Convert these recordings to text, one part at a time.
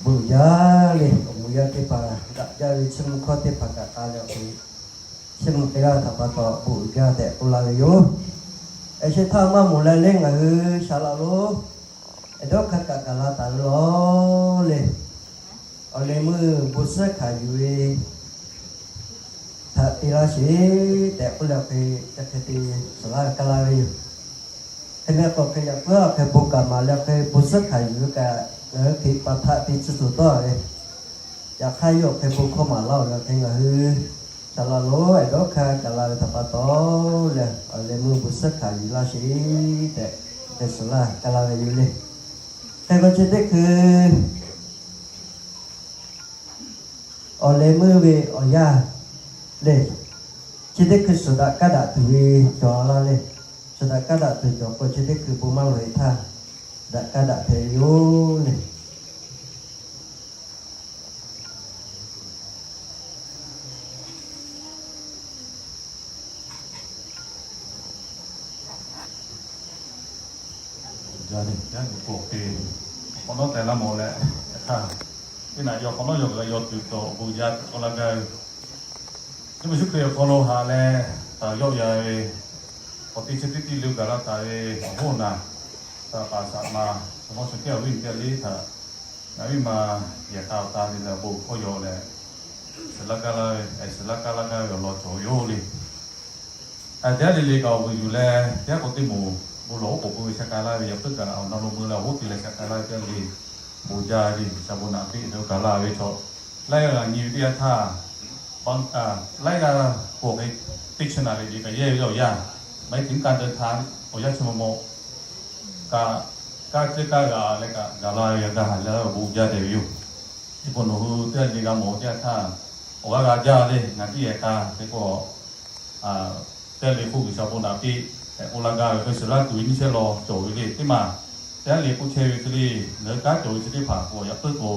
Bon yaˇ le, awˬ bon yaˇ teˇ hpaˍ daꞈ jaˇ ve chiˇ mvuh hkawˇ teˇ hpaˍ kaꞈ k'a leh awˬ hk'e, chiˇ mvuh k'ai laˇ ve htaꞈ pa taw bon uiˍ jaˇ tehꞈ k'oˆ laˇ ve yoˬ. Eˬ, shehˍ hpaˇ maˇ moˍ leh leh ngaˬ hui shaˍ laꞈ lo eˬ dawˇ hk'a kaꞈ gaˬ la taˍ ve law le. Awˬ leh meuˇ bon suhˉ hkanˍ yuˬ ve htaꞈ te laˇ sheˍ tehꞈ k'oˆ leh awˬ hk'e, chi hk'e te suhˍ laˇ ve kaˇ laˇ ve yoˬ. Hk'e te k'o, hk'e yaꞈ puiˉ awˬ hk'e bon kaꞈ maˍ leh awˬ hk'e bon suhˉ hkanˍ yuˬ ve kaꞈ ngaˬ hui hk'e pa htaꞈ te tcuh tuˬ tawˇ ve, yaꞈ hk'aˇ yawˇ awˬ hk'e bon hkawˇ maˍ laˇ-oˬ ve awˬ hk'e ngaˬ hui shaˍ laꞈ lo eˬ dawˇ hk'a gaˬ la ve htaꞈ pa taw leh, awˬ leh meuˇ bon suhˉ hkanˍ yuˬ laˇ sheˍ tehꞈ, hk'e suhˍ laˇ kaˇ laˇ ve yoˬ le. Hk'e k'o chi teˇ hkui awˬ leh meuˇ ve awˬ yanˇ le, chi teˇ hkui suhˍ daꞈ kaˇ daꞈ tuˬ ve cawˬ laˇ le. Suhˍ daꞈ kaˇ daꞈ tuˬ cawˬ k'o, chi teˇ hkui bon maˇ loꞈ-e htaˇ, daꞈ kaˇ daꞈ hpehꞈ ve yoˬ le. Yaˇ nyi k'o hk'e, k'awꞈ nawˉ teh laˇ mawˬ leh, yaꞈ hk'aˇ, teˇ naꞈ yaw k'awꞈ nawˉ yaw g'a yaw tuˬ cawˬ awˬ bon yaˇ k'oˆ laˇ gaˇ ve, Jawˇmawˇ Yeˍsuˆ Hkriꞈ awˬ hk'aw lo haꞈ leh, taˍ yawˆ yan ve, k'awꞈ teˇ chi teˇ tiˇ leu gaˬ la taˍ ve awˬ hoˉ naˬ, saˍ paˍ saˍ ma, saˍ mawˇ chaw teˇ awˬ viˉ awˬ nyi teˇ g'aˇ le htaꞈ, ngaˬ viˉ ma yehˬ k'a awˬ ta te leh awˬ bon hkawˇ yaw leh, suhˍ laˇ kaˇ laˇ ve, suhˍ laˇ kaˇ laˇ gaˇ ve awˬ lawn cawˬ ve yoˬ le. Teˇ g'aˇ le le kaꞈ awˬ vuiˬ yuˬ leh, teˇ g'aˇ k'o teˇ moˍ bon lawˬ oˉ k'oˍ pui ve sha k'a laˇ ve, yaꞈ puiˉ kaꞈ awˬ na lo mui leh awˬ hoˉ te leh sha k'a laˇ ve teˇ g'aˇ le, bon jaˇ ve sha bon naꞈ piˇ ve kaꞈ laˇ ve chaw, laiˉ g'aˇ g'a nyi ve teˇ yanˇ htaˇ, laiˉ g'aˇ k'o hk'e teˇ chi naˍ riˍ ve kaꞈ yehˇ ve awˬ yanˇ, maˇ heˆ tiˉ kaˇ deh htaˇ awˬ yanˇ chi maw maw kaꞈ, kaˇ cehˇ kaˇ g'a leh kaꞈ gaˬ la ve g'a gaˬ leh awˬ bon jaˇ tehꞈ ve yoˬ. Teˇ pawˆ nawˬ hui teˇ g'aˇ le g'a mawˬ teˇ yanˇ htaˇ, awˬ g'aˇ g'a jaˇ le, ngaˬ tiˉ yehˬ k'a teˇ pawˆ teˇ g'aˇ le hk'oˆ G'uiˬsha bon naꞈ piˇ tehꞈ k'oˆ laˇ gaˇ ve hk'e, suhˍ laˇ tuˬ ve nyiˇ chehˇ law cawˬ ve le. Teˇ maˬ teˇ g'aˇ le k'oˆ chehˇ ve hk'e le, ngaˬ hui kanˉ cawˬ ve chi teˇ hpaˍ k'o, yaꞈ puiˉ k'o,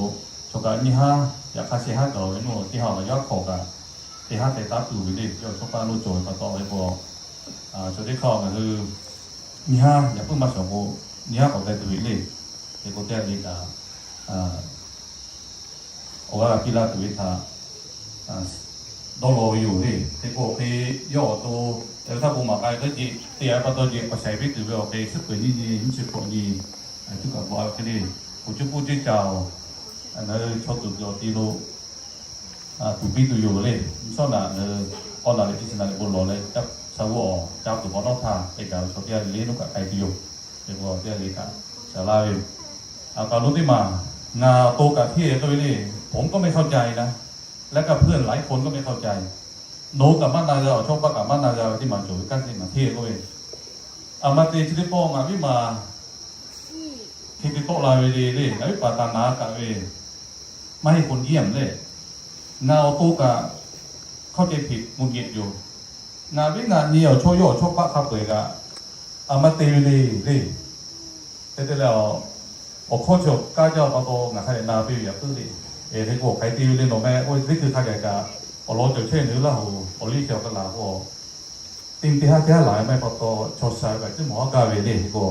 chaw kaꞈ nyiˇ haˉ yaꞈ hk'aˇ shehˆ haˉ gaˬ ve nawˬ teˇ haˉ awˬ laꞈ yaˇ hk'awꞈ kaꞈ teˇ haˉ te taˉ tuˬ ve le. Yawˇ chaw paˇ lo cawˬ ve pa taw ve k'o, chaw teˇ hk'aˇ ngaˬ hui nyiˇ haˉ yaꞈ puiˉ maˇ shawˍ k'o, nyiˇ haˉ k'awꞈ teh tuˬ ve le. Hk'e k'o teˇ g'aˇ le kaꞈ awˬ g'aˇ g'a piˇ laˇ tuˬ ve htaꞈ dawˇ law ve yoˬ le. Hk'e k'o hk'e, yawˇ awˬ to htaˇ bon maˍ k'ai ve teˇ jeꞈ te a pa taw jeꞈ k'awꞈ shaiˍ piˇ tuˬ ve awˬ hk'e, suhˉ peuˬ nyiˇ nyi nyiˇ chi hkawꞈ nyi, tuˉ kaꞈ bvuhꞈ a ve hk'e le, k'o cuˇ puˇ ceˇ caˍ-oˬ, ngaˬ hui chaw tuˬ kuiˬ awˬ ti lo tuˍ piˇ tuˬ yoˬ le. Mvuhˇ shawˉ naꞈ ngaˬ hui k'awˇ naˍ riˍ teˇ chi naˍ riˍ bon lawˬ leh, sha g'uˇ awˬ ca tuˬ k'awꞈ nawˉ htaˇ, te gaˬ ve chaw teˇ g'aˇ le le nuˇ kaꞈ k'ai tuˬ yoˬ. Hk'e k'o teˇ g'aˇ le kaꞈ shaˍ laˇ ve yoˬ. Kaꞈ lo teˇ maˬ ngaˬ awˬ to kaꞈ hteˇ ve k'oˆ ve le, ผมก็ไม่เข้าใจนะ แล้วก็เพื่อนหลายคนก็ไม่เข้าใจ nawˬ kaꞈ maˇ na g'a, awˬ chawˇ paˆ kaꞈ maˇ na g'a ve teˇ maˬ cawˬ ve kanˉ teˇ maˬ hteˇ ve k'oˆ ve, aˬ ma te chi teˇ pawˆ ngaˬ viˉ maˬ hk'e te tawˆ la ve le le, ngaˬ viˉ paˍ taˍ na kaꞈ ve, maˇ heˆ k'o nyi a le, ngaˬ awˬ to kaꞈ เข้าใจผิด หงุดหงิด yoˬ. Ngaˬ viˉ ngaˬ nyi awˬ chawˇ yawˇ awˬ chawˇ paˆ hk'a peu-eˬ kaꞈ, aˬ ma te ve le le. Hk'e te leh, awˬ hkawˇ chi awˬ kaˇ jaˇ pa taw ngaˬ hk'a dehꞈ na piˇ ve yaꞈ puiˉ le. Hk'e k'o hk'aˬ hk'e te ve le nawˬ meh k'oˆ ve teˇ hkui hk'a gaˬ kaꞈ, awˬ lawn cawˬ chehˇ ve naˬ hui Laˇ huˍ awˬ liˇ hk'e awˬ ka laˬ k'o, teˇ nyi teˇ haˉ teˇ haˉ laˬ ve maˇ heˆ pa taw, chaw sha ve kaꞈ teˇ mawˬ haˉ gaˇ ve le. Hk'e k'o,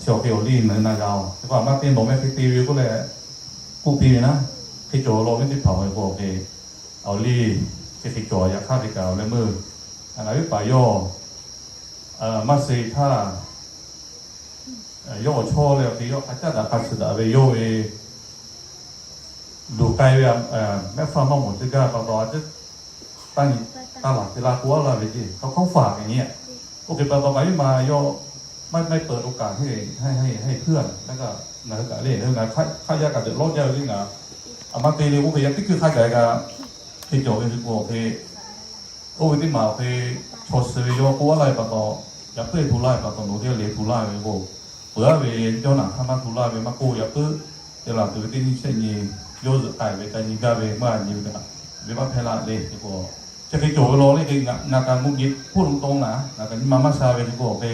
chi awˬ hk'e awˬ liˇ naˬ hui na g'a-oˬ. Hk'e k'o aˬ ma te nawˬ meh hk'e te ve k'oˆ leh k'oˆ piˇ ve naˉ, hk'e cawˬ law ve teˇ hpaˍ-oˬ. Hk'e k'o hk'e, awˬ liˇ chi hk'e cawˬ yaꞈ hk'aˇ hk'e kaꞈ awˬ leh meuˇ ngaˬ viˉ paˍ yawˇ maˇ suh htaˇ, yawˇ awˬ chawˇ leh awˬ hk'e yawˇ hk'a caˉ daꞈ hk'a suh daꞈ ve yawˇ ve luˬ k'ai ve, mehˆ hpaˇ maˇ mawˬ teˇ gaˇ pa taw, a ciˉ taˇ nyi taˇ laˬ te la k'oˆ laˇ ve ceˇ, hk'a hk'awˇ faˍ kaꞈ nyi a. Oˇ hk'e pa taw ngaˬ viˉ ma yawˇ ไม่ไม่เปิดโอกาสให้ให้ให้ให้เพื่อน แล้วก็ ngaˬ hui kaꞈ le, ngaˬ hui hk'aˆ yaˇ kaꞈ เดือดร้อน jaˇ ve le ngaˬ. A ma te le k'oˆ hk'e, yaꞈ teˇ hkui hk'a gaˬ kaꞈ hk'e cawˬ ve hk'e k'o hk'e, oˇ ve teˇ maˬ hk'e, chaw suh ve yawˇ k'oˆ laˇ ve pa taw, yaꞈ puiˉ htu laˇ ve pa taw, nawˬ teˇ g'aˇ le htu laˇ ve k'o, peuˬ aˉ ve yawˇ naˬ hk'aˇ maˇ htu laˇ ve maˇ k'oˆ, yaꞈ puiˉ te laˬ tuˬ ve teˇ nyi shehˆ nyi, yawˇ zuhꞈ k'ai ve ca nyi gaˇ ve maˇ nyi ve kaꞈ, venˇbaˆ hpehˇ laˇ le hk'e k'o, chi hk'e cawˬ ve law le hk'e, ngaˬ kaꞈ mvuhˇ nyi hpoˆ lo tawˇ naˍ, ngaˬ kaꞈ nyi ma maˇ sha ve hk'e k'o hk'e,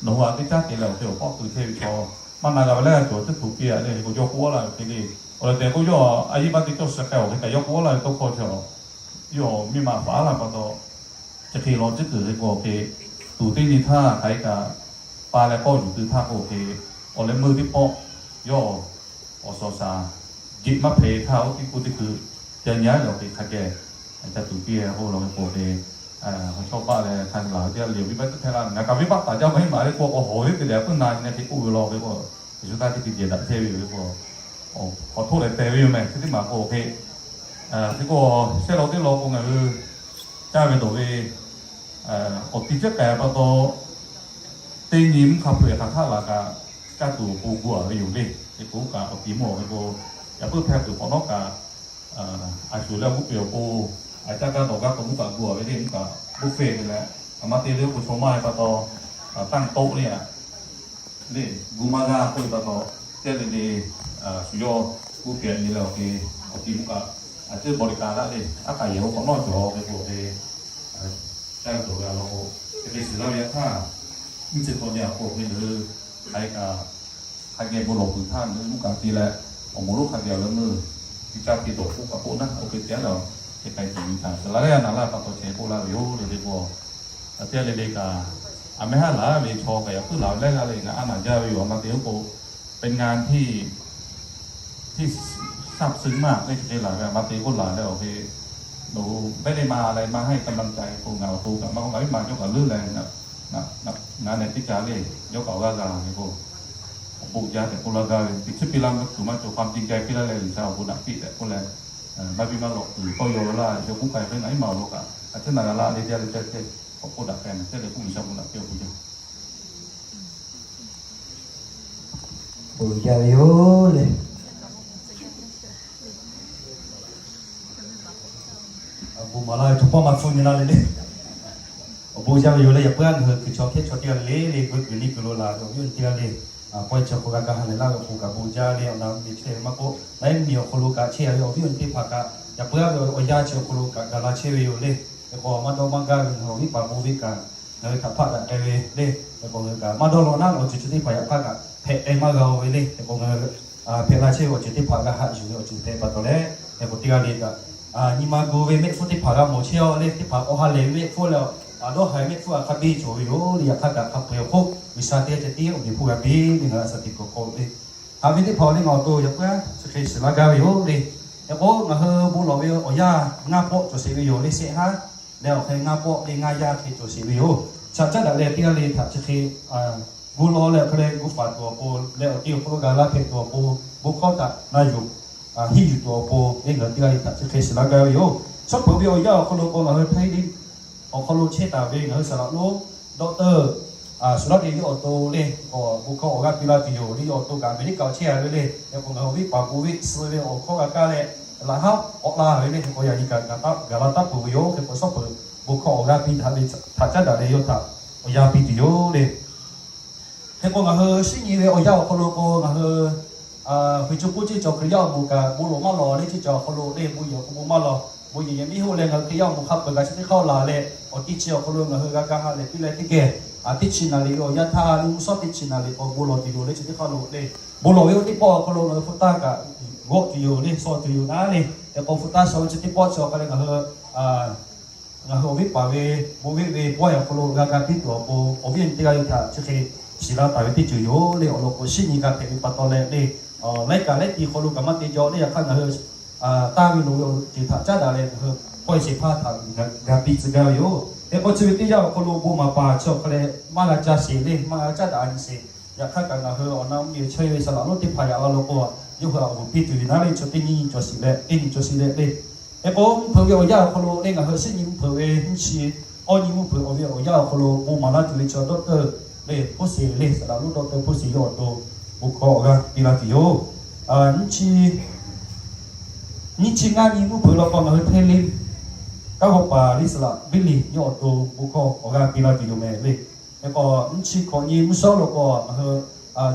nawˬ hui a teˇ caˉ te leh awˬ hk'e awˬ hpawˇ keu chehˇ ve chaw maˇ na g'a ve leh, cawˬ teˇ htoꞈ piˇ a le hk'e k'o, yawˇ k'oˆ laˇ ve hk'e le. Awˬ laˬ tehꞈ k'o, yawˇ a yehˉ maˇ te cawˇ suh k'ai awˬ hk'e kaꞈ yawˇ k'oˆ laˇ ve tawˇ hkawˇ chi, yawˇ miˇ ma faˍ laˇ pa taw, chi hk'e law tcuhˉ kuiˬ hk'e k'o hk'e, tuˬ teˇ nyi htaˇ hk'aˬ hk'e kaꞈ, pa leh k'awˇ yuˬ tuˬ htaˇ k'o hk'e, awˬ leh meuˇ teˇ pawˆ, yawˇ awˬ suhˍ awˬ shaˍ jeꞈ maˇ hpehꞈ htaˇ, oˇ teˇ k'oˆ teˇ hkui ca nyi a leh awˬ hk'e hk'a geh ca tuˬ piˇ k'oˆ law ve k'o hk'e, chaw paˆ leh hk'a laˬ ve teˇ g'aˇ le venˇbaˆ teˇ hpehˇ laˇ, ngaˬ kaꞈ venˇbaˆ taˍ jaˇ maˇ heˆ maˬ le k'o, k'awꞈ hawˬ ve teˇ lehˬ peuˬ na nyi leh hk'e k'oˆ ve law ve k'o, Yeˍsuˆ htaˇ teˇ hkui jehˬ daꞈ chehˇ ve yoˬ ve k'o, k'awꞈ htoˆ leh teh ve yoˬ meh. Chi teˇ maˬ k'o hk'e, hk'e k'o, shehˆ law teˇ law k'o ngaˬ hui caˇ ve dawˬ ve awˬ ti cehˉ k'ai pa taw, teˇ nyi mvuhˇ hk'a hpeuꞈ hk'aˬ htaˆ laˬ kaꞈ, caˇ tuˬ awˬ pon gu a ve yoˬ le. Hk'e k'o kaꞈ awˬ ti mawˬ ve k'o, yaꞈ puiˉ hpehˇ peuˬ hk'awꞈ nawˉ kaꞈ, a shuˍ leh g'uˇ peˬ awˬ pon, a caˇ gaˇ dawˬ gaˇ k'o mvuhˇ kaꞈ gu a ve le, mvuhˇ kaꞈ g'uˇ feˇ ve leh, a ma te le k'o chaw maˇ ve pa taw, tanˇ tawˆ le a le, gu maˇ g'a k'oˆ ve pa taw, teˇ le le, shu yawˇ g'uˇ peˬ nyi leh awˬ hk'e, awˬ ti mvuhˇ kaꞈ, a ceuˇ บริการ laˇ le, aˉ kaꞈ yehˬ k'o k'awꞈ nawˉ cawˬ ve k'o hk'e, caˇ ve dawˬ ve a law k'o, hk'e te shiˍ laˇ ve yaꞈ htaˇ, nyiˇ chi hk'awꞈ nyi a k'o hk'e le, hk'aˬ hk'e kaꞈ, hk'a geh bon lawˬ peuˬ htaˇ ngaˬ hui mvuhˇ kaꞈ te leh, awˬ moˍ lonˉ hk'a geh awˬ leh meuˇ, teˇ caˇ te dawˬ k'oˆ kaꞈ k'oˆ naˉ, oˇ hk'e te a le, te k'ai tuˬ nyi caˇ suhˍ la le a naˍ laˇ pa taw chehˇ k'oˆ laˇ ve yoˬ le le k'o, a teˇ le le kaꞈ, a mehˉ haˉ laˬ ve chaw kaꞈ yaꞈ puiˉ laˬ ve leh g'a le ngaˬ a naˍ jaˇ ve yoˬ. A ma te k'o, เป็นงานที่ ที่ซาบซึ้งมาก le chi hk'e laˬ ve a ma te k'oˆ laˬ leh awˬ hk'e, nawˬ hui ไม่ได้มาอะไรมาให้กำลังใจ k'o ngaˬ awˬ to kaꞈ maˇ k'oˆ, ngaˬ viˉ ma yawˇ kaꞈ leuˉ leh, ngaˬ na teˇ ca le, yawˇ kaꞈ awˬ g'aˇ g'a ve k'o, awˬ bon jaˇ tehꞈ k'oˆ laˇ gaˇ ve, teˇ chi piˇ laˇ maˇ tuˬ maˇ cawˬ ความจริงใจ piˇ laˇ leh G'uiˬsha awˬ bon naꞈ piˇ tehꞈ k'oˆ leh, maˇ biˇ maˇ lawꞈ kuiˬ tawˇ yaw laˇ, yawˇ k'oˆ k'ai hk'e ngaˬ viˉ ma awˬ lawn kaꞈ a ciˉ na g'a laˇ le jaˇ le caˇ ceh, k'awꞈ k'oˆ daꞈ k'ai na ceh le k'oˆ G'uiˬsha bon naꞈ piˇ awˬ bon jaˇ. Bon jaˇ ve yoˬ le. Awˬ bon maˍ laˇ ve chaw pawˆ maˇ hpfuhˇ nyi laˇ le le. Awˬ bon jaˇ ve yoˬ le. Yaꞈ puiˉ ngaˬ hui kuiˬ chaw hkehˉ chaw teˇ g'aˇ le le, veuꞈ kuiˬ liˇ kuiˬ lo laˬ ve awˬ viˉ awˬ nyi teˇ g'aˇ le, pawehˇ chi awˬ hk'aw g'a gaˇ ha lehˬ laˇ ve awˬ pon kaꞈ bon jaˇ le. Awˬ na ve chehˇ ve maˇ k'oˆ, na iˉ miˬ awˬ hk'aw lo kaꞈ chehˇ ve awˬ viˉ awˬ nyi teˇ hpaˍ kaꞈ yaꞈ puiˉ ve awˬ yanˇ chi awˬ hk'aw lo kaꞈ gaˬ la chehˇ ve yoˬ le. Hk'e k'o maˇ dawˇ maˇ gaˇ ve ngaˬ hui awˬ viˉ paˍ bon viˇ kaꞈ ngaˬ hui htaꞈ hpaˆ daꞈ k'ai ve le. Hk'e k'o ngaˬ hui kaꞈ maˇ dawˇ law naˉ ve awˬ ceuˬ chi teˇ hpaˍ yaꞈ hk'aˇ kaꞈ hpehꞈ k'ai maˇ g'a ve le. Hk'e k'o ngaˬ hui hpehꞈ la chehˇ ve awˬ ceuˬ teˇ hpaˍ g'a haꞈ yuˬ ve awˬ ceuˬ hpehꞈ pa taw leh, hk'e k'o teˇ g'aˇ le kaꞈ nyi ma gu ve mehˆ hpfuhˇ teˇ hpaˍ g'a mawˬ chehˇ a le. Teˇ hpaˍ k'awꞈ ha lehˬ ve mehˆ hpfuhˇ leh, a dawˇ haiˬ mehˆ hpfuhˇ a hk'a biˇ cawˬ ve yoˬ le. Yaꞈ hk'aˇ kaꞈ hk'a peu-eˬ awˬ hk'oˆ G'uiˬsha teˇ g'aˇ ceh tiˉ awˬ meꞈ hpfuhˇ g'a piˇ ve ngaˬ hui a shaꞈ teꞈ kuˬ k'oˆ le. Haꞈ ve teˇ hpaˍ le ngaˬ awˬ to yaꞈ puiˉ chi hk'e shiˍ laˇ gaˇ ve yoˬ le. Hk'e k'o ngaˬ hui bon lawˬ ve awˬ yanˇ ngaˇ pawˆ cawˬ sheˍ ve yoˬ le. Shehˆ haˉ leh awˬ hk'e ngaˇ pawˆ le ngaˇ yaˇ hk'e cawˬ sheˍ ve yoˬ. Chaꞈ caˉ daꞈ leh teˇ g'aˇ le htaꞈ chi hk'e gu law leh awˬ hk'e leh gu faˍ tuˬ awˬ pon leh awˬ ti awˬ hk'aw lo gaˬ la hpehꞈ tuˬ awˬ pon, bon hkawˇ htaꞈ na yuˬ hiˇ yuˬ tuˬ awˬ pon le ngaˬ hui teˇ g'aˇ le htaꞈ chi hk'e shiˍ laˇ gaˇ ve yoˬ. Shawˉ peuˬ ve awˬ yanˇ awˬ hk'aw lo k'o ngaˬ hui htaiˇ le awˬ hk'aw lo chehˇ taˍ ve ngaˬ hui saˍ laꞈ lonˉ doctor Shu laˇ te yawˇ awˬ to le, k'o bon hkawˇ awˬ g'aˇ piˇ laˇ tuˬ yoˬ le. Yawˇ awˬ to kaꞈ America chehˇ a ve le. Hk'e k'o ngaˬ hui awˬ viˉ paˍ bon viˇ suh ve awˬ hkawˇ g'a kaˇ leh, laꞈ haˉ k'awꞈ la ve le. Hk'e k'o yaꞈ nyi kaꞈ gaˬ la taˇ peuˬ ve yoˬ. Hk'e k'o shawˉ peuˬ bon hkawˇ awˬ g'aˇ piˇ htaꞈ caˉ daꞈ leh yawˇ htaꞈ awˬ yanˇ piˇ tuˬ yoˬ le. Hk'e k'o ngaˬ hui shinˉ nyi ve awˬ yanˇ awˬ hk'aw lo k'o ngaˬ hui Hkui co k'oˆ ceˇ cawˬ Hkriꞈ yaˇ awˬ moˍ kaꞈ bon lawˬ maˇ lawˬ le ceˇ cawˬ awˬ hk'aw lo le, bon yehˬ awˬ hk'aw bon maˇ lawˬ. Bon yehˬ yehˬ miˉ hoˆ leh ngaˬ hui Hkriꞈ yaˇ awˬ moˍ hk'a peuˬ kaꞈ chi teˇ hk'aˇ laˬ leh, awˬ teˇ chi awˬ hk'aw lo ngaˬ hui g'a kaˇ ha lehˬ piˇ leh teˇ geh, a teˇ chi naˍ riˍ ve awˬ yanˇ htaˇ le mvuhˇ shawˉ teˇ chi naˍ riˍ k'o bon lawˬ tuˬ yoˬ le chi teˇ hk'aˇ lo le. Bon lawˬ ve oˇ teˇ pawˆ awˬ hk'aw lo ngaˬ hui hpu taˇ kaꞈ g'awˆ tuˬ yoˬ le, shaw tuˬ yoˬ naˉ le. Hk'e k'o hpu taˇ shaw ve chi teˇ pawˆ chi awˬ hk'aw leh ngaˬ hui ngaˬ hui awˬ viˉ paˍ ve bon viˇ ve pawehˇ awˬ hk'aw lo g'a kaˇ piˇ tuˬ awˬ pon awˬ viˉ awˬ nyi teˇ g'aˇ le htaꞈ chi hk'e shiˍ la taˍ ve teˇ ceuˬ yoˬ le. Awˬ lawn k'o shinˉ nyi g'a hpehꞈ ve pa taw leh le, laiˉ kaꞈ laiˉ ti hk'aw lo kaꞈ maˇ te jaw le. Yaꞈ hk'aˇ ngaˬ hui taˇ ve loˍ ve awˬ ceuˬ htaꞈ caˉ daꞈ leh ngaˬ hui pawehˇ shehˍ hpaˇ htaꞈ g'a piˇ tcuh gaˇ ve yoˬ. Hk'e k'o chi ve teˇ yanˇ awˬ hk'aw lo bon maˍ paˍ chi awˬ hk'aw leh maˇ g'a caˇ sheˍ le, maˇ g'a caˉ daꞈ a nyi sheˍ. Yaꞈ hk'aˇ kaꞈ ngaˬ hui awˬ na mvuhˇ miˬ chehˇ ve saˍ laꞈ lonˉ teˇ hpaˍ yaꞈ la lo k'o, yawˇ hui awˬ bon piˇ tuˬ ve naˉ le chaw teˇ nyi cawˬ sheˍ leh teˇ nyi cawˬ sheˍ leh le. Hk'e k'o mvuhˇ hpeuꞈ ve awˬ yanˇ awˬ hk'aw lo le ngaˬ hui shinˉ nyi mvuhˇ hpeuꞈ ve nyiˇ chi awˇ nyi mvuhˇ hpeuꞈ awˬ ve awˬ yanˇ awˬ hk'aw lo bon maˍ laˇ tuˬ ve chaw doctor Hpoˇ sheˍ le, saˍ laꞈ lonˉ doctor Hpoˇ sheˍ yawˇ awˬ to bon hkawˇ awˬ g'aˇ piˇ laˇ tuˬ yoˬ. Nyiˇ chi, nyiˇ chi ngaˇ nyi mvuhˇ hpeuꞈ law k'o ngaˬ hui Hteˇ Liˇ kanˉ hawˉ paˍ liˇ saˍ laꞈ Biˇ liˍ yawˇ awˬ to bon hkawˇ awˬ g'aˇ piˇ laˇ tuˬ yoˬ mehˍ le. Hk'e k'o, nyiˇ chi hkawꞈ nyi mvuhˇ shawˉ lo k'o, ngaˬ hui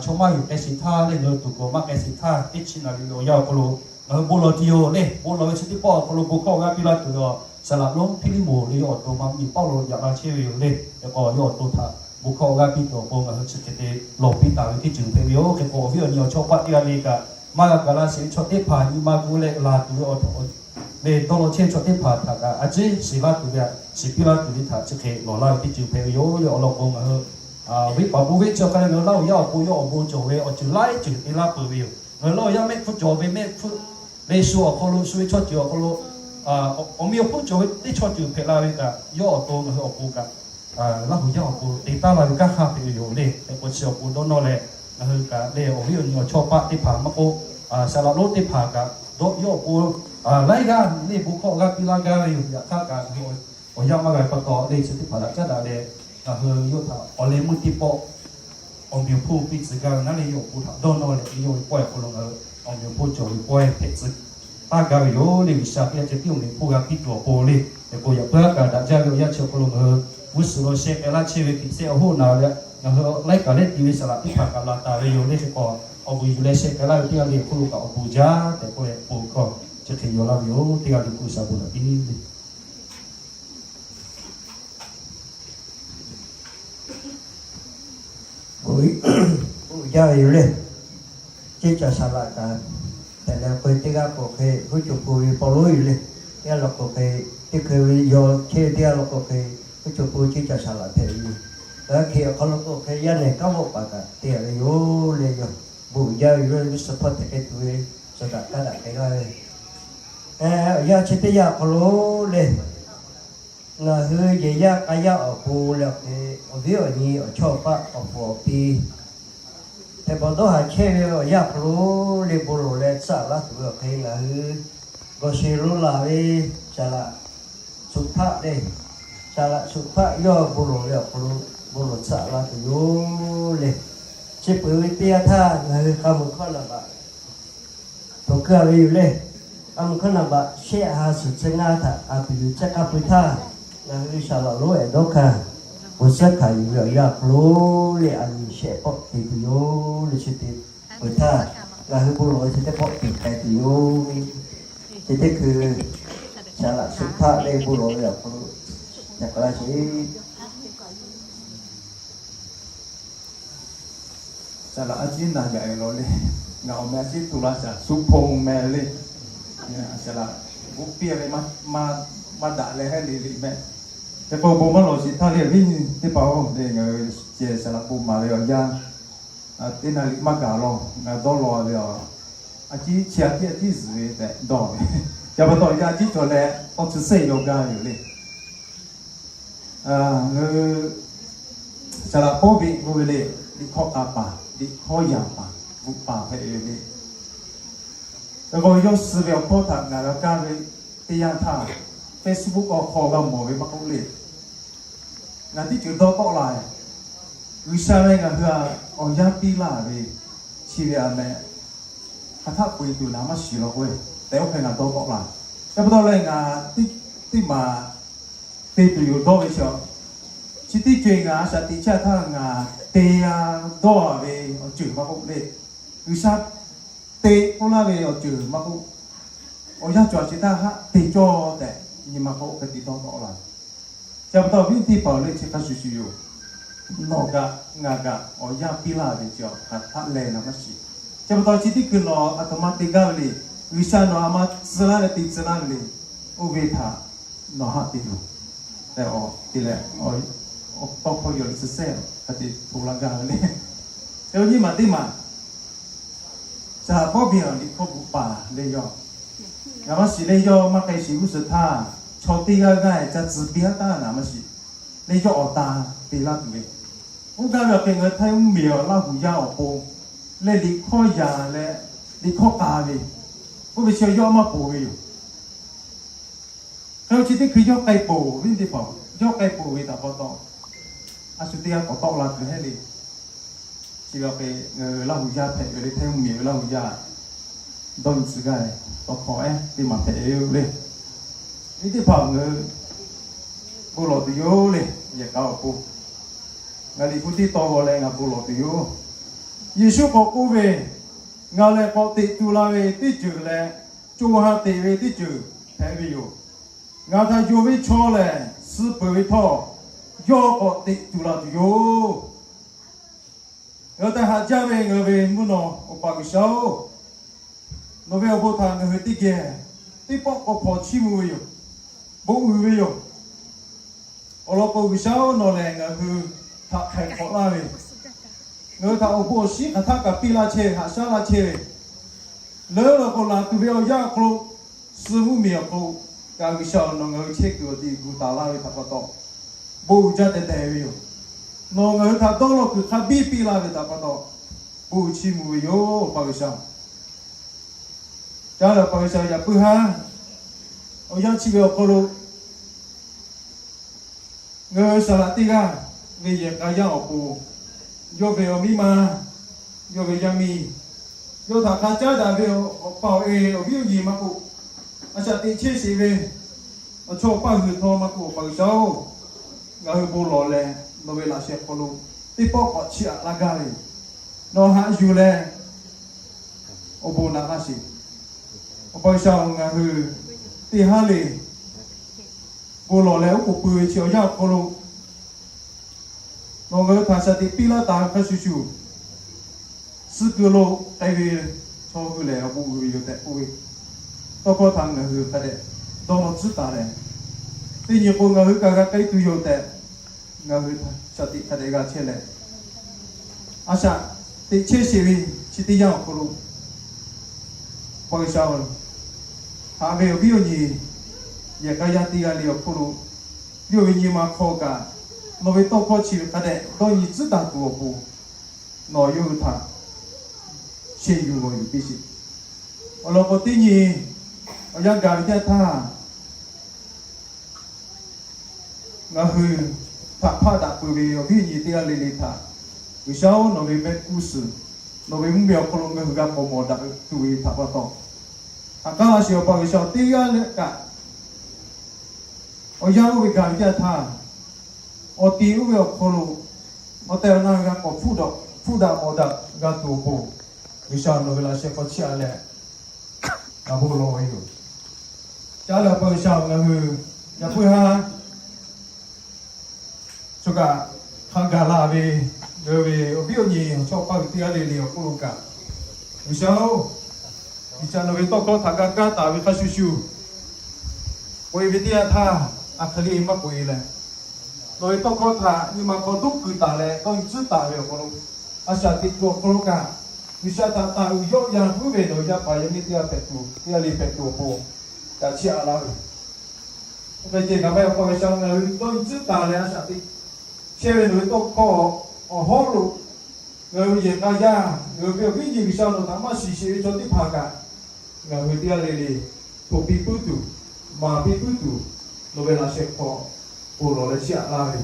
chaw maˇ yuˬ k'ai sheˍ htaˇ le, ngaˬ hui tuˬ k'o maˇ k'ai sheˍ htaˇ, teˇ chi naˍ riˍ ve awˬ yanˇ awˬ hk'aw lo ngaˬ hui bon lawˬ tuˬ yoˬ le. Bon lawˬ ve chi teˇ pawˆ awˬ hk'aw lo bon hkawˇ awˬ g'aˇ piˇ laˇ tuˬ yoˬ. Saˍ laꞈ lonˉ Hpiˇliˇ moˍ le yawˇ awˬ to maˇ miˬ paˆ lo yaꞈ la chehˇ ve yoˬ le. Hk'e k'o, yawˇ awˬ to htaꞈ bon hkawˇ awˬ g'aˇ piˇ tuˬ awˬ pon ngaˬ hui chi hk'e te lawˬ piˇ taˍ ve teˇ ceuˬ hpehꞈ ve yoˬ. Hk'e k'o, awˬ viˉ awˬ nyi awˬ chawˇ paˆ teˇ g'aˇ le kaꞈ, maˇ g'a gaˬ la sheˍ ve chaw teˇ hpaˍ nyi ma gu leh laˬ tuˬ ve awˬ hk'aw le dawˇ law chehˇ ve chaw teˇ hpaˍ htaꞈ kaꞈ a ciˉ shiˍ laˇ tuˬ ve, shiˍ piˇ laˇ tuˬ ve htaꞈ chi hk'e lawˬ laˇ ve teˇ ceuˬ hpehꞈ ve yoˬ le. Awˬ lawn k'o, ngaˬ hui venˇ paˍ bon venˇ chi awˬ hk'a leh ngaˬ hui Laˇ huˍ yaˇ awˬ pon yawˇ awˬ bon cawˬ ve awˬ ceuˬ laiˉ ceuˬ te laˇ peuˬ ve yoˬ. Ngaˬ hui Laˇ huˍ yaˇ mehˆ hpfuhˇ cawˬ ve, mehˆ hpfuhˇ ve shu awˬ hk'aw lo, shu ve chaw ceuˬ awˬ hk'aw lo, awˬ meh awˬ hpfuhˇ cawˬ ve teˇ chaw ceuˬ hpehꞈ la ve kaꞈ, yawˇ awˬ to ngaˬ hui awˬ pon kaꞈ Laˇ huˍ yaˇ awˬ pon te taˍ la ve kanˉ hk'aˇ hpehꞈ ve yoˬ le. Hk'e k'o, chi awˬ pon dawˇ nawˇ leh ngaˬ hui kaꞈ le awˬ viˉ awˬ nyi awˬ chawˇ paˆ teˇ hpaˍ maˇ k'oˆ, saˍ laꞈ lonˉ teˇ hpaˍ kaꞈ dawˇ yawˇ awˬ pon laiˉ g'aˇ le bon hkawˇ awˬ g'aˇ piˇ laˇ gaˇ ve yoˬ. Yaꞈ hk'aˇ kaꞈ ngaˬ hui awˬ yanˇ maˇ g'a pa taw le chi teˇ hpaˍ htaꞈ caˉ daꞈ leh, ngaˬ hui yawˇ htaꞈ awˬ leh meuˇ teˇ pawˆ awˬ meunˍ awˬ hponˇ piˇ tcuh gaˇ ve naˉ le, yawˇ awˬ pon htaꞈ dawˇ nawˇ leh yawˇ ve pawehˇ awˬ hk'aw lo ngaˬ hui awˬ meunˍ awˬ hponˇ cawˬ ve pawehˇ hpehꞈ tcuh taˍ gaˇ ve yoˬ le. G'uiˬsha teˇ g'aˇ ceh tiˉ awˬ meunˍ awˬ hponˇ g'a piˇ tuˬ awˬ pon le. Hk'e k'o, yaꞈ puiˉ aˉ kaꞈ daꞈ jaˇ ve awˬ yanˇ chi awˬ hk'aw lo ngaˬ hui g'uˇ suhˍ lo sheh k'ai laˇ chehˇ ve hkiˬ shehˆ awˬ hoˆ naˍ leh ngaˬ hui laiˉ kaꞈ lehˉ ti ve saˍ laꞈ teˇ hpaˍ kaꞈ laˬ taˍ ve yoˬ le. Hk'e k'o, awˬ vuiˬ yuˬ leh sheh k'ai laˇ ve teˇ g'aˇ le awˬ hk'oˆ lo kaꞈ awˬ bon jaˇ tehꞈ k'oˆ leh bon hkawˇ chi hk'e yaw laˇ ve yoˬ. Teˇ g'aˇ le hk'oˆ G'uiˬsha bon naꞈ piˇ le. Bon jaˇ ve yoˬ le. Ceˇ caˬ saˍ laꞈ kaꞈ hpehꞈ leh k'oˆ ve teˇ g'aˇ k'o hk'e, huˉ cawˬ po ve paw lonˉ yoˬ le. Teˇ g'aˇ law k'o hk'e, teˇ hkui ve yaw chehˇ ve teˇ g'aˇ law k'o hk'e, huˉ cawˬ po ceˇ caˬ saˍ laꞈ hpehꞈ ve yoˬ. Ngaˬ hui hk'e awˬ hk'aw lo k'o hk'e, yaˇ nehˬ kanˉ vawˆ paˍ kaꞈ te ve yoˬ le. Yaˇ bon jaˇ ve yoˬ le. Suh hpawˇ hteꞈ k'ai tuˬ ve, suh daꞈ kaˇ daꞈ k'ai laˇ ve, awˬ yanˇ chi teˇ yanˇ awˬ hk'aw lo le, ngaˬ hui yehˬ yaˇ k'a yaˇ awˬ pon leh awˬ hk'e, awˬ viˉ awˬ nyi awˬ chawˇ awˬ paˆ awˬ puˍ awˬ pi hpehꞈ bawˬ dawˇ haˍ chehˇ ve awˬ yanˇ awˬ hk'aw lo le, bon lawˬ leh tsuhˇ laˇ tuˬ ve awˬ hk'e ngaˬ hui gawˬ sheˍ lo laˬ ve saˍ laꞈ shuˍ hpaˆ le, saˍ laꞈ shuˍ hpaˆ yawˇ bon lawˬ ve awˬ hk'aw lo bon lawˬ tsuhˇ laˇ tuˬ yoˬ le. Chi peuˬ ve teˇ yanˇ htaˇ ngaˬ hui k'a muiˬ hkawˇ naˍ baꞈ hto keu a ve yoˬ le. K'a muiˬ hkawˇ naˍ baꞈ shehˆ ha suhˍ tcuh ngaˇ htaꞈ a tuˬ yoˬ. Chi k'a peu-eˬ htaˇ, ngaˬ hui saˍ laꞈ lonˉ ehˍ dawˇ hkanˇ, bon suhˉ hkanˍ yuˬ ve awˬ yanˇ awˬ hk'aw lo le, a nyi shehˆ pawˆ te tuˬ yoˬ le. Chi te peuˬ htaˇ, ngaˬ hui bon lawˬ ve chi teˇ pawˆ te k'ai tuˬ yoˬ. Chi teˇ hkui saˍ laꞈ shuˍ hpaˆ le bon lawˬ ve awˬ hk'aw lo yaꞈ k'aw laˇ sheˍ. Saˍ laꞈ a ciˉ naˬ yaꞈ e lawˬ le. Ngaˬ awˬ meh a ciˉ tu laˇ shaˍ, Suhˍ hpoˆ meh le. Saˍ laꞈ, bon piˇ ve maˇ daꞈ leh heˆ le le meh. Hk'e k'o bon maˇ lawˬ sheˍ htaˇ le, viˉ nyi teˇ hpaˍ-oˬ le, ngaˬ hui ceh saˍ laꞈ bon maˍ ve awˬ yanˇ teˇ naˍ riˍ maˇ gaˬ law, ngaˬ dawˇ law ve a, a ciˉ chi a ciˉ a ciˉ zuhˬ ve tehꞈ dawˇ ve. Ca pa taw yaˇ a ciˉ cawˬ leh tawˇ chi sehˆ yaw gaˇ ve yoˬ le. Saˍ laꞈ pawˇ ve k'oˆ ve le, liꞈ hkawˇ k'a paˍ, liꞈ hkawˇ yaˍ paˍ, bvuhꞈ paˍ hpehꞈ ve le. Hk'e k'o yawˇ suh ve awˬ hkawˇ htaꞈ ngaˬ g'a kaˇ ve teˇ yanˇ htaˇ, Facebook awˬ hk'aw g'a mawˬ ve maˇ k'oˆ le. Ngaˬ teˇ ceuˬ dawˇ tawˆ la, G'uiˬsha leh ngaˬ hui a awˬ yanˇ piˇ laˇ ve, chi ve a meh hk'aˬ htaˆ peu eˬ tuˬ naˍ maˇ shiˍ law k'o, tehꞈ oˇ hk'e ngaˬ dawˇ tawˆ la. Chi pa taw leh ngaˬ teˇ maˬ te tuˬ yoˬ dawˇ ve chi, chi teˇ ceuˬ ngaˬ a shaꞈ teꞈ chehˇ htaˇ ngaˬ te a dawˇ a ve awˬ ceuˬ maˇ k'oˆ le. G'uiˬsha te k'oˆ laˇ ve awˬ ceuˬ maˇ k'oˆ, awˬ yanˇ cawˬ a chi htaˇ haˆ te cawˇ tehꞈ nyi ma k'oˆ hk'e te dawˇ tawˆ la. Chi pa taw viˉ teˇ hpaˍ le chi hk'a shuˍ shuˍ yoˬ. Nawˬ kaꞈ ngaˬ kaꞈ awˬ yanˇ piˇ laˇ ve chi hk'aˬ htaˆ leh naˍ maˇ shiˍ. Chi pa taw chi teˇ hkui nawˬ a htoꞈ ma te gaˇ ve le. G'uiˬsha nawˬ a ma tcuh laˇ leh te tcuh laˇ ve le. Oˇ ve htaꞈ nawˬ haˆ te yoˬ tehꞈ te leh, tawˇ hkawˇ yaw le suh sehˉ hk'a te hto laˇ gaˇ ve le. Hk'e nyiˇ maˬ teˇ maˬ Saˍ laꞈ pawˇ ve awˬ liꞈ hkawˇ bvuhꞈ paˍ le yaw, ngaˬ maˇ shiˍ le yaw maˇ k'ai shiˍ g'uˇ suhˍ htaˇ, chaw teˇ g'aˇ g'aˇ ca tcuh piˇ haˉ taˇ naˍ maˇ shiˍ. Le yaw awˬ ta te laˇ tuˬ ve, oˇ gaˇ ve awˬ hk'e ngaˬ hui Htaiˇ mvuhˇmiˬ awˬ Laˇ huˍ yaˇ awˬ pon leh liꞈ hkawˇ yaˍ leh liꞈ hkawˇ k'a ve, oˇ ve chi yawˇ maˇ ponˬ ve yoˬ. Hk'e chi teˇ hkui yawˇ k'ai ponˬ ve teˇ hpaˍ, yawˇ k'ai ponˬ ve htaꞈ pa taw, A shu teˇ g'aˇ k'awꞈ tawˆ la kuiˬ hehˉ le. Chi ve awˬ hk'e ngaˬ hui Laˇ hu yaˇ hpehꞈ ve le, Htaiˇ mvuhˇmiˬ ve Laˇ hu yaˇ dawˇ nyi tcuh gaˇ ve tawˇ hkawˇ ehˉ teˇ maˬ hpehꞈ ve yoˬ le. Nyi teˇ hpaˍ ngaˬ hui bon lawˬ tuˬ yoˬ le. Yehˬ k'a awˬ pon ngaˬ liꞈ hpu tiˉ taw g'aw leh ngaˬ bon lawˬ tuˬ yoˬ. Yeˍsuˆ k'awꞈ k'oˆ ve, Ngaˬ lehˬ k'awꞈ teꞈ tuˬ la ve teˇ ceuˬ leh, co ha teꞈ ve teˇ ceuˬ hpehꞈ ve yoˬ. Ngaˬ htaꞈ yonˍ ve chaw lehˬ, suh peuˬ ve htawˇ yawˇ k'awꞈ teꞈ tuˬ la tuˬ yoˬ. Ngaˬ hui htaꞈ haꞈ jaˇ ve ngaˬ hui ve mvuhˇ naw Awˬ pa G'uiˬsha-oˬ, nawˬ ve awˬ bon htaꞈ ngaˬ hui teˇ geh teˇ pawˆ k'awꞈ hpaw chiˇ mvuh ve yoˬ. Bon uiˍ ve yoˬ. Awˬ lawn k'o, G'uiˬsha-oˬ, nawˬ lehˬ ngaˬ hui htaꞈ htaiˍ hk'awꞈ laˇ ve, ngaˬ hui htaꞈ awˬ bon awˬ shinˉ hk'aˬ htaˆ kaꞈ piˇ laˇ chehˇ ve, haꞈ shaˉ laˇ chehˇ ve, leuˉ lawˬ k'o laˬ tuˬ ve awˬ yanˇ awˬ hk'aw lo, suh mvuhˇmiˬ awˬ hk'aw lo kaꞈ G'uiˬsha nawˬ ngaˬ hui chehˇ kuiˬ awˬ ti gu taˍ laˇ ve htaꞈ pa taw, bon uiˍ jaˇ teh teh ve yoˬ. Nawˬ ngaˬ hui htaꞈ dawˇ law kuiˬ hk'a biˇ piˇ laˇ ve htaꞈ pa taw, bon uiˍ chiˇ mvuh ve yoˬ, Awˬ pa G'uiˬsha. Caˇ leh Awˬ pa G'uiˬsha yaꞈ puiˉ haˉ, awˬ yanˇ chi ve awˬ hk'aw lo ngaˬ hui saˍ laꞈ teˇ g'aˇ ve yehˬ k'a yaˇ awˬ pon, yawˇ ve awˬ miˇ ma, yawˇ ve yaˇ miˇ, yawˇ htaꞈ hk'a caˉ daꞈ ve awˬ pa awˬ e awˬ viˉ awˬ nyi maˇ k'oˆ, a shaꞈ teꞈ chehˇ sheˍ ve awˬ chawˇ awˬ paˇ hui htawˇ maˇ k'oˆ, Awˬ pa G'uiˬsha-oˬ, ngaˬ hui bon lawˬ leh nawˬ ve laꞈ sheh hk'aw lo teˇ pawˆ k'awꞈ chiˇ aꞈ laˇ gaˇ ve, nawˬ haꞈ yuˬ leh awˬ bon naꞈ laˇ sheˍ. Awˬ pa G'uiˬsha-oˬ, ngaˬ hui teˇ haˉ le bon lawˬ leh oˉ k'oˍ pui ve chi awˬ yanˇ awˬ hk'aw lo, nawˬ ngaˬ hui htaꞈ shaˍ tiꞈ piˇ laˇ taˍ ve hk'a shuˍ shuˍ, suh kuiˬ lo k'ai ve chaw hui lehˬ awˬ bon uiˍ ve yoˬ tehꞈ k'oˆ ve tawˇ hkawˇ htaꞈ ngaˬ hui hk'a dehꞈ dawˇ nawˇ tcuhˉ taˍ leh, teˇ nyi k'o ngaˬ hui kaꞈ g'a k'ai tuˬ yoˬ tehꞈ, ngaˬ hui shaˍ tiꞈ hk'a dehꞈ g'a chehˇ leh, a shaꞈ teꞈ chehˇ sheˍ ve chi teˇ yanˇ awˬ hk'aw lo, Awˬ pa G'uiˬsha-oˬ, haꞈ ve awˬ viˉ awˬ nyi yehˬ k'a yaˇ teˇ g'aˇ le awˬ hk'oˆ lo, yawˇ ve nyi ma hk'aw kaꞈ nawˬ ve tawˇ hkawˇ chi ve hk'a dehꞈ dawˇ nyi tcuhˉ taˍ tuˬ awˬ pon, nawˬ yawˇ hui htaꞈ shehˍ yuˬ g'awˬ yuˬ piˇ sheˍ. Awˬ lawn k'o teˇ nyi awˬ yanˇ gaˬ ve teˇ yanˇ htaˇ, ngaˬ hui htaꞈ hpaˆ daꞈ peuˬ ve awˬ viˉ awˬ nyi teˇ g'aˇ le le htaꞈ, G'uiˬsha-oˬ, nawˬ ve mehˆ g'uˇ suhˍ, nawˬ ve mvuhˇmiˬ awˬ hk'aw lo ngaˬ hui g'a k'awꞈ mawˬ daꞈ tuˬ ve htaꞈ pa taw, haꞈ k'aˉ laˇ sheˍ. Awˬ pa G'uiˬsha teˇ g'aˇ leh kaꞈ awˬ yanˇ oˇ ve gaˬ ve teˇ yanˇ htaˇ, awˬ ti oˇ ve awˬ hk'aw lo awˬ tehˬ awˬ na g'a k'awꞈ hpfuhˆ daꞈ mawˬ daꞈ g'a tuˬ awˬ pon, G'uiˬsha nawˬ ve laꞈ sheh hk'aw chiˇ aꞈ leh ngaˬ bon lawˬ ve yoˬ. Caˇ leh Awˬ pa G'uiˬsha-oˬ, ngaˬ hui yaꞈ puiˉ haˉ chaw kaꞈ hk'a gaˬ la ve, ngaˬ hui ve awˬ viˉ awˬ nyi awˬ chawˇ paˇ hui teˇ g'aˇ le le awˬ hk'oˆ lo kaꞈ, G'uiˬsha-oˬ, G'uiˬsha nawˬ ve tawˇ hkawˇ htaꞈ g'a kaˇ taˍ ve hk'a shuˍ shuˍ, k'oꞈ e ve teˇ yanˇ htaˇ, a hk'e le maˇ k'oꞈ e leh, nawˬ ve tawˇ hkawˇ htaꞈ nyi ma hk'aw doˆ kuiˬ taˍ leh dawˇ nyi tcuhˉ taˍ ve awˬ hk'aw lo, a shaꞈ teꞈ tuˬ awˬ hk'aw lo kaꞈ, G'uiˬsha htaꞈ taˍ uiˍ yawˆ yan puiˉ ve nawˬ yaˇ paˍ yaˇ miˇ teˇ g'aˇ hpehꞈ tuˬ, teˇ g'aˇ le hpehꞈ tuˬ awˬ pon, kaꞈ chiˇ aꞈ laˇ ve, oˇ hk'e ceh ngaˬ maˇ heˆ, Awˬ pa G'uiˬsha ngaˬ hui dawˇ nyi tcuhˉ taˍ leh a shaꞈ teꞈ chehˇ ve nawˬ ve tawˇ hkawˇ awˬ hawˉ lo, ngaˬ hui yehˬ k'a yaˇ, ngaˬ hui ve awˬ viˉ nyi G'uiˬsha nawˬ htaꞈ maˇ shiˍ sheˍ ve chaw teˇ hpaˍ kaꞈ, ngaˬ hui teˇ g'aˇ le le htoꞈ piˇ puiˉ tuˬ, maˍ piˇ puiˉ tuˬ, nawˬ ve laꞈ sheh hk'aw bon lawˬ leh chiˇ aꞈ laˇ ve,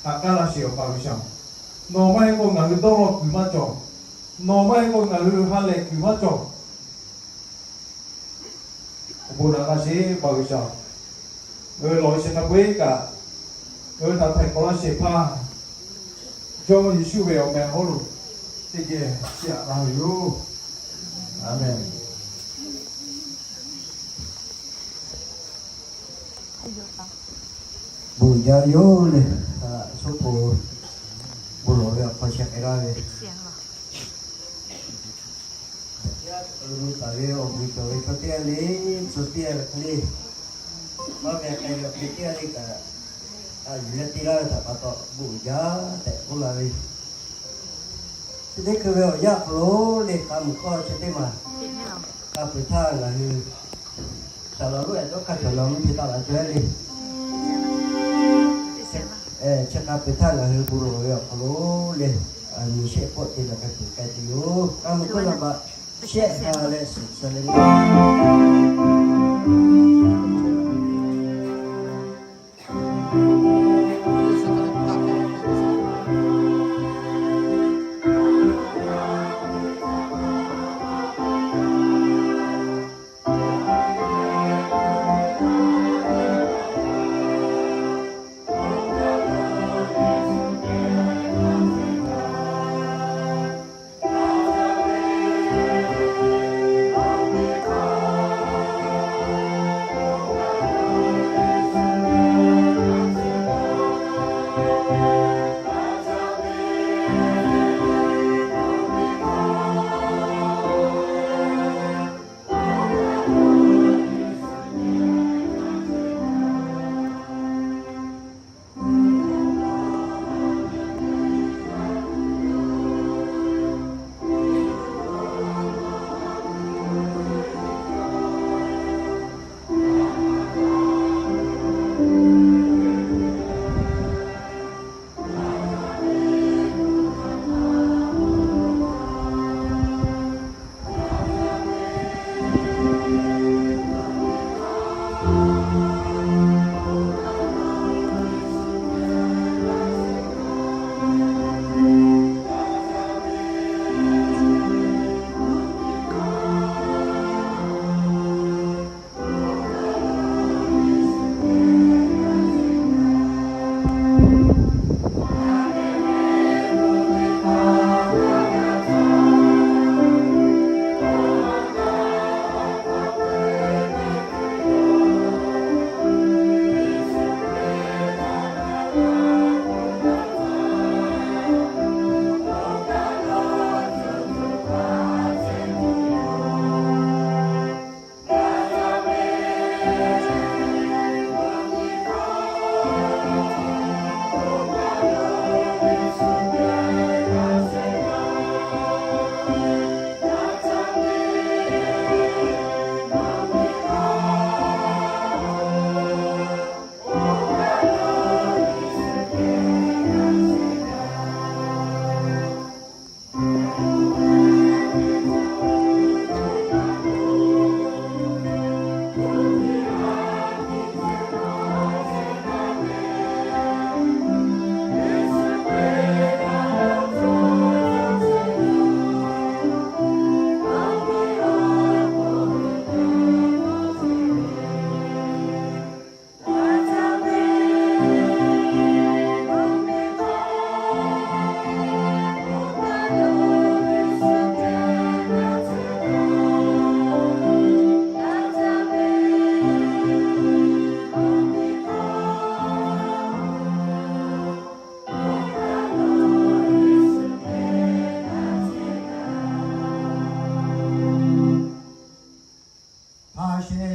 haꞈ k'aˉ laˇ sheˍ, Awˬ pa G'uiˬsha. Nawˬ maˇ heˆ k'o ngaˬ hui dawˇ law kuiˬ maˇ cawˬ. Nawˬ maˇ heˆ k'o ngaˬ hui ha lehˬ kuiˬ maˇ cawˬ. Awˬ bon naꞈ laˇ sheˍ, Awˬ pa G'uiˬsha. Ngaˬ hui lawˬ ve shehˍ hk'a peu-eˬ kaꞈ, ngaˬ hui htaꞈ htaiˍ hk'awꞈ laˇ shehˍ hpaˇ, Jawˇmawˇ Yeˍsuˆ ve awˬ meh hawˉ lo teˇ geh chiˇ aꞈ laˇ ve yoˬ. Aˍmenˍ. Bon jaˇ ve yoˬ le, a, shu hpu bon lawˬ ve awˬ hk'aw sheh k'ai laˇ ve. Yaˇ hk'aˬ lo mui taˍ ve awˬ mui cawˬ ve chaw teˇ g'aˇ le, chaw teˇ g'aˇ hk'e le, maˇ meh k'ai ve awˬ hk'e teˇ g'aˇ le kaꞈ, a, yuˬ leh te laˇ ve htaꞈ pa taw bon uiˍ jaˇ tehꞈ k'oˆ la ve. Chi teˇ hkui ve awˬ yanˇ hk'aw lo le k'a muiˬ k'awˇ chi teˇ maˬ k'a peuˬ htaˇ ngaˬ hui shaˍ laꞈ lonˉ ehˉ dawˇ hk'aˇ cawˬ la mvuhˇ hpe taˆ la caweh le. Chi k'a peuˬ htaˇ ngaˬ hui bon lawˬ ve awˬ hk'aw lo le, nyi shehˆ pawˆ te leh k'a peuˬ k'ai tuˬ yoˬ. K'a muiˬ k'awˇ naˍ baꞈ shehˆ ha leh suhˍ suhˍ le.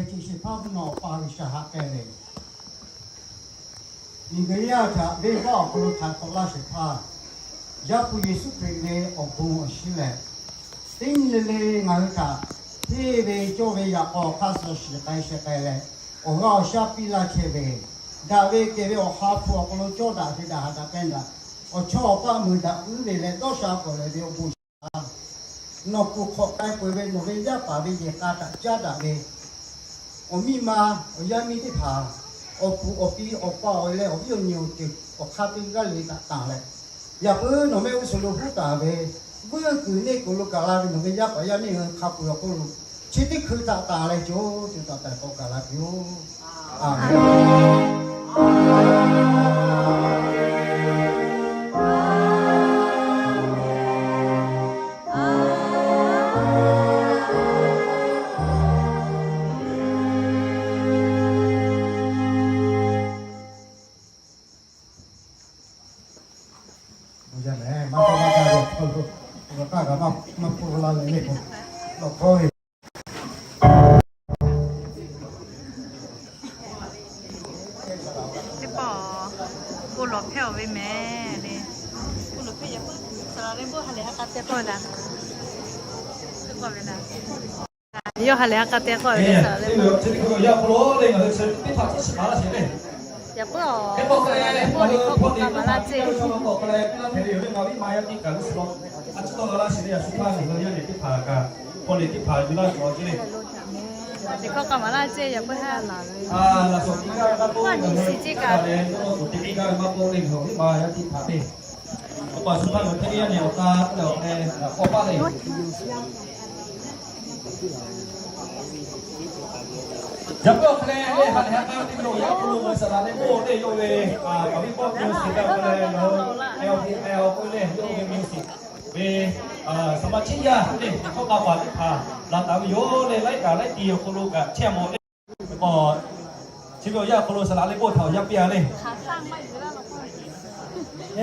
Chi shehˍ hpaˇ mvuhˇ naw Awˬ pa G'uiˬsha haꞈ k'ai ve, miˬguiˬ yaˇ htaꞈ venˇbaˆ awˬ hk'aw lo htaiˍ hk'awꞈ laˇ shehˍ hpaˇ, Yaˇ hpu Yeˍsuˆ Hkriꞈ ve awˬ bon awˬ shinˉ lehˬ, teˇ nyi le le ngaˬ hui htaꞈ hteˇ ve cawˇ ve yaꞈ k'aw awˬ hk'aˇ suh shiˍ k'ai sheh k'ai leh, awˬ g'aˇ awˬ shaˉ piˇ laˇ chehˇ ve, daꞈ ve kehˬ ve Awˬ ha hpu awˬ hk'aw lo cawˇ daꞈ ve daꞈ ha daꞈ kehˉ daꞈ, awˬ chawˇ awˬ paˆ mui daꞈ uˉ ve leh dawˇ sha k'awꞈ lehˬ ve awˬ bon shinˉ, nawˬ kuˬ hk'awꞈ k'ai peuˬ ve nawˬ ve yaˇ paˍ ve yehˬ k'a htaꞈ caˉ daꞈ ve, awˬ miˇ ma, awˬ yaˇ miˇ teˇ hpaˍ, awˬ puˍ awˬ pi awˬ pa awˬ e leh awˬ viˉ awˬ nyi awˬ ceuˬ awˬ hk'aˇ teˇ g'aˇ le htaꞈ tanˬ leh, yaꞈ puiˉ nawˬ mehˆ g'uˇ suhˍ lo huˉ taˍ ve, vuiˇ kuiˬ neˇ kuiˬ lo gaˬ la ve nawˬ ve yaˇ paˍ yaˇ miˇ hui hk'a peu-eˬ awˬ hk'oˆ lo chi teˇ hkui htaꞈ tanˬ leh co co taiˍ taiˍ k'awꞈ gaˬ la piˇ-oˆ. Aˬ, teˇ pawˆ k'oˆ lawˬ hpehˇ-oˬ ve mehˍ le. K'oˆ lawˬ hpehˇ yaꞈ puiˉ kuiˬ saˍ laˍ leh bon ha lehˬ ha k'a te k'oˆ ve daꞈ. Yawˇ ha lehˬ ha k'a te k'oˆ ve saˍ laˍ leh bon. Yaꞈ puiˉ-oˬ, bon liꞈ hk'oˆ k'a maˍ laˇ ceˇ. Liꞈ hk'oˆ k'a maˍ laˇ ceˇ yaꞈ puiˉ ha. Maˇ nyi shiˍ ceˇ kaꞈ. Yaꞈ puiˉ awˬ hk'e leh, leh ha lehˬ ha k'a teˇ cawˬ yaˇ hk'aw lo ve saˍ laˍ leh bon leh yawˇ ve paˍ viˉ pawˆ mvuhˇ shiˍ gaˇ ve leh, L P L k'oˆ leh yawˇ ve mvuhˇ shiˍ ve saˍ maˍ chiˇ yaˇ leh hkawˇ k'a paˍ teˇ hpaˍ laˬ taˍ ve yoˬ leh, laiˉ kaꞈ laiˉ ti awˬ hk'aw lo kaꞈ chehˇ mawˬ leh, chi ve awˬ yanˇ awˬ hk'aw lo saˍ laˍ leh bon htaꞈ awˬ yanˇ piˇ-a leh,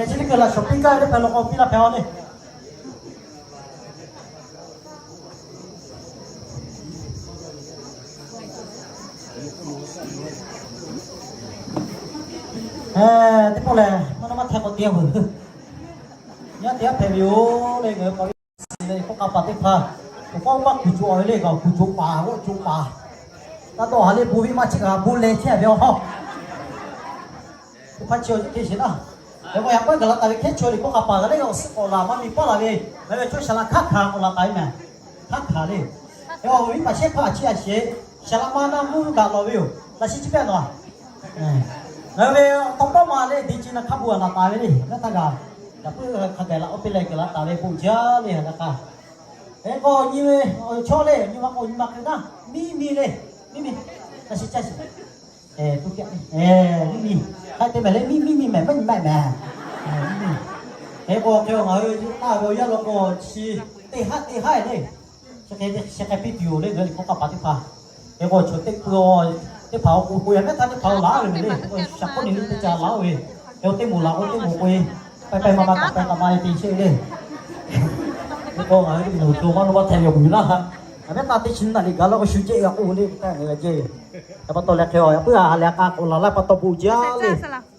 chi teˇ hkui laꞈ shawˍ piˇ gaˇ ve teˇ hpaˍ law k'o piˇ laˇ hpehꞈ-aw leh. Teˇ pawˆ lehˬ, maˇ na maˇ htaˇ k'awꞈ te-a veuˬ. Yaˇ te aˉ hpehꞈ ve yoˬ leh, ngaˬ hui k'awꞈ ve shiˍ leh, k'oˆ k'a paˍ teˇ hpaˍ, awˬ k'awˇ maˇ kuˬ co-a ve leh, g'a kuˬ co paˍ g'awˇ co paˍ, taˇ dawˇ ha leh bon viˇ maˇ chiˇ g'a bon leh chehˇ ve-aw. Teˇ hpaˍ chi awˬ ceuˬ hk'e sheˍ laˇ. Yaꞈ k'o yaꞈ k'aw gaˬ la taˍ ve hkehˉ chaw liꞈ hkawˇ k'a paˍ g'a leh, awˬ suhˉ k'awꞈ laˬ maˇ miˬ paˉ laˬ ve, ngaˬ hui ve chaw shaˍ laꞈ hk'aˉ hkanˍ k'awꞈ laˬ taˍ ve mehˍ. Hk'aˉ hkanˍ le. Yaꞈ awˬ viˉ paˍ shehˉ hpaˇ a chiˇ a sheˍ, shaˍ laꞈ ma na mvuhˇ daꞈ lawˬ ve yoˬ. Laꞈ shi chi pehˇ nawˬ-a. Ngaˬ hui ve tawˇ pawˆ ma leh de ci na hk'a bu-a laˬ taˍ ve le, naˉ htaˇ g'a. Yaꞈ puiˉ hk'a gaˬ laꞈ oˇ piˇ leh gaˬ la taˍ ve bon jaˇ le, ha lehˬ k'a. Hk'e k'o nyi ve, chaw le, nyi ma k'o nyi ma hk'e naˉ, miˇ miˇ le, miˇ miˇ, laꞈ shi caˇ sheˍ. Miˇ miˇ, hk'aˬ hk'e te mehˍ le, miˇ miˇ miˇ mehˍ, maˇ nyi maˇ mehˍ. Hk'e k'o hk'e ngaˬ hui taˇ ve awˬ yanˇ law k'o chi teˇ haˉ teˇ haˉ le. Chi hk'e piˇ tuˬ yoˬ le, ngaˬ hui liꞈ hkawˇ k'a paˍ teˇ hpaˍ. Hk'e k'o chaw teˇ pui-a, teˇ hpaˍ-oˬ k'o k'o yaꞈ mehˉ htaˇ teˇ hpaˍ-oˬ laˬ ve mehˍ le. Shaˍ hk'oˆ neˇ ve teˇ ca laˬ-oˬ ve. Hk'e k'o teˇ moˍ laˬ k'o teˇ moˍ k'o-e, pehˇ pehˇ ma ma taˍ pehˇ taˍ ma-e te chehˇ ve le. Hk'e k'o ngaˬ hui moˍ to maˇ nawˇ maˇ htaˇ ve awˬ moˍ yuˬ laˇ ha. Yaꞈ mehˉ htaˇ teˇ chi naˬ liꞈ gaˬ law k'o shu jehˇ g'a k'oˆ ve le, htaˇ ngaˬ hui g'a jehˇ ve. Yaꞈ pa taw leh hk'e-a, yaꞈ puiˉ ha lehˬ k'a k'awꞈ laˬ laˇ pa taw bon jaˇ le.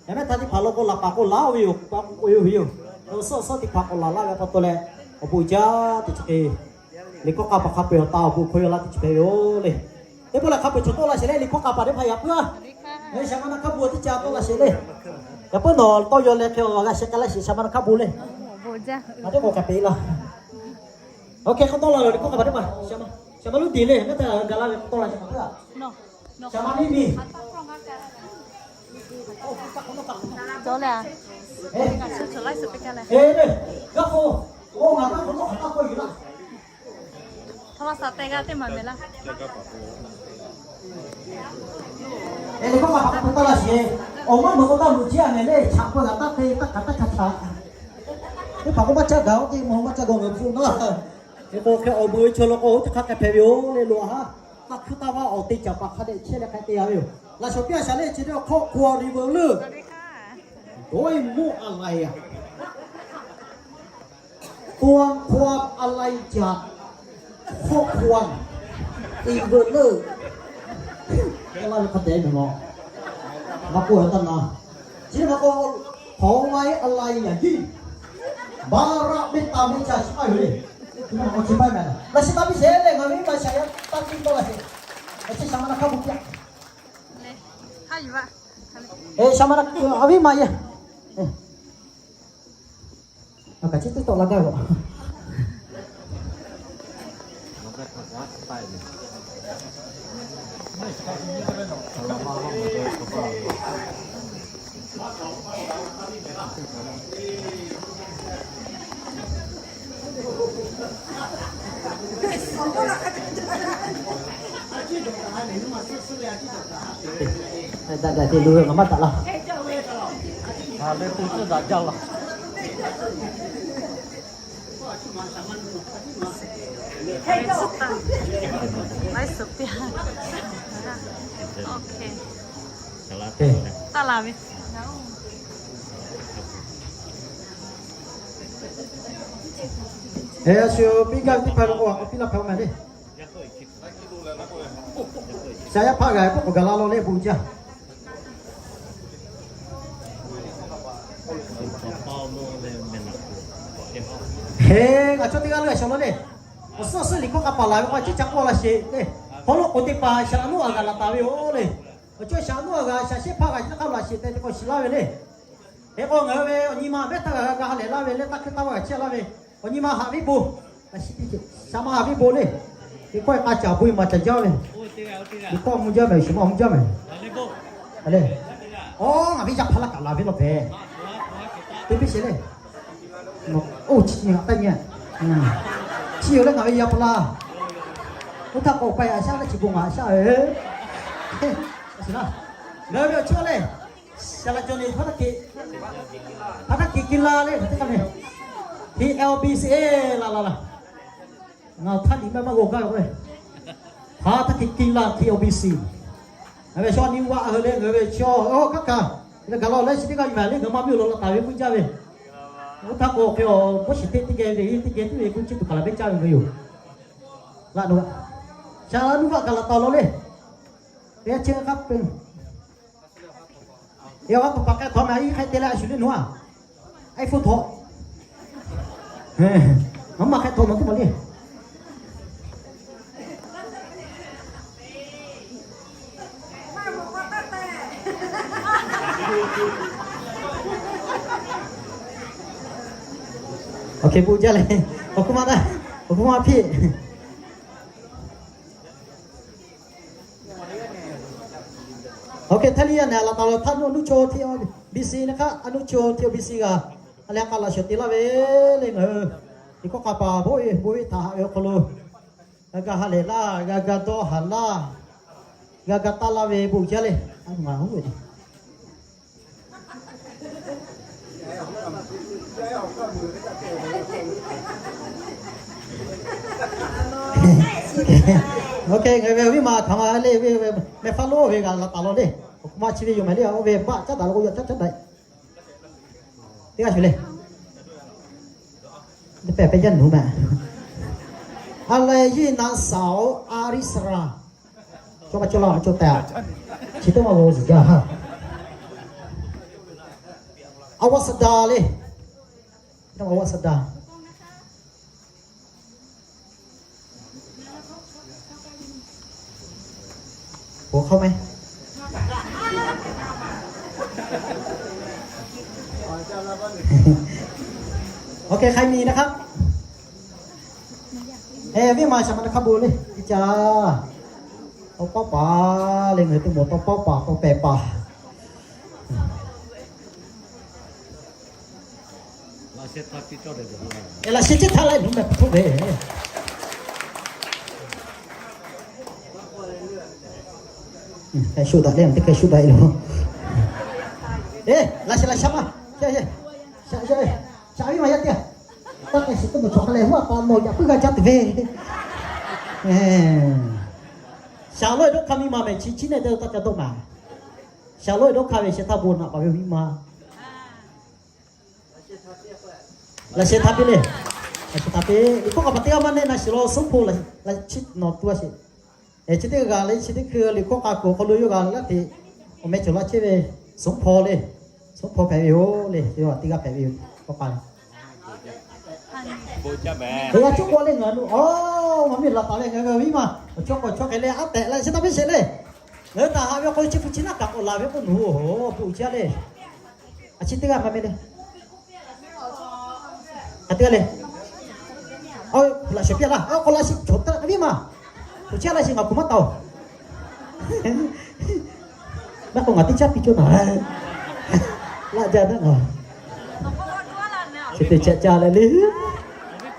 Yaꞈ mehˉ htaˇ teˇ hpaˍ law k'o laˬ paˍ k'o laˬ-oˬ ve yoˬ, pa k'o k'oꞈ-e ve yoˬ. Awˬ suhˉ awˬ suhˉ teˇ hpaˍ k'awꞈ laˬ laˇ ve pa taw leh, awˬ bon jaˇ teˇ chi hk'e. Liꞈ hkawˇ k'a paˍ hk'a peu-eˬ awˬ ta awˬ bon hk'aw yaw laˇ teˇ chi hpehꞈ ve yoˬ le. Teˇ pawˆ lehˬ hk'a peu-eˬ chaw tawˆ la sheˍ le, liꞈ hkawˇ k'a paˍ teˇ hpaˍ yaꞈ puiˉ-a. Shaˍ ma na hk'a bon teˇ ca tawˆ la sheˍ le. Yaꞈ puiˉ nawˬ tawˇ yaw leh hk'e-a g'a sheh k'ai laˇ sheˍ, shaˍ ma na hk'a bon le. Aˬ teˇ k'o hk'a peu-eˬ laˇ. Oˇ hk'e k'awꞈ tawˆ la ve liꞈ hkawˇ k'a paˍ teˇ hpaˍ, shaˍ ma, shaˍ ma lonˉ deˬ le, mehˉ htaˇ gaˬ la ve k'awꞈ tawˆ la shaˍ ma puiˉ-a. Shaˍ ma miˇ miˇ. Eˬ, le, g'a k'o, oˇ ngaˬ taˇ k'awꞈ tawˆ hk'aˬ taˇ k'oˆ yuˬ laˇ. Eˬ, liꞈ hkawˇ k'a paˍ k'awꞈ tawˆ la sheˍ. Awˬ maˇ meuꞈ k'o taˇ meuꞈ jiˇ-a mehˍ le, chaꞈ peu-eˬ g'a taˇ te, taˇ hk'aˬ taˇ hk'aˬ htaꞈ. Teˇ hpaˍ k'o maˇ caˇ gaˬ-oˬ, teˇ mvuhˇ maˇ caˇ gaˬ ngaˬ hui hpu naˉ. Hk'e k'o hk'e awˬ bon-e chaw law k'o oˇ teˇ hk'aˇ hk'a hpehꞈ ve yoˬ le, loꞈ-a haˉ. Taˇ hkuiˇ taˇ vaˇ awˬ te caˍ paˍ hk'a dehꞈ chehˇ leh hk'a te-a ve yoˬ. Laꞈ shawˍ piˇ-a shaˍ le, chi teˇ awˬ hkawˇ hk'u-a riˍ veuꞈ leuˆ. Dawˇ-e mawˇ a laiˬ-a. ตัวความอะไรจากครอบครัว อีกเบอร์เลอร์ K'oˆ laˇ ve hk'a dehꞈ ve maw. Maˇ k'oˆ ve taˇ na. Chi maˇ k'oˆ, hk'awꞈ ma e a la e yaꞈ jiˇ, baˆ raˆ mehˆ taˍ mehˆ ca chi maˇ yoˬ le. Chi maˇ k'oˆ chi maˇ mehˍ laˇ. Laꞈ sheh taˇ piˇ sheˍ le, ngaˬ ve maˇ shaˍ yaˇ taˇ piˇ tawˆ laˇ sheˍ. Chi shaˍ ma na hk'a bu piˇ a. Shaˍ ma na a viˉ ma e. Kaꞈ chi teˇ tawˆ la gaˇ ve. Daꞈ daꞈ te lu ve ngaˬ maˇ taˍ laˇ. Heh, a shu piˇ gaˇ ve teˇ hpaˍ lo k'o, a k'o piˇ laˇ hpehꞈ-o mehˍ le. Shaˍ yaˇ hpaˆ g'a k'oˆ k'awꞈ gaˬ la law le, bon jaˇ. Heh, ngaˬ chaw teˇ g'aˇ leuˇ a shawˍ law le. Awˬ suhˉ awˬ suhˉ liꞈ hkawˇ k'a paˍ laˬ ve k'o, a ciˉ ca k'awˇ la sheˍ le. Hk'aw lo k'oˍ teˇ hpaˍ shaˍ laꞈ nuˇ a g'a laˬ taˍ ve yoˬ le. Awˬ cawˇ shaˍ laꞈ nuˇ a g'a shaˍ shehˉ hpaˆ g'a chi htaˇ hk'a lo a sheˍ tehꞈ te k'awꞈ shiˍ laˇ ve le. Hk'e k'o ngaˬ hui ve awˬ nyi ma mehˉ htaˇ g'a g'a ha lehˬ laˇ ve le, taˇ hkui taˇ vaˇ g'a chehˇ laˇ ve, awˬ nyi ma haꞈ viˉ bon, shaˍ ma haꞈ viˉ bon le. Liꞈ hkawˇ k'a caˍ bon maˍ caˍ jaˇ ve. Liꞈ hkawˇ mvuh jaˇ mehˍ, shu maˇ mvuh jaˇ mehˍ. A le, awˬ ngaˬ ve yaˇ hpaˇ laˇ kaꞈ la ve lawˬ hpehꞈ. Teˇ piˇ sheˍ le. Oˇ chi nyi a taˇ nyi. Chi yoˬ leh ngaˬ ve yaˇ hpaˇ laˇ. Oˇ htaˇ k'awꞈ paiˍ a shaˉ leh chi bon ngaˬ a shaˉ ve. Ngaˬ hui ve awˬ chawˇ le. Shaˍ laꞈ cawˬ le, hpaˇ htaˇ hkiˬ, hpaˇ htaˇ hkiˬ kiˇ la le, teˇ hk'aˇ le. T L B C la la la. Ngaˬ htaˇ liꞈ maˇ maˇ g'aw gaˇ ve k'o, hpaˇ htaˇ hkiˬ kiˇ la T L B C. Ngaˬ ve chaw nyi vaꞈ hui le, ngaˬ ve chaw, oˇ kaˉ kaꞈ, gaˬ la leh chi teˇ g'aˇ yuˬ maˍ le, ngaˬ maˇ miˇ law la taˍ ve k'oˆ jaˇ ve. Oˇ htaˇ k'o hk'e a, Moˉseˍ teˇ geh ve teˇ geh tiˉ ve k'oˆ chi tuˬ kaˬ laˬ ve caˇ ve ngaˬ yoˬ. Laꞈ nu, shaˍ laꞈ nuˇ vaꞈ kaˬ laˬ taˍ law le. Te a chehˇ hk'a peu. Yaꞈ hk'aˇ pa pa k'ai htawꞈ ma, iˉ hk'e te leh a shu le nu a. iPhone htawꞈ. Ngaˬ maˇ hk'e htawꞈ ma teˇ ma le. Awˬ hk'e bon jaˇ le. Awˬ hk'oˆ maˇ taˇ, awˬ hk'oˆ maˇ hpiˇ. Awˬ hk'e htaˇ liˇ yaˇ nehˬ laˬ taˍ law htaˇ, nuˇ nuˇ chaw T L B C naˇ hk'aˇ, a nuˇ chaw T L B C g'a, a leh k'a laꞈ shawˍ te laˇ ve le ngaˬ hui. Liꞈ hkawˇ k'a paˍ bon ve bon ve htaꞈ haꞈ ve awˬ hk'aw lo, g'a ga ha lehˬ laˇ, g'a ga dawˇ haˍ laˇ, g'a ga taˇ laˇ ve bon jaˇ le. A ngaˬ hui Oˇ hk'e ngaˬ ve viˉ ma htaꞈ ma le ve, mehˬ hpaˇ lonˉ ve g'a laˬ taˍ law le. Awˬ hk'oˆ maˇ chi ve yoˬ mehˍ le, oˇ ve baˆ caˉ daꞈ la k'o yaꞈ caˉ caˉ daꞈ. Teˇ g'aˇ shuˍ le. Teˇ pehˍ pehˇ jaˇ nuˬ mehˍ. A leh Yiˇ naˍ saˍ-oꞈ a riˇ saˍ raˍ. Cawˇ maˇ cawˇ laˇ, cawˇ tehꞈ. Chi teˇ maˇ g'aw zuhˬ jaˇ ha. A waˇ saˍ daˍ le. Teˇ maˇ a waˇ saˍ daˍ. Bon hk'aˇ mehˍ. Oˇ hk'e hk'ai miˬ naˇ hk'aˇ. Eˬ, viˉ ma shaˍ ma naˇ hk'aˇ bon le, iˉ caˇ. Tawˇ pawˆ paˍ le, ngaˬ hui teˇ mawˬ tawˇ pawˆ paˍ, tawˇ pehˍ paˍ. Eˬ, laꞈ sheh ceh htaˇ leh nuˬ mehˍ hpu htoˆ ve. Hk'e shuˆ daꞈ le, teˇ hk'e shuˆ daꞈ e lo. Eˬ, laꞈ sheh laꞈ sha maˇ, sha, sha, sha, sha viˉ ma yaˇ teˇ g'aˇ. Taˇ k'ai shiˍ teˇ mawˬ chaw hk'a leh huˉ a pa mawˬ yaꞈ puiˉ g'a jaˇ tuˬ ve. Shaˍ lawˇ e dawˇ hk'aˇ miˇ ma mehˍ chi chiˉ nehˆ te taˇ ca dawˇ maˍ. Shaˍ lawˇ e dawˇ hk'aˇ ve sheh htaˇ bon naꞈ paˍ ve viˉ ma. Laꞈ sheh htaˇ piˇ le. Laꞈ sheh htaˇ piˇ. Liꞈ hkawˇ k'a paˍ teˇ g'aˇ maˇ nehˆ na shiˍ law, suhˉ hpoˆ laꞈ chiˉ nawˬ tuˬ a sheˍ. Chi teˇ g'aˇ le, chi teˇ hkui liꞈ hkawˇ k'a kuiˬ awˬ hk'aw lo yawˇ g'a laˇ te, awˬ meh cawˬ laˇ chehˇ ve, Suhˉ hpawˇ le, Suhˉ hpawˇ hpehꞈ ve yoˬ le, yawˇ teˇ g'aˇ hpehꞈ ve yoˬ. Kawˇ k'a Eˬ, a cuˇ k'o le ngaˬ nu, aˬ, maˇ miˇ laˬ taˍ leh ngaˬ ve awˬ viˉ ma, awˬ chawˇ k'awꞈ chawˇ hk'e le, aˉ tehꞈ leh chi taˇ piˇ sheˍ le. Ngaˬ hui htaꞈ haꞈ ve awˬ hk'aw lo chi hpu chi naˆ kaꞈ k'awꞈ laˬ ve k'oˆ nawˬ hui, bon jaˇ le. A chi teˇ g'aˇ maˇ meh le. A teˇ g'aˇ le. Laꞈ shawnˍ piˇ laˇ, k'awꞈ laꞈ shiˍ chaw taˇ a viˉ ma. Hpu chi a laˇ shiˍ ngaˬ kuˬ maˇ taˍ-oˬ. Maˇ k'o ngaˬ teˇ caˉ piˇ cawˇ naˍ. Laꞈ jaˇ naˆ a. Chi teˇ chehˇ caˇ leh le.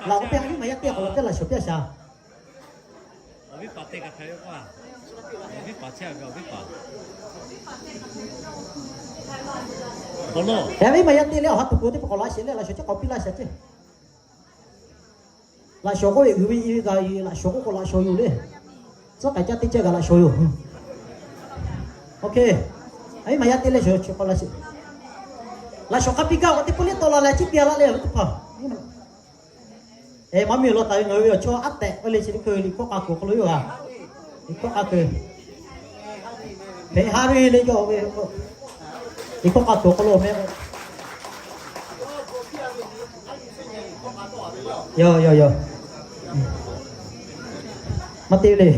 Laꞈ k'o piˇ a viˉ ma yaˇ teˇ k'awꞈ laꞈ teˇ laꞈ shawnˍ piˇ a shaˍ. Yaˇ viˉ ma yaˇ teˇ leh awˬ ha tuˬ k'o teˇ hpaˍ k'awꞈ laꞈ sheˍ le, laꞈ shawnˍ caˇ k'awꞈ piˇ laˇ shaˍ ceˇ. Laꞈ shawnˍ k'oˆ ve uiˍ ve i ve gaˬ i laꞈ shawnˍ k'oˆ k'o laꞈ shawnˍ yoˬ le. Tcuhˉ k'ai caˇ teˇ cehˇ gaˬ laꞈ shawnˍ yoˬ. Oˇ hk'e, a viˉ ma yaˇ teˇ leh shawnˍ chi k'awꞈ laꞈ sheˍ. Laꞈ shawnˍ hk'a piˇ gaˇ k'o teˇ pawˆ liˇ tawˆ la leh chi piˇ a laˇ le, awˬ viˉ teˇ hpaˍ. Eˬ, maˇ miˇ law taˍ ve ngaˬ hui ve awˬ chawˇ aˉ tehꞈ k'oˆ le, chi teˇ hkui liꞈ hkawˇ k'a kuiˬ awˬ hk'aw lo yoˬ g'a. Liꞈ hkawˇ k'a kuiˬ, hpehꞈ ha ve le yawˇ ve, liꞈ hkawˇ k'a kuiˬ awˬ hk'aw lo meh k'o, yawˇ yawˇ yawˇ maˇ te le.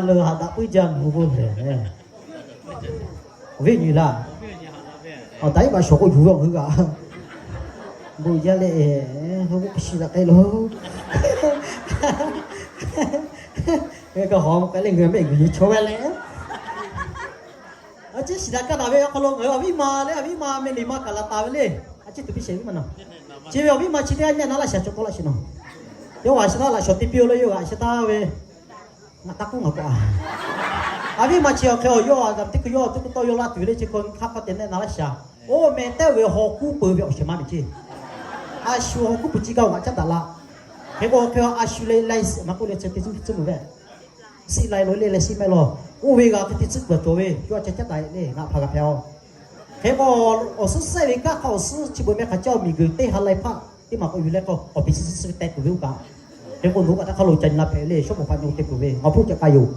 Lo haꞈ daꞈ puiˉ jaˇ mvuh ve le. Awˬ viˉ nyi laˇ. Awˬ taˍ iˉ baꞈ shawˍ k'o yuˬ ve awˬ hui g'a. Bon jaˇ leh, hk'e k'o hk'e shiˍ daꞈ k'ai lo. Hk'e k'o hawˬ k'ai leh ngaˬ mehˆ g'uiˬ nyi chaw ve le. A ciˉ shiˍ daꞈ kaˇ daꞈ ve awˬ hk'aw lo ngaˬ hui awˬ viˉ ma leh awˬ viˉ ma meh liꞈ ma kaꞈ laˬ taˍ ve le. A ciˉ tuˬ piˇ sheˍ viˉ ma na. Chi ve awˬ viˉ ma chi teˇ g'aˇ nyaˇ na laˇ shaˍ cawˬ k'aw laˇ sheˍ na. Yawˇ g'aꞈ shiˍ na laꞈ shawnˍ teˇ piˇ-oˬ le, yawˇ g'aꞈ shiˍ taˍ ve. Ngaˬ taˇ k'oˆ ngaˬ k'awꞈ a. A viˉ ma chi awˬ hk'e awˬ yawˇ a ga teˇ hkui yawˇ teˇ k'oˆ tawˇ yawˇ laˇ tuˬ le, chi hk'aw hk'a te nehˆ na laˇ shaˍ. Oˇ meh tehˉ ve hawˬ kuˉ peuˬ ve awˬ shehˍ ma miˬ ceˇ. A shu hawˬ kuˉ peuˬ chi gaˇ-oˬ g'aꞈ caˉ daꞈ la. Hk'e k'o hk'e a shu le laiˉ siˍ maˇ k'oˆ le, chi teˇ tcuhˉ tcuhˉ mvuh ve. Siˆ lai lo le leh siˆ mehˆ law. Oˇ ve g'a hk'e teˇ tcuhˉ kuiˬ cawˬ ve yawˇ a ca caˉ daꞈ le, ngaˬ hpaˍ g'a hpehꞈ-aˬ. Hk'e k'o, awˬ suhˉ sehˉ ve kanˉ hk'a awˬ suhˉ chi beuꞈ meh hk'aˬ caˇ awˬ miˬ guiˬ teˇ ha lai hpaˆ teˇ maˬ k'awꞈ yuˬ leh k'o, awˬ piˍ suhˉ suhˉ ve teh tuˬ ve oˇ kaꞈ. Hk'e k'o, nawˬ kaꞈ htaˇ hk'a lo ca nyi la hpehꞈ ve le, shawˉ pawˍ hpaꞈ nyi-o te kuˬ ve, awˬ hpuˇ ca k'a yoˬ.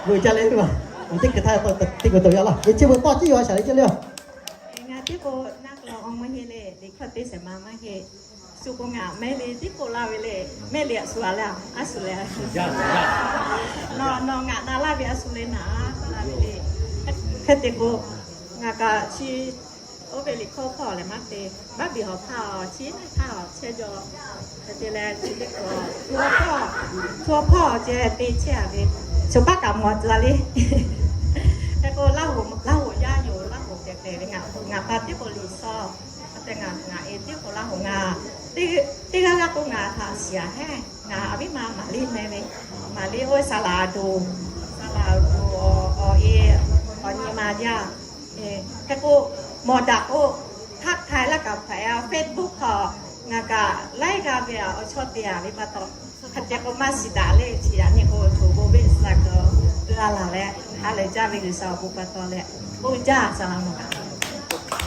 Veuꞈ ca le ve, teˇ hkui htaˇ teˇ k'o tawˇ yaˇ laˇ, ve chi ve tawˇ ciˉ yaw a shaˍ le ceˇ le. Ngaˬ tiˉ k'o naˆ k'o awˬ maˇ heˆ le, liꞈ hkawˇ teˇ shehˍ ma maˇ heˆ. Shu k'o ngaˬ mehˆ le tiˉ k'oˆ laˇ ve le, mehˆ le a shu a le, a shu le. Nawˬ nawˬ ngaˬ na laˇ ve a shu le naˍ k'oˆ laˇ ve le. Hk'e te k'o, ngaˬ kaꞈ chi oˇ ve liꞈ hkawˇ hpawˇ lehˬ maˇ te, baˆ biˬ hawˬ hpaˇ-oˬ, chi hpaˇ-oˬ chehˇ jaw. Hk'e te leh chi teˇ hkui, hawˬ hpaˇ, hawˬ hpaˇ ceh te chehˇ a ve, chaw paˉ kaꞈ mawˬ tcuh a le. Hk'e k'o, Laˇ huˍ yaˇ yoˬ, Laˇ huˍ tehꞈ hpehꞈ ve ngaˬ, ngaˬ pa tiˉ k'o liꞈ shaw. Hk'e te ngaˬ, ngaˬ e tiˉ k'o Laˇ huˍ ngaˬ, teˇ g'aˇ g'aˇ k'o ngaˬ htaꞈ shiˍ a heˆ. Ngaˬ a viˉ ma Maˍ liˇ meh ve, Maˍ liˇ oˇ ve Saˍ laˍ Aˬ doˍ, Saˍ laˍ Aˬ doˍ awˬ e, awˬ nyi ma jaˇ. Hk'e k'o, mawˬ daꞈ k'o, hk'aˆ htaiˍ laˇ kaꞈ hpehꞈ a, Facebook hk'aw ngaˬ kaꞈ laiˉ g'aˇ ve awˬ chawˇ te a ve pa taw, hk'e te k'o maˇ shiˍ daꞈ le, chi yaꞈ nyi k'o, choˬ bon venˇ suh a kaꞈ, g'a laˬ leh, ha lehˬ jaˇ ve G'uiˬsha awˬ bon pa taw leh, bon jaˇ Saˍ laˍ Aˬ doˍ kaꞈ.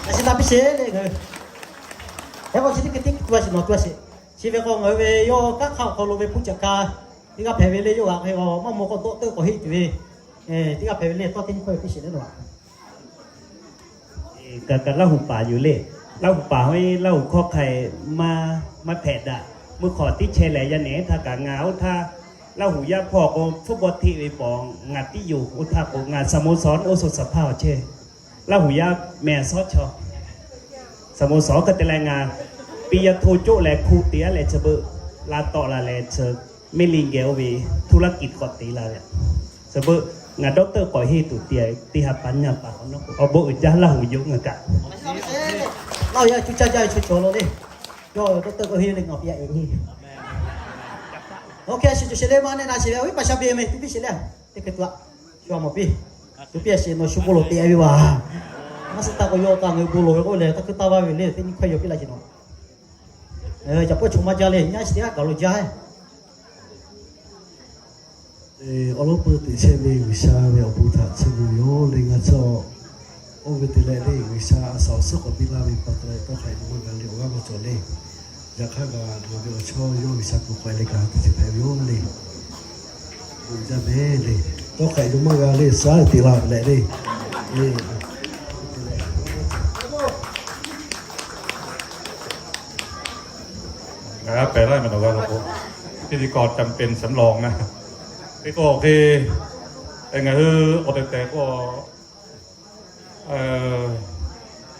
Aˬ shu taˇ piˇ sheˍ le ngaˬ hui. Yaꞈ k'aw chi teˇ hkui teˇ hkui a shiˍ nawˬ tu a sheˍ. Chi ve k'o ngaˬ hui ve yawˇ kanˉ hk'aˇ awˬ hk'aw lo ve hpuˇ caꞈ ka teˇ g'aˇ hpehꞈ ve le, yawˇ g'aꞈ hk'e maˇ maw k'o dawˇ teuˆ k'awꞈ heˆ tuˬ ve, teˇ g'aˇ hpehꞈ ve le, tawˇ teˇ nyi hkawˇ piˇ sheˍ le nawˬ a. Kaꞈ kaꞈ Laˇ huˍ paˍ yoˬ le. Laˇ huˍ paˍ hawˉ Laˇ huˍ hkawˇ hk'a-e maˇ, maˇ hpehꞈ daꞈ. Meuˇ hk'awꞈ tiˉ chehˇ lehˬ, yaˇ nehˬ htaˇ kaꞈ ngaˬ oˇ htaˇ Laˇ huˍ yaˇ hpawˇ k'o, football teˇ ve pawˍ ngaˬ tiˉ yoˬ. Oˇ htaˇ k'o ngaˬ สโมสร oˇ so saˍ hpaˇ awˬ chehˇ Laˇ huˍ yaˇ meh a shawˉ chaw สโมสร hk'e te leh ngaˬ ปริญญาโท coˆ leh hku te a leh chi beuꞈ la tawˆ la leh chi แม่ลี geh oˇ ve ธุรกิจ k'awꞈ te la ve. Chi beuꞈ ngaˬ ด็อกเตอร์ k'awꞈ henˇ tuˬ te, teˇ ha pa nyaˇ pa k'awꞈ nawˉ k'o, awˬ bon uiˍ jaˇ Laˇ huˍ yoˬ ngaˬ kaꞈ. Laˇ huˍ yaˇ cuˇ caˇ jaˇ ve chi cawˬ lo le. Yawˇ ด็อกเตอร์ k'awꞈ henˇ le ngaˬ piˇ a e. Oˇ hk'e a shiˍ cawˬ sheˍ le, maˇ nehˆ na sheˍ ve, awˬ viˉ paˍ sha be meh tu piˇ sheˍ le. Teˇ hk'e tu a, shu a mawˬ piˇ. Tu piˇ a sheˍ nawˬ shu bon lawˬ te a ve vaˬ. Maˇ suh taˇ k'o yawˇ kaꞈ ngaˬ hui bon lawˬ ve k'oˆ leh, taˇ hkuiˇ taˇ vaˇ ve le, teˇ nyi hkawˇ yaw piˇ laˇ sheˍ nawˬ. Caꞈ pawˆ chaw maˇ jaˇ le, nyaˇ sheˍ teˇ g'aˇ gaˬ lo jaˇ. Awˬ lawn peu teꞈ chehˇ ve G'uiˬsha ve awˬ bon htaꞈ chiˇ mvuh ve yoˬ le. Ngaˬ chaw oˇ ve te leh le, G'uiˬsha a shaꞈ awˬ suhˉ k'awꞈ biˇ laˇ ve pa taw leh tawˇ hk'a e ve maˇ g'a le, awˬ g'aˇ maˇ cawˬ le. Yaꞈ hk'aˇ kaꞈ ngaˬ ve awˬ chawˇ yawˇ G'uiˬsha kuˬ k'awꞈ e leh kaꞈ teˇ ceuˬ hpehꞈ ve yoˬ le. Bon jaˇ mehˍ le. Tawˇ hk'aꞈ yuˬ maˇ g'a le, suh teꞈ la leh le. Ngaˬ g'a pehˬ laˇ mehˍ nawˬ g'a law k'o, พิธีกรจำเป็นสำรองนะ teˇ k'oˆ hk'e, ngaˬ hui awˬ tehˬ tehˬ k'o,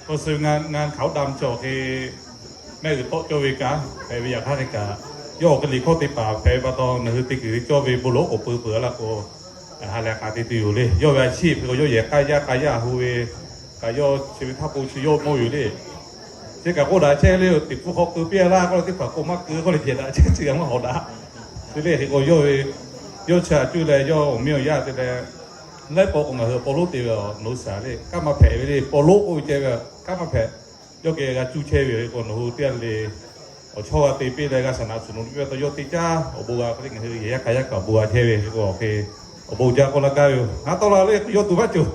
ก็คืองาน งานขาวดำ cawˬ hk'e, mehˆ g'uiˬ tawˆ cawˇ ve kaꞈ hpehꞈ ve yaꞈ hk'aˇ hk'e kaꞈ, yawˇ awˬ hk'e liꞈ hkawˇ te paˍ hpehꞈ ve pa taw, ngaˬ hui teˇ kuiˬ ve cawˇ ve bon lawˉ k'oˍ pui peuˬ laˇ k'o, ha lehˬ k'a te tuˬ yoˬ le. Yawˇ ve a chiˇ hpehꞈ k'o, yawˇ yehˬ k'aˇ yaˇ k'aˇ yaˇ hu ve kaꞈ, yawˇ chi ve htaˇ k'o chi yawˇ mawˇ yoˬ le. Chi kaꞈ k'oˆ daꞈ chehˇ le, teꞈ hpu hk'aw keu piˇ laˇ k'oˆ le, teˇ hpaˍ k'o maˇ keu k'oˆ le, jehˬ daꞈ chehˇ chi g'a maˇ hawˍ daꞈ. Chi le hk'e k'o, yawˇ ve yawˇ chi a cuˇ leh yawˇ awˬ miˇ awˬ yaˇ te leh, laiˉ paw k'o ngaˬ hui paw lonˉ te ve awˬ nawˬ hui shaˍ le, kanˉ maˇ hpehꞈ ve le, paw lonˉ k'oˆ ve ceh ve kanˉ maˇ hpehꞈ. Yawˇ geh g'a cuˇ chehˇ ve k'o, nawˬ hui teˇ g'aˇ le awˬ chawˇ g'a te piˇ leh g'a shaˍ naꞈ shuˍ nawˬ piˇ ve taw, yawˇ teˇ caˉ awˬ bon g'a hk'e le, ngaˬ hui yehˬ yaˇ k'a yaˇ kaꞈ awˬ bon g'a chehˇ ve k'o, awˬ hk'e awˬ bon jaˇ k'oˆ laˇ gaˇ ve yoˬ. Ngaˬ tawˆ la le, yawˇ tuˬ maˇ cawˬ.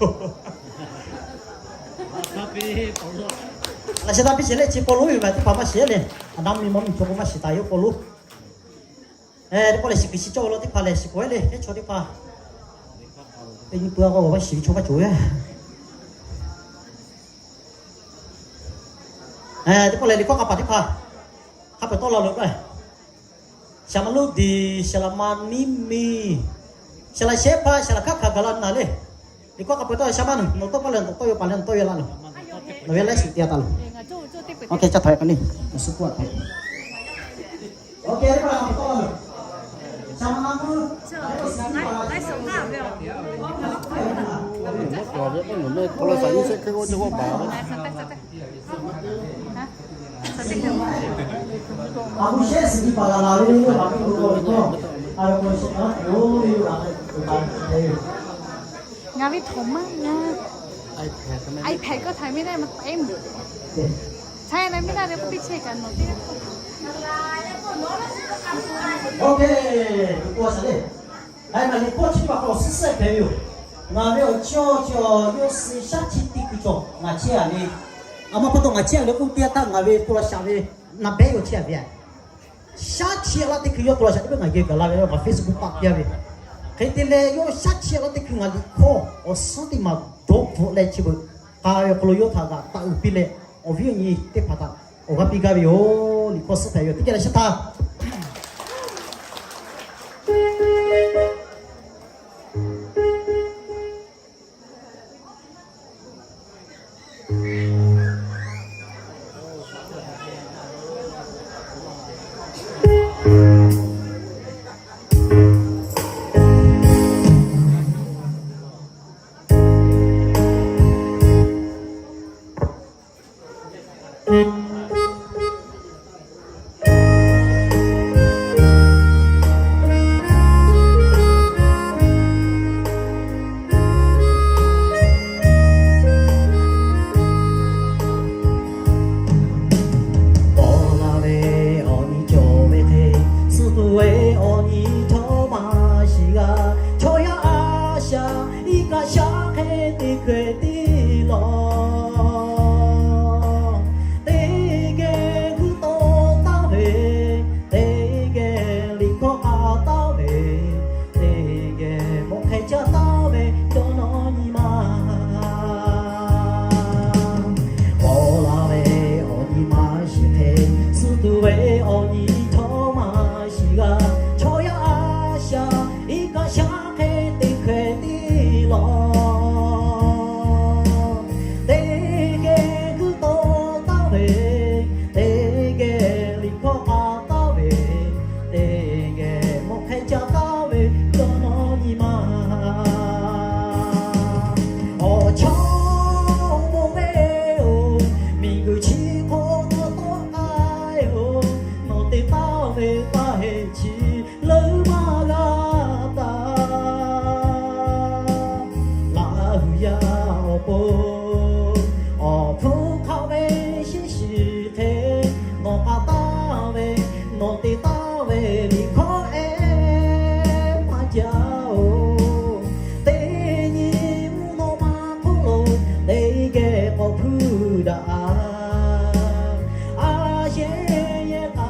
Laꞈ sheh taˇ piˇ sheˍ le, chi paw lonˉ yoˬ mehˍ, teˇ hpaˍ maˇ shiˍ le. Aˬ na miˬ mawˇ miˬ chaw k'o maˇ shiˍ taˍ, yawˇ paw lonˉ. Teˇ pawˆ lehˬ, shiˍ kuiˬ shiˍ cawˇ ve law teˇ hpaˍ lehˬ, shiˍ k'oˆ le, teˇ chaw teˇ hpaˍ, teˇ nyi peuˬ a k'o, awˬ maˇ shiˍ ve chaw maˇ cawˬ ve. Teˇ pawˆ lehˬ, liꞈ hkawˇ k'a paˍ teˇ hpaˍ, hk'a peu tawˆ la loˬ k'o, shaˍ ma loˉ diˬ, shaˍ laꞈ ma niˉ miˬ, shaˍ laꞈ shehˉ hpaˇ, shaˍ laꞈ hkaˆ hkanˍ gaˬ la naˍ le. Liꞈ hkawˇ k'a peu tawˆ shaˍ ma naˬ, nawˬ tawˆ paˇ leh nawˬ tawˆ ve pa leh nawˬ tawˆ ve laˇ loˬ. Nawˬ ve laiˉ suhˍ te a taˍ loˬ. Oˇ hk'e caˇ htaiˍ k'o le, awˬ suhˉ k'oˆ a htaiˍ. Ngaˬ ve htawnˍ maˇ ngaˇ. iPad k'oˆ htaiˍ miˇ naˆ ma teˇ mvuhˬ. Chaiˇ na miˇ naˆ ve k'oˆ piˇ chehˇ kaꞈ nawˬ teˇ g'aˇ. Oˇ hk'e, ngaˬ liꞈ hkawˇ chi pa taw suhˉ suhˉ hpehꞈ ve yoˬ. Ngaˬ ve awˬ chawˇ chi awˬ yawˇ suh shaˉ chi teˇ kuiˬ cawˬ ngaˬ chehˇ a le. A ma pa taw ngaˬ chehˇ a le k'oˆ teˇ g'aˇ htaˇ, ngaˬ ve po la shaꞈ ve naˍ behˉ yawˇ chehˇ a ve. Shaˉ chi a laˇ teˇ hkui yawˇ to la shaꞈ teˇ peuˬ ngaˬ geh gaˬ la ve, ngaˬ Facebook taˆ piˇ a ve. Hk'e te leh, yawˇ shaˉ chi a laˇ teˇ hkui ngaˬ liꞈ hkawˇ awˬ suhˉ teˇ maˬ dawˇ bvuhꞈ leh chi beuꞈ k'a ve awˬ hk'aw lo yawˇ htaꞈ g'a taˆ uiˍ piˇ leh, awˬ viˉ awˬ nyi teˇ hpaˍ htaꞈ awˬ g'aˇ piˇ gaˇ ve yoˬ. Liꞈ hkawˇ suhˉ hpehꞈ ve yoˬ. Teˇ geh leh shaˉ htaˇ Paw la ve awˬ nyi cawˬ ve hk'e, suh tuˬ ve awˬ nyi htawˇ maˇ shiˍ g'a. Chaw yaˇ a shaꞈ iˉ kaˆ shaˉ hk'e teˇ hkeh tiˉ lawˬ. Teˇ geh g'uiˇ tawˆ taˉ ve, teˇ geh liꞈ hkawˇ k'a taˉ ve, teˇ geh mawꞈ hk'e caˇ taˉ ve cawˇ nawˉ nyi ma. Paw la ve awˬ nyi maˇ shiˍ hk'e, suh tuˬ ve awˬ nyi htawˇ maˇ shiˍ g'a. Chaw yaˇ a shaꞈ iˉ kaˆ shaˉ hk'e teˇ hkeh tiˉ lawˬ. Teˇ geh g'uiˇ tawˆ taˉ ve, teˇ geh liꞈ hkawˇ k'a taˉ ve, teˇ geh mawꞈ hk'e caˇ taˉ ve cawˇ nawˉ nyi ma. Awˬ chawˇ bon ve-oˬ, miˬguiˬ chi hk'oˆ nawˬ tawˆ k'ai-oˬ, nawˬ te taˍ ve taˇ heˆ chi leuˉ maˇ g'a taˍ. Laˇ hui yaˇ awˬ pon awˬ hpfuhˇ hk'aˆ ve sheˉ shiˍ hk'e, nawˬ k'a taˍ ve, nawˬ te taˍ ve liꞈ hkawˇ ehˉ maˇ caˇ-oˬ. Teˇ nyi mvuhˇ naw ma hk'oˆ lo teˇ geh k'awꞈ hpuˇ daꞈ. A shehˍ yehˬ k'a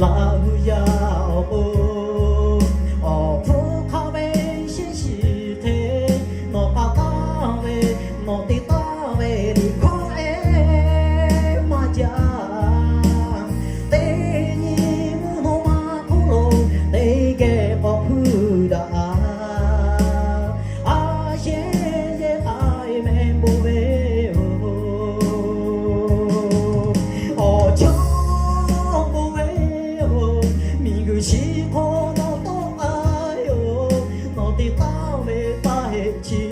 Laˇ hui yaˇ awˬ pon, awˬ hpfuhˇ hk'a ve shehˆ shiˍ hk'e, nawˬ k'a taˍ ve, nawˬ te taˍ ve liꞈ hkawˇ ehˉ maˇ jaˇ. Teˇ nyi mvuhˇ naw ma hk'oˆ lo teˇ geh k'awꞈ hpuˇ daꞈ. A shehˍ yehˬ k'ai mehˍ bon ve yoˬ. Awˬ chawˇ bon ve yoˬ. Miˬguiˬ chi hk'aw nawˬ tawˆ k'ai yoˬ. Nawˬ te taˍ ve taˇ heˆ chi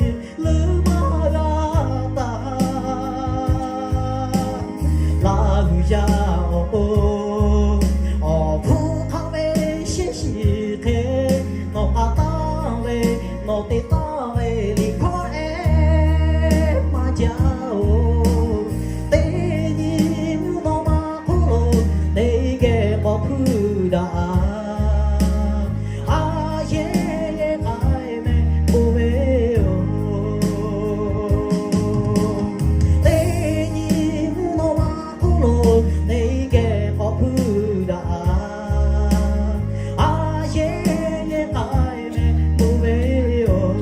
leuˉ maˇ g'a taˍ. Laˇ hui yaˇ awˬ pon, awˬ hpfuhˇ hk'a ve shehˆ shiˍ hk'e, nawˬ k'a taˍ ve, nawˬ te taˍ ve liꞈ hkawˇ ehˉ maˇ jaˇ oˬ. Teˇ nyi mvuhˇ naw ma hk'oˆ lo teˇ geh k'awꞈ hpuˇ daꞈ. A shehˍ yehˬ k'ai mehˍ bon ve yoˬ. Teˇ nyi mvuhˇ naw ma hk'oˆ lo teˇ geh k'awꞈ hpuˇ daꞈ. A shehˍ yehˬ k'ai mehˍ bon ve yoˬ.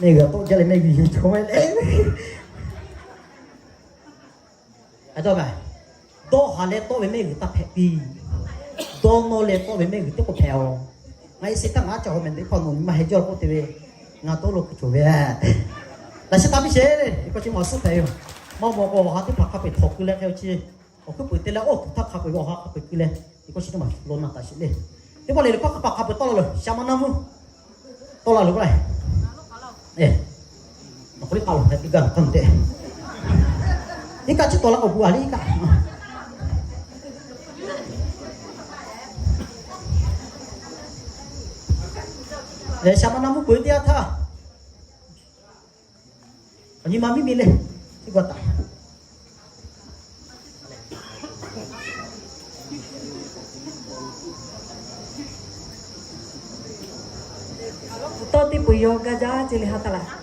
Mehˆ g'uiˬ tawˆ jaˇ leh mehˆ g'uiˬ yeˬ chaw ve le. Dawˇ haˍ leh tawˆ ve mehˆ g'uiˬ taˇ hpehꞈ piˇ. Dawˇ nawˇ leh tawˆ ve mehˆ g'uiˬ teˇ k'oˆ hpehꞈ oˬ. Ngaˬ e se htaˇ ngaˬ aˉ caˇ haw mehˍ teˇ hpaˍ nawˬ nyi ma heh jawˇ k'oˆ te ve, ngaˬ tawˇ lo kuiˬ cawˬ ve. Laꞈ sheh taˇ piˇ sheˍ. Eˬ, k'aw chi maˬ suhˉ hpehꞈ yoˬ. Maˇ maw k'o awˬ ha teˇ hpaˍ hk'a peu-eˬ htawnˍ keu leh hk'e chi awˬ hkuiˉ puiˍ te leh oˇ htaˇ hk'a peu-eˬ ve awˬ ha hk'a peu-eˬ keu leh, eˬ, k'aw chi teˇ maˬ lo na taˍ sheˍ le. Teˇ pawˆ lehˬ, liꞈ hkawˇ hk'a pa hk'a peu-eˬ tawˆ la loˬ. Shaˍ ma naˇ mvuhˇ tawˆ la loˬ k'oˆ le. Eˬ, nawˬ k'o liˇ k'a loˬ hk'a teˇ gaˇ kanˇ te. Iˉ kaˆ chi tawˆ la k'o bu a le iˉ kaˆ. Eˬ, shaˍ ma naˇ mvuhˇ peuˬ teˇ yanˇ htaˇ, awˬ nyi ma miˇ miˇ le, teˇ g'aˇ taꞈ. Awˬ tawˇ teˇ peuˬ yaw gaˇ jaˇ ce le ha taˍ laꞈ.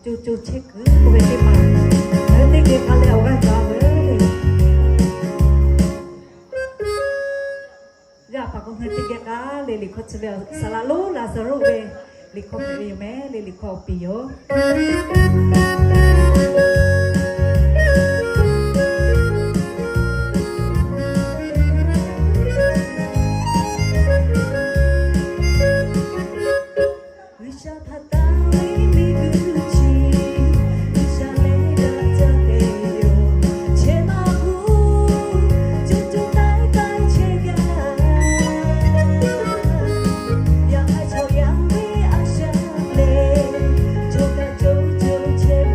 Co co chehˇ kuiˬ k'oˆ ve teˇ maˬ, ngaˬ hui teˇ geh k'a leh awˬ g'aˇ ca ve le. G'aˇ paˍ k'o ngaˬ hui teˇ geh k'a leh liꞈ hkawˇ chi ve saˍ laꞈ lonˉ Laˍzaˍruˆ ve liꞈ hkawˇ hpehꞈ ve yoˬ mehˍ le, liꞈ hkawˇ awˬ piˍ yoˬ. G'uiˬsha htaꞈ taˍ ve miˬguiˬ chi, G'uiˬsha lehˬ daꞈ jaˇ ve yoˬ. Chehˇ maˇ k'oˆ, co co taiˉ taiˉ chehˇ gaˇ. Yaꞈ hk'aˇ chaw yaˇ ve a shaꞈ lehˬ, chaw kaꞈ co co chehˇ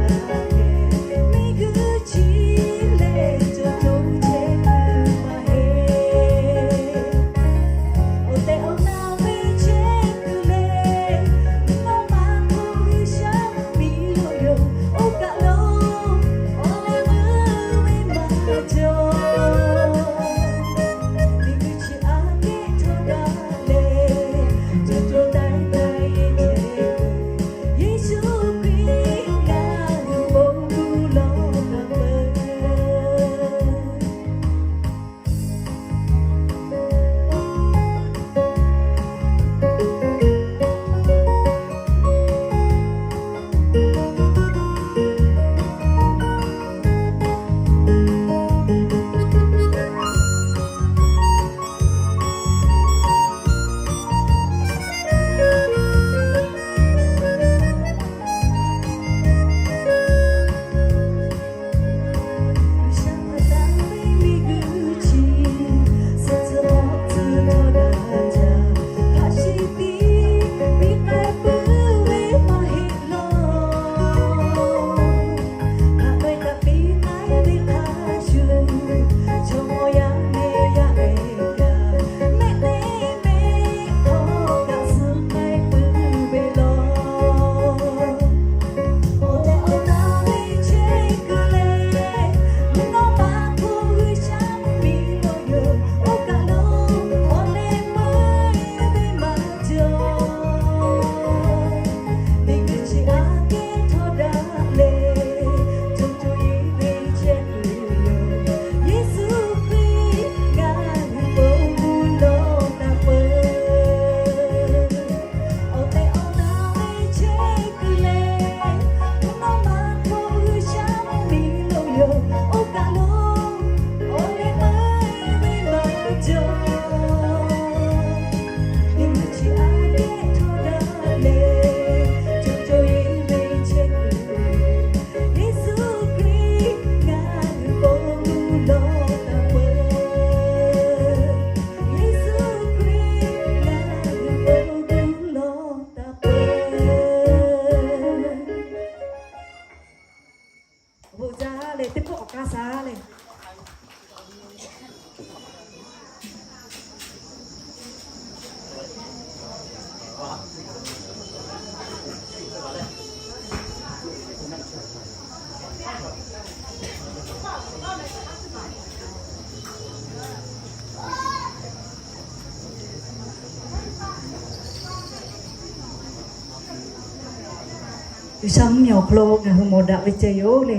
G'uiˬsha mvuhˇmiˬ awˬ hk'aw lo ngaˬ hui mawˬ daꞈ ve ceh yoˬ le.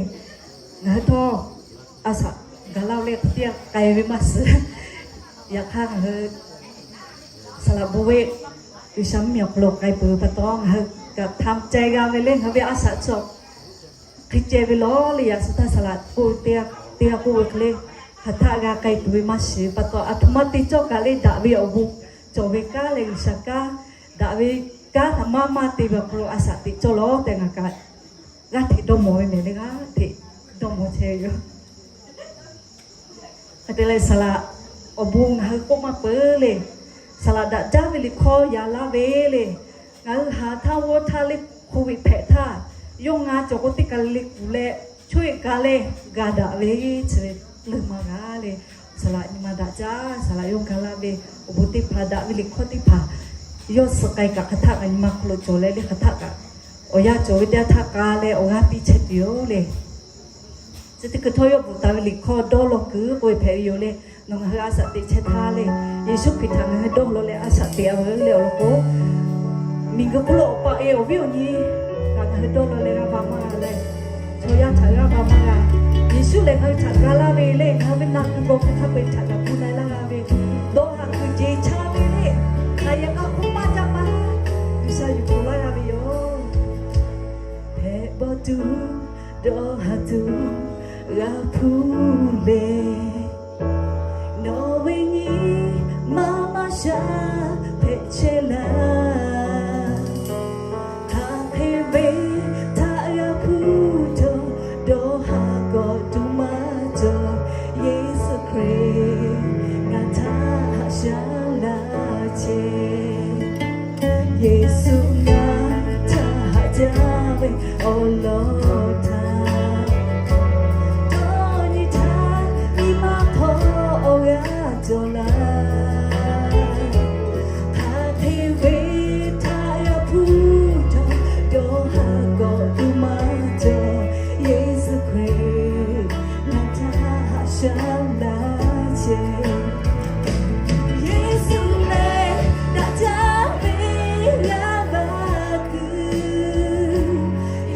Ngaˬ hui htawˇ a shaꞈ gaˬ laˇ-o le, hk'e teˇ g'aˇ k'ai ve maˇ shiˍ. Yaꞈ hk'aˇ ngaˬ hui saˍ laꞈ bon ve G'uiˬsha mvuhˇmiˬ awˬ hk'aw lo k'ai peuˬ ve pa taw, ngaˬ hui kaꞈ htaꞈ ca g'a ve le, ngaˬ hui ve a shaꞈ chi hk'e ceh ve lawˬ le. Yaꞈ suh htaˇ saˍ laꞈ k'oˆ ve teˇ g'aˇ k'oˆ ve hk'e le, hk'aˬ htaˆ g'a k'ai tuˬ ve maˇ shiˍ ve pa taw, aˬ htoꞈ ma te cawˇ kaꞈ le, daꞈ ve awˬ bon cawˬ ve kanˉ leh G'uiˬsha kanˉ, daꞈ ve kanˉ htaꞈ maˇ maˇ te ve awˬ hk'aw lo a shaꞈ teꞈ cawˇ lawˬ tehꞈ ngaˬ kaꞈ g'aˇ hteꞈ dawˇ mawˬ ve mehˍ le, g'aˇ hteꞈ dawˇ mawˬ chehˇ ve yoˬ. Hk'e te leh saˍ laꞈ awˬ bon ngaˬ hui k'oˆ maˇ peuˬ le. Saˍ laꞈ daꞈ jaˇ ve liꞈ hkawˇ yaꞈ laˇ ve le. Ngaˬ hui haˍ htaˇ g'awˇ htaˇ le, hk'oˆ ve hpehꞈ htaˇ, yawˇ ngaˇ cawˬ k'o teˇ kaˬ le kuˬ leh, choˇ-e kaꞈ leh ga daꞈ ve chi ve leuˬ maˇ g'a le. Saˍ laꞈ nyi ma daꞈ jaˇ, saˍ laꞈ yawˇ ga laˇ ve awˬ bon teˇ hpaˍ, daꞈ ve liꞈ hkawˇ teˇ hpaˍ yawˇ suh k'ai kaꞈ hk'aˬ htaˆ kaꞈ nyi ma hk'aw lo cawˬ leh le, hk'aˬ htaˆ kaꞈ awˬ yanˇ cawˬ ve teˇ yanˇ htaˇ k'a leh awˬ g'aˇ piˇ chehˇ tuˬ yoˬ le. Chi teˇ hkui htawˇ yawˇ bvuhꞈ taˍ ve liꞈ hkawˇ dawˇ law kuiˬ k'oˆ ve hpehꞈ ve yoˬ le. Nawˬ ngaˬ hui a shaꞈ teꞈ chehˇ htaˇ le, Yeˍsuˆ Hkriꞈ htaꞈ ngaˬ hui dawˇ law leh a shaꞈ teꞈ-a veuˬ le awˬ lawn k'o, miˬguiˬ hk'oˆ lo awˬ pa e awˬ viˉ awˬ nyi htaꞈ ngaˬ hui dawˇ law leh g'a va maˇ g'a leh, chaw yaˇ htaꞈ g'a va maˇ g'a. Yeˍsuˆ lehˬ ngaˬ hui htaꞈ ga laˇ ve le, ngaˬ hui ve naˬ kuiˬ gawˬ kuiˬ hk'a peu-eˬ htaꞈ kaꞈ gu na-e laˇ g'a ve, dawˇ haꞈ kuiˬ jeˬ cha ve le, hk'aˬ yehˬ k'a hk'oˆ maˇ jaˇ maˇ, G'uiˬsha yuˬ k'oˍ laˇ g'a ve yoˬ. Hpehꞈ bawˆ tuˬ, dawˇ haꞈ tuˬ g'a hpuˇ le. Nawˬ ve nyi ma maˇ sha hpehꞈ chehˇ laˇ. Hk'aˬ hk'e ve htaꞈ g'a hpuˇ cawˬ, dawˇ haꞈ k'awꞈ tuˬ maˇ cawˬ. Yeˍsuˆ Hkriꞈ ngaˬ htaꞈ haꞈ shaˉ laˇ chehˇ. Yeˍsuˆ ngaˬ htaꞈ haꞈ jaˇ ve awˬ lawn htaꞈ, dawˇ nyi htaˇ nyi ma hk'aw awˬ g'aˇ cawˬ laˇ. Hk'aˬ hk'e ve htaꞈ g'a hpuˇ cawˬ, dawˇ haꞈ k'awꞈ tuˬ maˇ cawˬ. Yeˍsuˆ Hkriꞈ ngaˬ htaꞈ haꞈ shaˉ laˇ chehˇ. Yeˍsuˆ lehˬ daꞈ jaˇ ve g'aˇ va kuiˬ,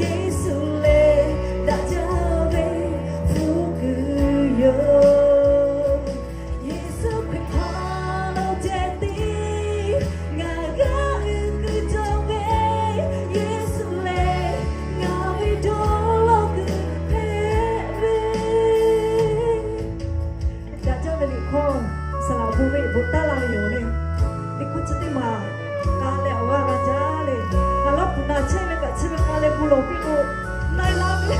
Yeˍsuˆ lehˬ daꞈ jaˇ ve hpu kuiˬ yoˬ. Yeˍsuˆ Hkriꞈ hk'aw lo ceh tiˉ ngaˬ g'aˇ uiˍ kuiˬ cawˬ ve, Yeˍsuˆ lehˬ ngaˬ ve dawˇ law kuiˬ hpehꞈ ve. Daꞈ jaˇ ve liꞈ hkawˇ saˍ laꞈ bon ve bvuhꞈ taˉ la ve yoˬ le. Liꞈ hkawˇ chi teˇ maˬ k'a leh awˬ g'aˇ g'a jaˇ le. Ngaˬ laˇ puˍ na chehˇ ve kaꞈ chi ve k'a leh bon lawˬ piˇ k'o, na-e la ve le.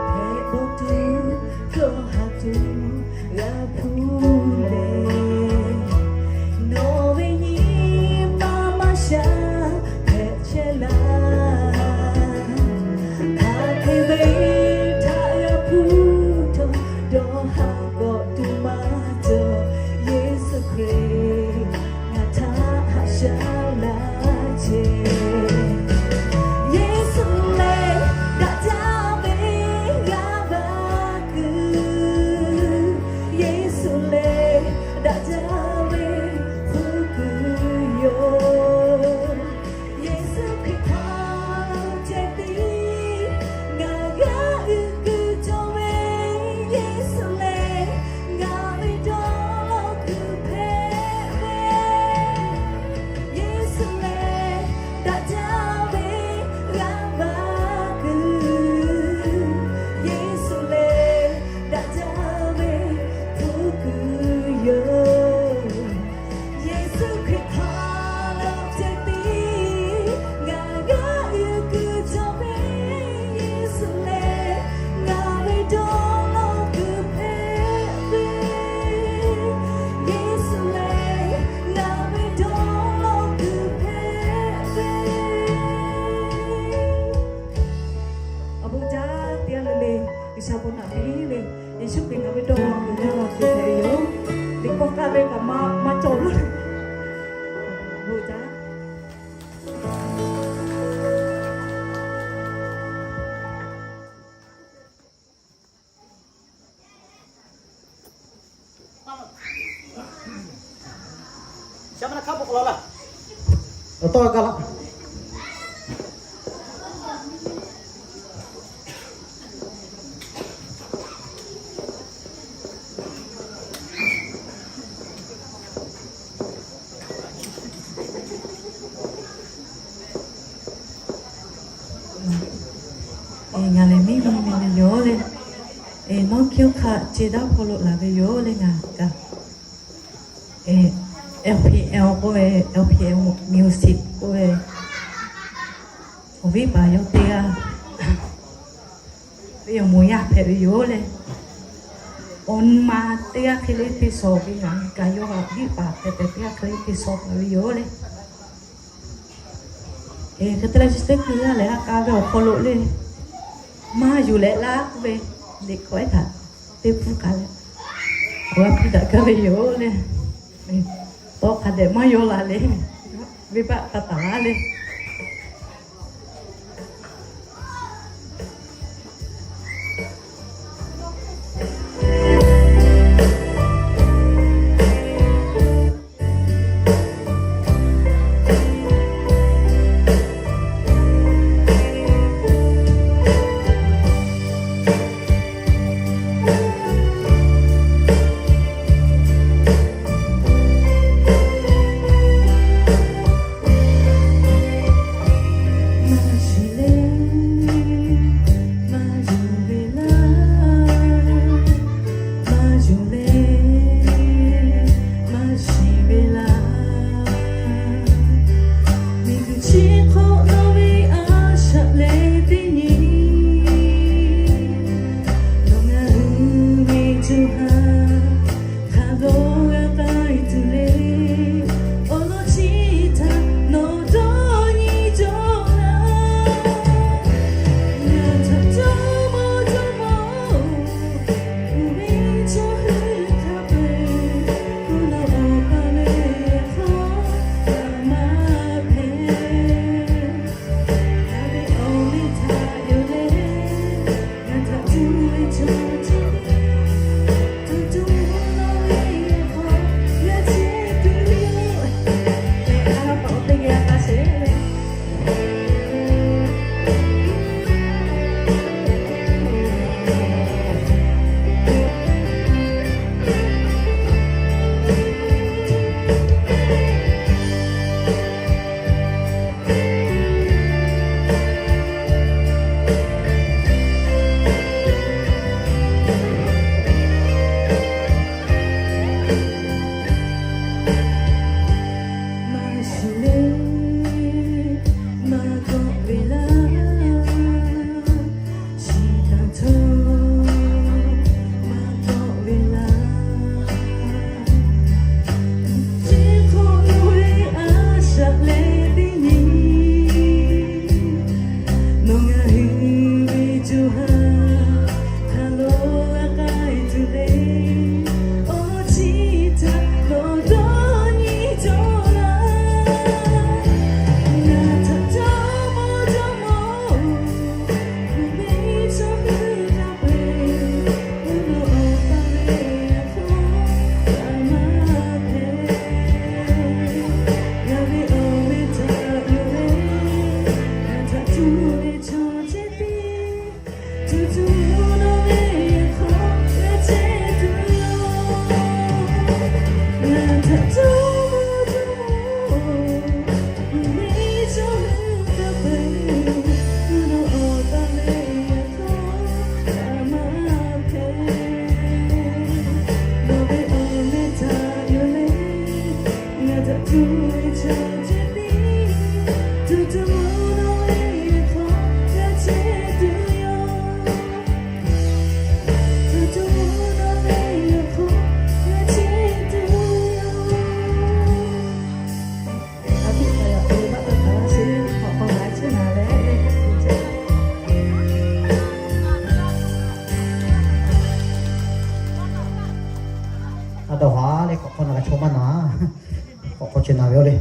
Hpehꞈ bawˆ tuˬ, dawˇ haꞈ tuˬ g'a hpuˇ leh, nawˬ ve nyi ma maˇ sha hpehꞈ chehˇ laˇ. Hk'aˬ hk'e ve htaꞈ g'a hpuˇ cawˬ, dawˇ haꞈ k'awꞈ tuˬ maˇ cawˬ. Yeˍsuˆ Hkriꞈ ngaˬ htaꞈ haꞈ shaˉ laˇ chehˇ. Yeˍsuˆ lehˬ daꞈ jaˇ ve g'aˇ va kuiˬ, Yeˍsuˆ lehˬ daꞈ jaˇ ve hpu kuiˬ yoˬ. Yeˍsuˆ Hkriꞈ hk'aw lo ceh tiˉ ngaˬ g'aˇ uiˍ kuiˬ cawˬ ve, Yeˍsuˆ lehˬ ngaˬ ve dawˇ law kuiˬ hpehꞈ ve. Aˉ po k'aw la laˇ. Tawˇ ka laˇ. Ngaˬ lehˬ miˉ mvuh ve yoˬ le. Nawˉ hkiˇ hk'aˆ ce daˇ hpaw lo laˬ ve yoˬ le ngaˬ kaꞈ. LPL k'oˆ ve, LPL music k'oˆ ve, awˬ viˉ paˍ yawˇ teˇ g'aˇ ve awˬ moˍ yaˇ hpehꞈ ve yoˬ le. Awˬ nyi ma teˇ g'aˇ hk'e le te shawˍ ve ngaˬ kaꞈ yawˇ viˉ paˍ hpehꞈ tehꞈ teˇ g'aˇ hk'e le te shawˍ paˍ ve yoˬ le. Hk'e te leh chi teˇ hkui g'aˇ lehˬ ha k'a ve awˬ hk'aw lo le, maˇ yuˬ leh laˇ k'oˆ ve, liꞈ hkawˇ ehˉ htaꞈ teˇ hpuˇ k'a leh, awˬ g'aˇ piˇ daꞈ gaˇ ve yoˬ le. Tawˇ hk'a dehꞈ maˇ yaw la le, venˇbaˆ pa taˍ laˇ le. Maˇ yonˍ leh maˇ shiˍ ve laˇ. Miˬguiˬ chi hk'oˆ nawˬ ve a shaꞈ leh teˇ nyi, nawˬ ngaˬ hui ve co ha hk'a dawˇ g'a k'ai tuˬ le. Awˬ lawn chi htaꞈ nawˬ dawˇ nyi cawˬ laˇ. Ngaˬ htaꞈ jawˇmawˇ jawˇmawˇ-oˬ, kuˬ ve chaw hui hk'a peu-eˬ, kuˬ nawˬ Awˬ pa ve hk'aw kaꞈ maˇ hpehꞈ. Ngaˬ ve awˬ meh htaꞈ yoˬ leh, ngaˬ htaꞈ cuˇ ve chaw ceh, tuˬ tuˬ nawˬ ve hk'aw g'a chehˇ tuˬ yoˬ. Leh a la paˍ awˬ teˇ geh a k'a sheˍ le. Maˇ shuˍ le, maˇ kawˆ ve laˇ. Chi htaꞈ htawˇ maˇ kawˆ ve laˇ. Chi hk'oˆ lo ve a shaꞈ leh teˇ nyi, nawˬ ngaˬ hui ve co ha hk'a lo g'a k'ai tuˬ le. Awˬ lawn chi htaꞈ nawˬ dawˇ nyi cawˬ laˇ. Ngaˬ htaꞈ jawˇmawˇ jawˇmawˇ-oˬ, kuˬ ve chaw hui hk'a peu-eˬ, kuˬ nawˬ Awˬ pa ve hk'aw kaꞈ maˇ hpehꞈ. Ngaˬ ve awˬ meh htaꞈ yoˬ leh, ngaˬ htaꞈ cuˇ ve chaw ceh tiˉ, tuˬ tuˬ nawˬ ve hk'aw g'a chehˇ tuˬ yoˬ. Ngaˬ htaꞈ jawˇmawˇ jawˇmawˇ-oˬ, kuˬ ve chaw hui hk'a peu-eˬ, kuˬ nawˬ Awˬ pa ve hk'aw kaꞈ maˇ hpehꞈ. Nawˬ ve awˬ meh htaꞈ yoˬ leh, ngaˬ htaꞈ cuˇ ve chaw ceh tiˉ, tuˬ tuˬ nawˬ ve hk'aw g'a chehˇ tuˬ yoˬ. Tuˬ tuˬ nawˬ ve hk'aw g'a chehˇ tuˬ yoˬ. A dawˬ haˍ leh k'awꞈ hk'aw na g'a chaw maˇ na, k'awꞈ hk'aw ceh na ve yoˬ le.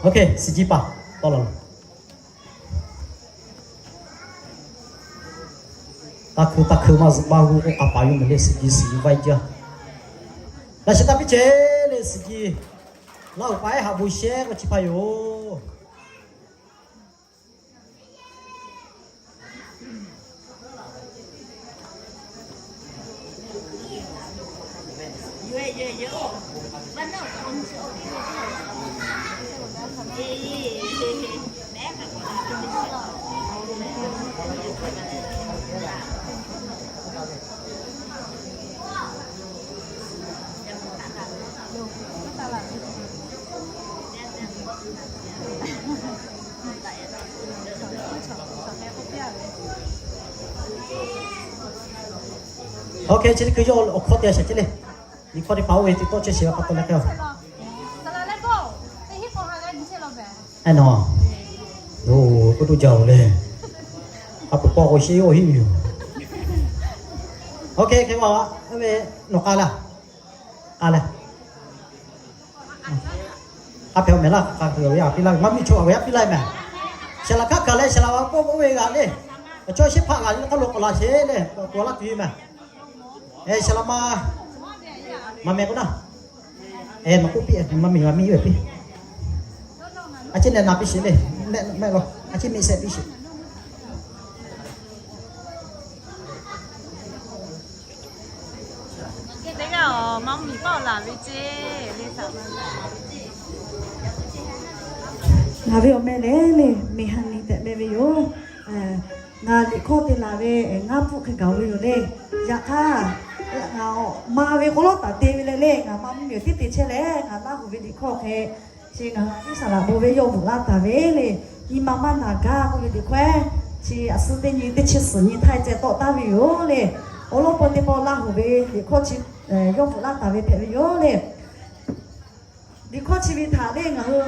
Ok, suhˍ jiˇ paˍ tawˆ la loˬ. Taˇ hkui taˇ hkui maˇ zuhꞈ maˇ g'uˇ k'oˆ k'a paˍ yoˬ mehˍ le, suhˍ jiˇ suhˍ jiˇ vaiˇ jaˇ. Laꞈ sheh taˇ piˇ ce le, suhˍ ji Laˇ huˍ paˍ ehˉ haꞈ bon shehˉ k'o chi hpaˇ yoˬ. Ok, chi teˇ hkui yawˇ awˬ hkawˇ te a shaˍ ce le. Liꞈ hkawˇ teˇ hpaˍ oˇ ve teˇ tawˆ chehˇ sheˍ ve pa taw leh k'o, a na, oˇ k'oˆ to jaˇ oˬ le. A pu paw k'o sheˍ oˇ hiˆ yoˬ. Ok, hk'e k'o, oˇ ve nawˬ k'a laˇ, k'a laˇ. K'a hpehꞈ awˬ mehˍ laˇ, k'a hpehꞈ awˬ yaˇ piˇ laˇ ve, maˇ miˇ chaw a ve yaˇ piˇ laˇ ve mehˍ. Shaˍ laꞈ hkaˆ kaˬ leh shaˍ laꞈ wa k'oˆ oˇ ve g'a le. Chaw sheˉ hpaˆ g'a le k'oˆ lo k'awꞈ la sheˍ le, k'awꞈ laˇ tuˬ ve mehˍ. Shaˍ laꞈ ma, maˇ meh k'o naˇ. Maˇ k'oˆ piˇ, maˇ miˬ maˇ miˇ ve piˇ. A ciˉ neh na piˇ sheˍ le, mehˆ law, a ciˉ miˆ shehˆ piˇ sheˍ. Ngaˬ ve awˬ meh lehˬ le, Meˍ Haˍ Niˍ tehꞈ meh ve yoˬ. Ngaˬ liꞈ hkawˇ te laˬ ve ngaˇ pfuhˆ hk'e gaˬ ve yoˬ le. Yaꞈ hk'aˇ, ngaˬ ma ve k'oˆ lawˉ taˍ te ve leh le, ngaˬ ma mvuhˇ miˬ tiˉ te chehˇ leh, ngaˬ Laˇ huˍ ve liꞈ hkawˇ hk'e chi ngaˬ hui Iˉsaˍreˍlaˆ bon ve yawˇ bvuhꞈ laˇ taˍ ve le. Nyi ma maˇ naˬ gaˇ k'oˆ ve liꞈ hkawˇ ehˉ, chi a suh teˇ nyi teˇ chi suhˍ nyi htaˇ ceh tawˆ taˍ ve yoˬ le. Awˬ lawn pa teˇ pawˆ Laˇ huˍ ve liꞈ hkawˇ chi yawˇ bvuhꞈ laˇ taˍ ve hpehꞈ ve yoˬ le. Liꞈ hkawˇ chi ve htaꞈ le ngaˬ hui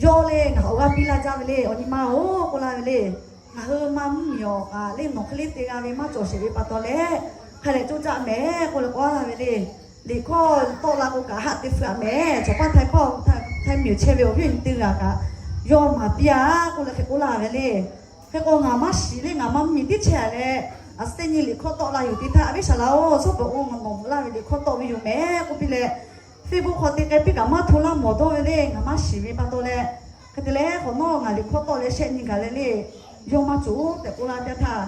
yawˇ le ngaˬ awˬ g'aˇ piˇ laˇ jaˇ ve le. Awˬ nyi ma-oˬ k'oˆ laˇ ve le, ngaˬ hui ma mvuhˇ miˬ awˬ kaꞈ le nawˬ hk'e le te g'a ve maˇ cawˬ sheˍ ve pa taw leh, hk'a dehꞈ coˇ caˆ mehˍ k'oˆ leh k'oˆ laˇ ve le. Liꞈ hkawˇ tawˆ la k'o kaꞈ haˆ te feu-a mehˍ. Chaw paˇ Htaiˇ hkawˇ, Htaiˇ miˬ chehˇ ve awˬ viˉ awˬ nyi teˇ g'aˇ kaꞈ yawˇ maˍ piˇ-a k'oˆ leh hk'e k'oˆ laˇ ve le. Hk'e k'o ngaˬ maˇ shiˍ le, ngaˬ ma mvuhˇ miˬ tiˉ chehˇ leh, a suh teˇ nyi liꞈ hkawˇ tawˆ la yoˬ teˇ htaˇ, a viˉ shaˍ laꞈ-oˬ, chaw peuˬ k'o nawˬ bvuhꞈ laˇ ve liꞈ hkawˇ tawˆ ve yoˬ mehˍ k'oˆ piˇ leh, Facebook hk'aw te k'ai piˇ kaꞈ maˇ hto laˇ mawˬ dawˇ ve le. Ngaˬ maˇ shiˍ ve pa taw leh, hk'e te leh k'awꞈ nawˉ ngaˬ liꞈ hkawˇ tawˆ leh shehˆ nyi gaˬ leh le, yawˇ maˇ cawˬ tehꞈ k'oˆ laˇ teˇ htaˇ,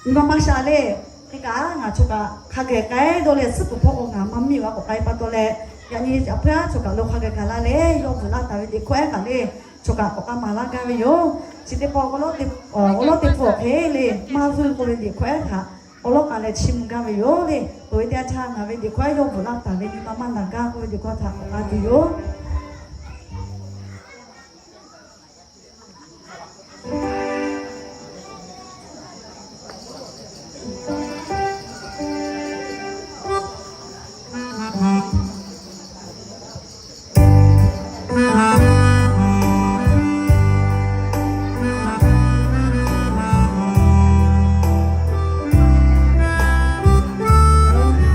nyi ma maˇ sha le. Hk'e kaꞈ ngaˬ chaw kaꞈ hk'a geh k'ai dawˇ leh, suhˉ peuˬ hpawˇ k'o ngaˬ ma mvuhˇ miˬ awˬ g'aˇ k'awꞈ k'ai pa taw leh, yaꞈ nyi a hpuiˇ aˉ chaw kaꞈ lo hk'a geh gaˬ la leh, yawˇ bvuhꞈ laˇ taˍ ve liꞈ hkawˇ ehˉ kaꞈ le, chaw kaꞈ k'awꞈ k'a maˍ laˇ gaˇ ve yoˬ. Chi teˇ pawˆ awˬ lawn teˇ pawˆ hk'e le, maˇ vuiˇ k'oˆ ve liꞈ hkawˇ ehˉ htaꞈ awˬ lawn k'a leh chiˇ mvuh gaˇ ve yoˬ le. Peuˬ ve teˇ yanˇ htaˇ ngaˬ ve liꞈ hkawˇ ehˉ yawˇ bvuhꞈ laˇ taˍ ve nyi ma maˇ naˬ gaˇ k'oˆ ve liꞈ hkawˇ htaꞈ k'awꞈ k'a tuˬ yoˬ.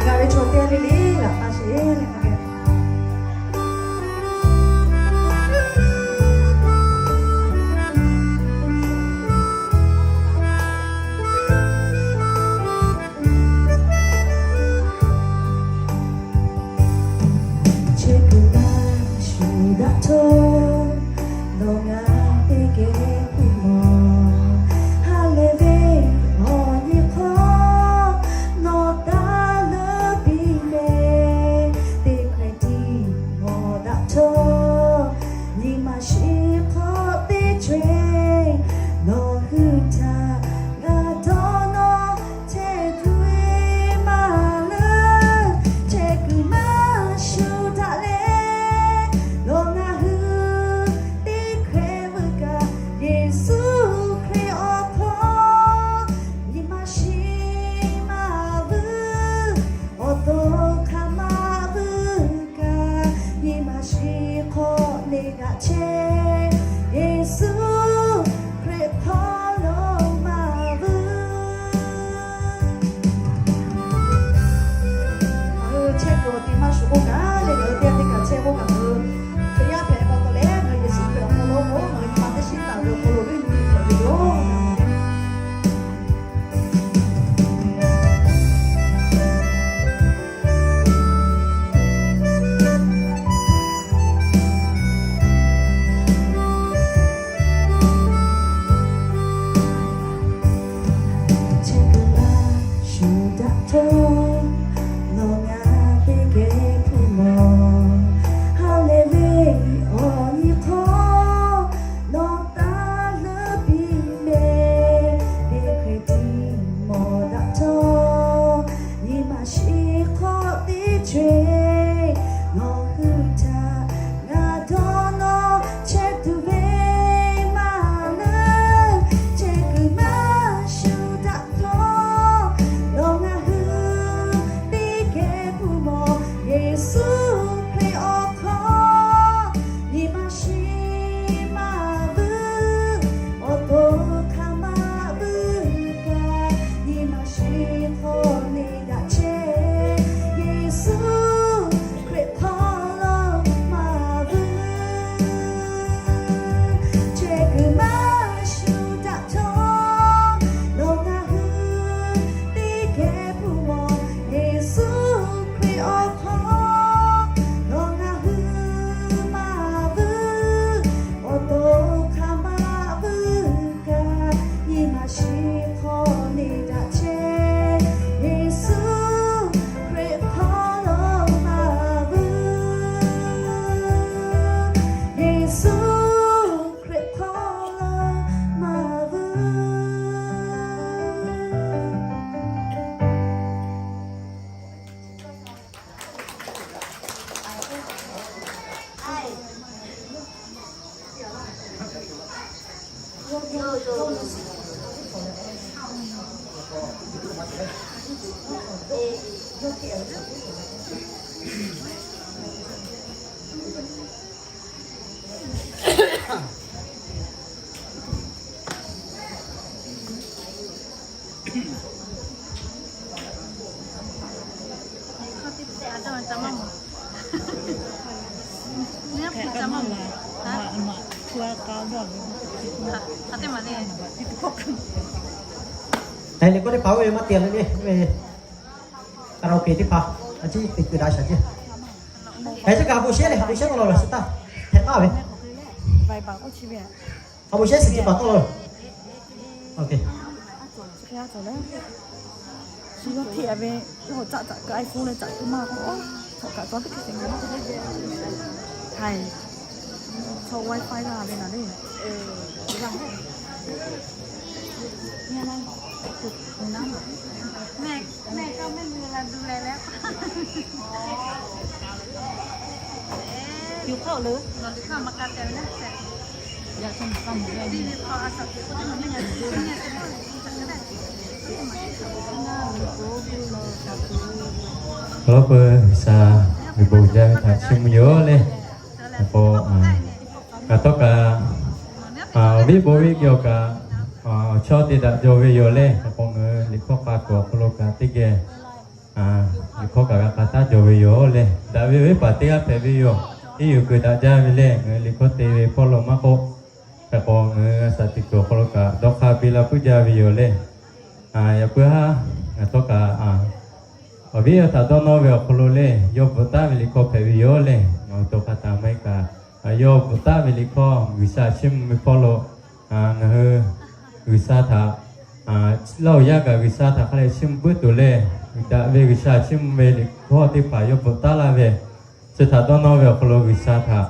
Ngaˬ ve chaw teˇ g'aˇ le le g'aꞈ k'a sheˍ le. Chehˇ kuiˬ maˇ shuˍ daꞈ htawˇ, nawˬ ngaˬ teˇ geh kuˇ mawˬ. Ha lehˬ ve awˬ nyi hk'aw nawˬ taˇ leuˉ piˇ meh, teˇ hk'e tiˉ mawˬ daꞈ htawˇ, nyi ma shiˍ hk'aw teˇ chaweh nawˬ hui htaꞈ g'a dawˇ nawˇ chehˇ tuˬ ve maˇ leuˉ. Chehˇ kuiˬ maˇ shuˍ daꞈ leh, nawˬ ngaˬ hui teˇ hkeh vuiˇ kaꞈ, Yeˍsuˆ Hkriꞈ awˬ hk'aw nyi ma shiˍ maˇ vuiˇ, awˬ to hk'aˬ maˇ vuiˇ kaꞈ, nyi ma shiˍ hk'aw neˇ g'aꞈ chehˇ, Yeˍsuˆ Hkriꞈ hk'aw lo maˇ vuiˇ. Ngaˬ hui chehˇ kuiˬ awˬ ti maˇ shuˍ k'oˆ kaꞈ le, ngaˬ hui teˇ g'aˇ teˇ kaꞈ chehˇ k'oˆ kaꞈ, ngaˬ hui Hkriꞈ yaˇ hpehꞈ pa taw leh, ngaˬ hui Yeˍsuˆ Hkriꞈ awˬ hk'aw lo k'o, ngaˬ hui nyi ma teˇ shiˉ taˍ ve awˬ hk'aw lo uˉ nyi hpehꞈ ve yoˬ. Hk'e leh k'oˆ teˇ hpaˍ oˇ ve maˇ te leh le, oˇ ve karaoke teˇ hpaˍ a ciˉ teꞈ kuiˬ daꞈ shaˍ ceˇ. Hk'e chi kaꞈ bon shehˉ le, bon shehˉ k'oˆ la laˬ suh taˇ hpehꞈ taˍ ve. A bon shehˉ suh ci paˍ tawˆ la. Chi yawˇ hteˇ ve, yawˇ hui caˆ caꞈ keu iPhone leh caꞈ keu maˇ k'o, chaw kaꞈ tawˇ teˇ hkui te nyi maˇ k'o, haiˬ, chaw WiFi g'a ve naˬ le. Awˬ lawn peuˬ G'uiˬsha, miˬ bon jaˇ ve htaꞈ chiˇ mvuh yoˬ le. K'o, ngaˬ htawˇ kaꞈ, awˬ viˉ bon viˉ geh awˬ kaꞈ, awˬ chawˇ te daꞈ jaw ve yoˬ le. K'o, ngaˬ hui liꞈ hkawˇ k'a tuˬ awˬ hk'aw lo kaꞈ teˇ geh liꞈ hkawˇ kaꞈ g'a k'a taˉ jaw ve yoˬ le. Daꞈ ve awˬ viˉ paˍ teˇ g'aˇ hpehꞈ ve yoˬ. Iˉ yuˬ kuiˬ daꞈ jaˇ ve le. Ngaˬ hui liꞈ hkawˇ te ve hpawˇ lo maˇ k'oˆ, hk'e k'o ngaˬ hui a shaꞈ teꞈ kuiˬ awˬ hk'aw lo kaꞈ dawˇ hk'aˇ piˇ laˇ puiˉ jaˇ ve yoˬ le. Yaꞈ puiˉ haˉ ngaˬ htawˇ kaꞈ, awˬ viˉ awˬ htaꞈ dawˇ nawˇ ve awˬ hk'aw lo le, yawˇ bvuhꞈ taˉ ve liꞈ hkawˇ hpehꞈ ve yoˬ le. Ngaˬ hui to hk'a taˍ maˇ heˆ kaꞈ, yawˇ bvuhꞈ taˉ ve liꞈ hkawˇ G'uiˬsha chiˇ mvuh ve hpawˇ lo ngaˬ hui G'uiˬsha htaꞈ, laˇ oˬ yaˇ kaꞈ G'uiˬsha htaꞈ hk'a leh chiˇ mvuh puiˉ tuˬ le. Daꞈ ve G'uiˬsha chiˇ mvuh ve liꞈ hkawˇ teˇ hpaˍ yawˇ bvuhꞈ taˉ laˇ ve, chi htaꞈ dawˇ nawˇ ve awˬ hk'aw lo G'uiˬsha htaꞈ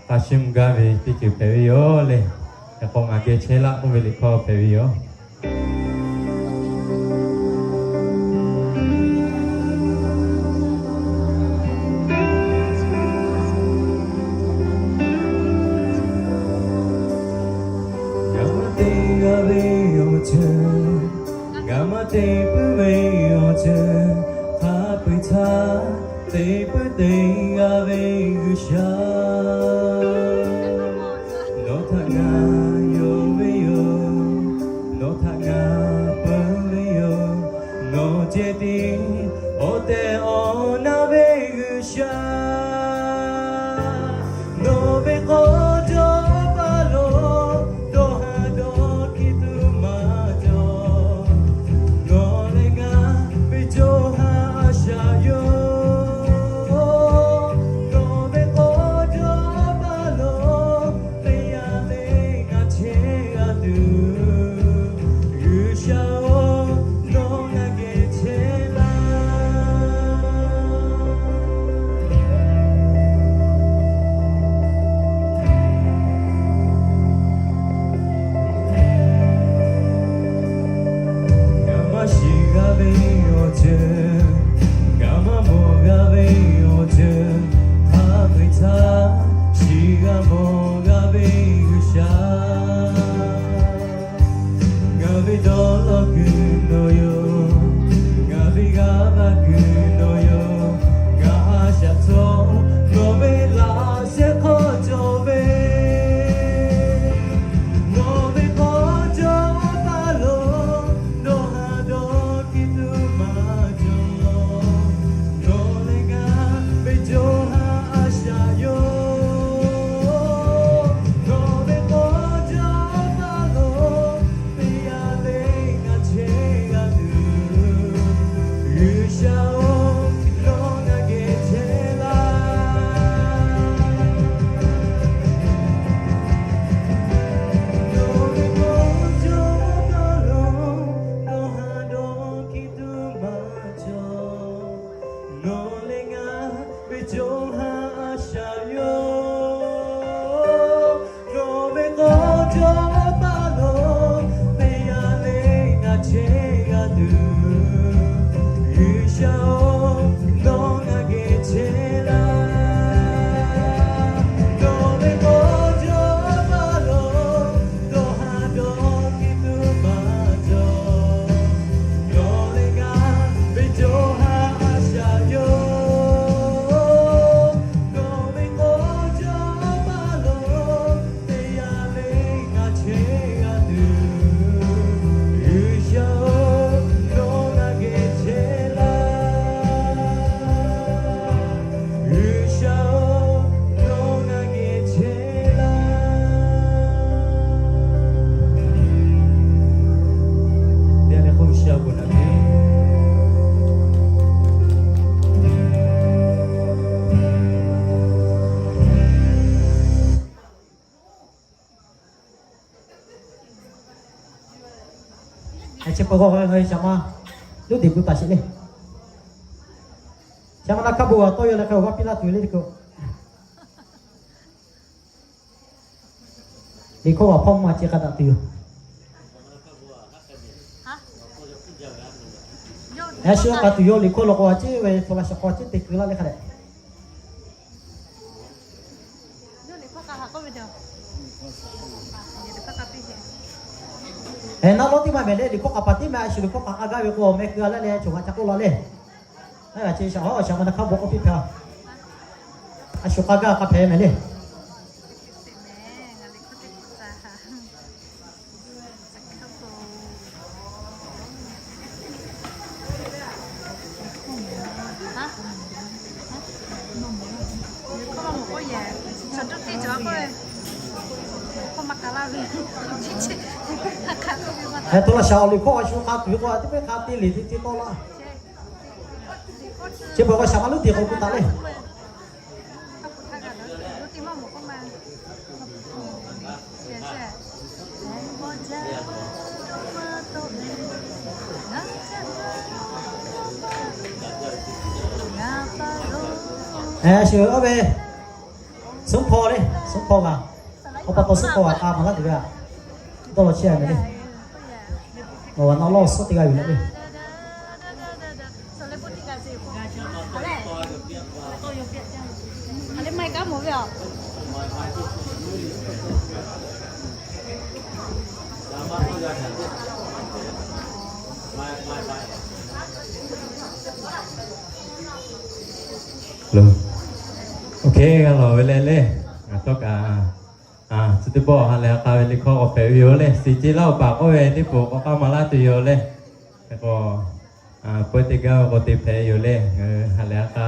k'a chiˇ mvuh gaˇ ve teˇ ceuˬ hpehꞈ ve yoˬ le. Yaꞈ k'o ngaˬ geh chehˇ laˆ k'oˆ ve liꞈ hkawˇ hpehꞈ ve yoˬ. Ngaˬ maˇ te g'a ve awˬ ceuˬ, ngaˬ maˇ te puiˉ ve awˬ ceuˬ, hk'a peu-eˬ htaˇ te puiˉ te g'a ve G'uiˬsha. Nawˬ htaꞈ ngaˬ yonˍ ve yoˬ. Nawˬ htaꞈ ngaˬ peu ve yoˬ. Nawˬ ceh tiˉ awˬ tehˬ awˬ na ve G'uiˬsha. Nawˬ ve k'aw jawˇ paˇ lo dawˇ haˍ dawˇ hkiˇ tuˬ maˇ cawˬ. Nawˬ leh ngaˬ ve co ha a shaꞈ yoˬ. Nawˬ ve k'aw jawˇ paˇ lo teˇ yanˇ le ngaˬ chehˇ g'a tuˬ, G'uiˬsha-oˬ, nawˬ ngaˬ geh chehˇ laˇ. Ngaˬ maˇ shiˍ g'a ve awˬ ceuˬ, ngaˬ maˇ mawˬ g'a ve awˬ ceuˬ, hk'a peu-eˬ htaˇ shiˍ g'a mawˬ g'a ve G'uiˬsha. Ngaˬ ve dawˇ law kuiˬ nawˬ yoˬ. Ngaˬ ve g'aˇ va kuiˬ nawˬ yoˬ. Ngaˬ a shaꞈ htawˇ nawˬ ve laꞈ sheh hk'aw cawˬ ve, nawˬ ve k'aw jawˇ paˇ lo dawˇ haˍ dawˇ hkiˇ tuˬ maˇ cawˬ. Nawˬ leh ngaˬ ve co ha a shaꞈ yoˬ. Nawˬ ve k'aw jawˇ paˇ lo teˇ yanˇ le ngaˬ chehˇ g'a tuˬ, G'uiˬsha-oˬ, nawˬ ngaˬ geh chehˇ laˇ. Nawˬ ve k'aw jawˇ paˇ lo dawˇ haˍ dawˇ hkiˇ tuˬ maˇ cawˬ. Nawˬ leh ngaˬ ve co ha a shaꞈ yoˬ. Nawˬ ve k'aw jawˇ paˇ lo teˇ yanˇ le ngaˬ chehˇ g'a tuˬ, G'uiˬsha-oˬ, nawˬ ngaˬ geh chehˇ laˇ. Nawˬ ve k'aw jawˇ paˇ lo dawˇ haˍ dawˇ G'uiˬsha-oˬ, nawˬ ngaˬ geh chehˇ laˇ. Teˇ g'aˇ leh k'oˆ, G'uiˬsha bon naꞈ piˇ. Chi pa g'aw k'ai, Saˍ ma Luˉdeˍ gu taˍ sheˍ le. Saˍ ma Naˍ hkaˇ bon aꞈ tawˇ yaw leh hk'e awˬ g'aˇ piˇ laˇ tuˬ le teˇ hkawˇ. Liꞈ hkawˇ kaꞈ hpawˇ maˇ ceh k'a daꞈ tuˬ yoˬ. Yaꞈ shu k'a tuˬ yoˬ. Liꞈ hkawˇ law k'o a ciˉ ve hto la shaˍ k'aw a ciˉ te keu laˇ le hk'a dehꞈ. Eˬ, naˆ lawˉ teˇ maˇ mehˍ le. Liꞈ hkawˇ k'a paˍ teˇ maˇ a shu liꞈ hkawˇ k'a k'a gaˇ ve k'o, awˬ meh keu a laˇ leh cawˬ g'a ca k'oˆ la le. Aˉ, a ciˉ shaˍ, Saˍ ma Naˍ hkaˇ bon k'oˆ piˇ hpehꞈ. A shu k'a gaˇ k'a hpehꞈ mehˍ le. Heh, to laˇ shaˍ awˬ liꞈ hkawˇ a shu k'a tuˬ ve k'o, a teˇ pehˇ hk'a te liꞈ te te tawˆ laˇ. Chi beuꞈ k'o Saˍ ma Luˉdeˍ k'awꞈ gu taˍ le. Eˬ, shu oˇ ve suhˉ hpaw le, suhˉ hpaw g'a. Awˬ pa taw suhˉ hpaw g'a k'a maˍ laˇ tuˬ ve a. Dawˇ law chehˇ a mehˍ le. Awˬ, naˆ lawˉ suhˉ teˇ g'aˇ yoˬ le. Lo, oˇ hk'e g'a lawˬ ve le le. Ngaˬ htawˇ kaꞈ, a, chi teˇ pawˆ ha lehˬ ha k'a ve liꞈ hkawˇ k'awꞈ hpehꞈ ve yoˬ le. Suhˍ ce laˇ awˬ paˍ k'oˆ ve teˇ pawˆ k'awꞈ k'aˇ maˍ laˇ tuˬ yoˬ le. Hk'e k'o, a, pawehˇ teˇ gaˇ ve k'o te hpehꞈ yoˬ le. Ngaˬ hui ha lehˬ ha k'a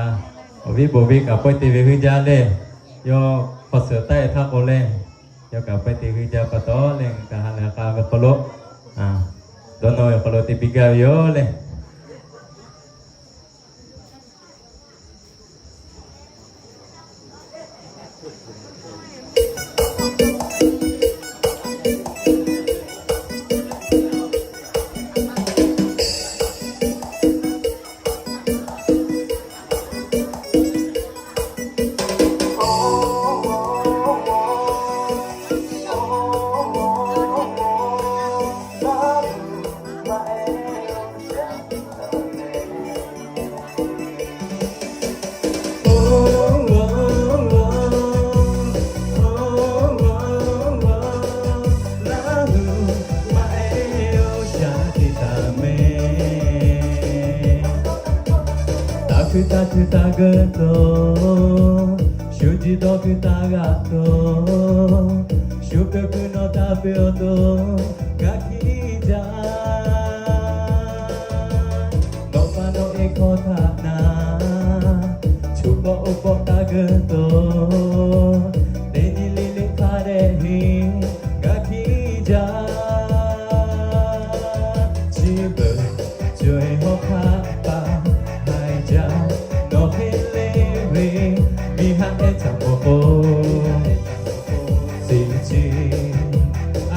awˬ viˉ bon viˉ kaꞈ pawehˇ te ve g'uiˇ jaˇ le. Yawˇ hk'aw suhˍ taˆ e htaˇ k'o le, yawˇ kaꞈ pawehˇ te g'uiˇ jaˇ pa taw le, ngaˬ kaꞈ ha lehˬ ha k'a ve hk'aw lo, a, dawˇ nawˇ ve hk'aw lo te biˇ gaˇ ve yoˬ le. Laˇ huˍ maˇ ehˉ oˇ shaˍ te taˍ mehˍ. Taˇ hkuiˇ taˇ hkuiˇ taˇ geuˆ tuˬ, shu jiˇ dawˇ hkuiˇ taˇ g'aꞈ tuˬ, shu peuˬ hkuiˇ nawˬ taˇ peuˬ awˬ tuˬ, g'a hkiˇ jaˇ. Nawˬ pa nawˬ e hkawˇ htaꞈ na, choˬ kawˆ oˇ kawˆ taˇ geuˆ tuˬ, teˇ nyi liˇ liˇ hk'a dehꞈ heˍ, g'a hkiˇ jaˇ. Chi beuꞈ co e hawˉ hk'aˆ paˍ haiˬ jaˇ, nawˬ hk'e le ve miˇ haˆ ehˉ htaꞈ mawˬ k'o, teˇ chi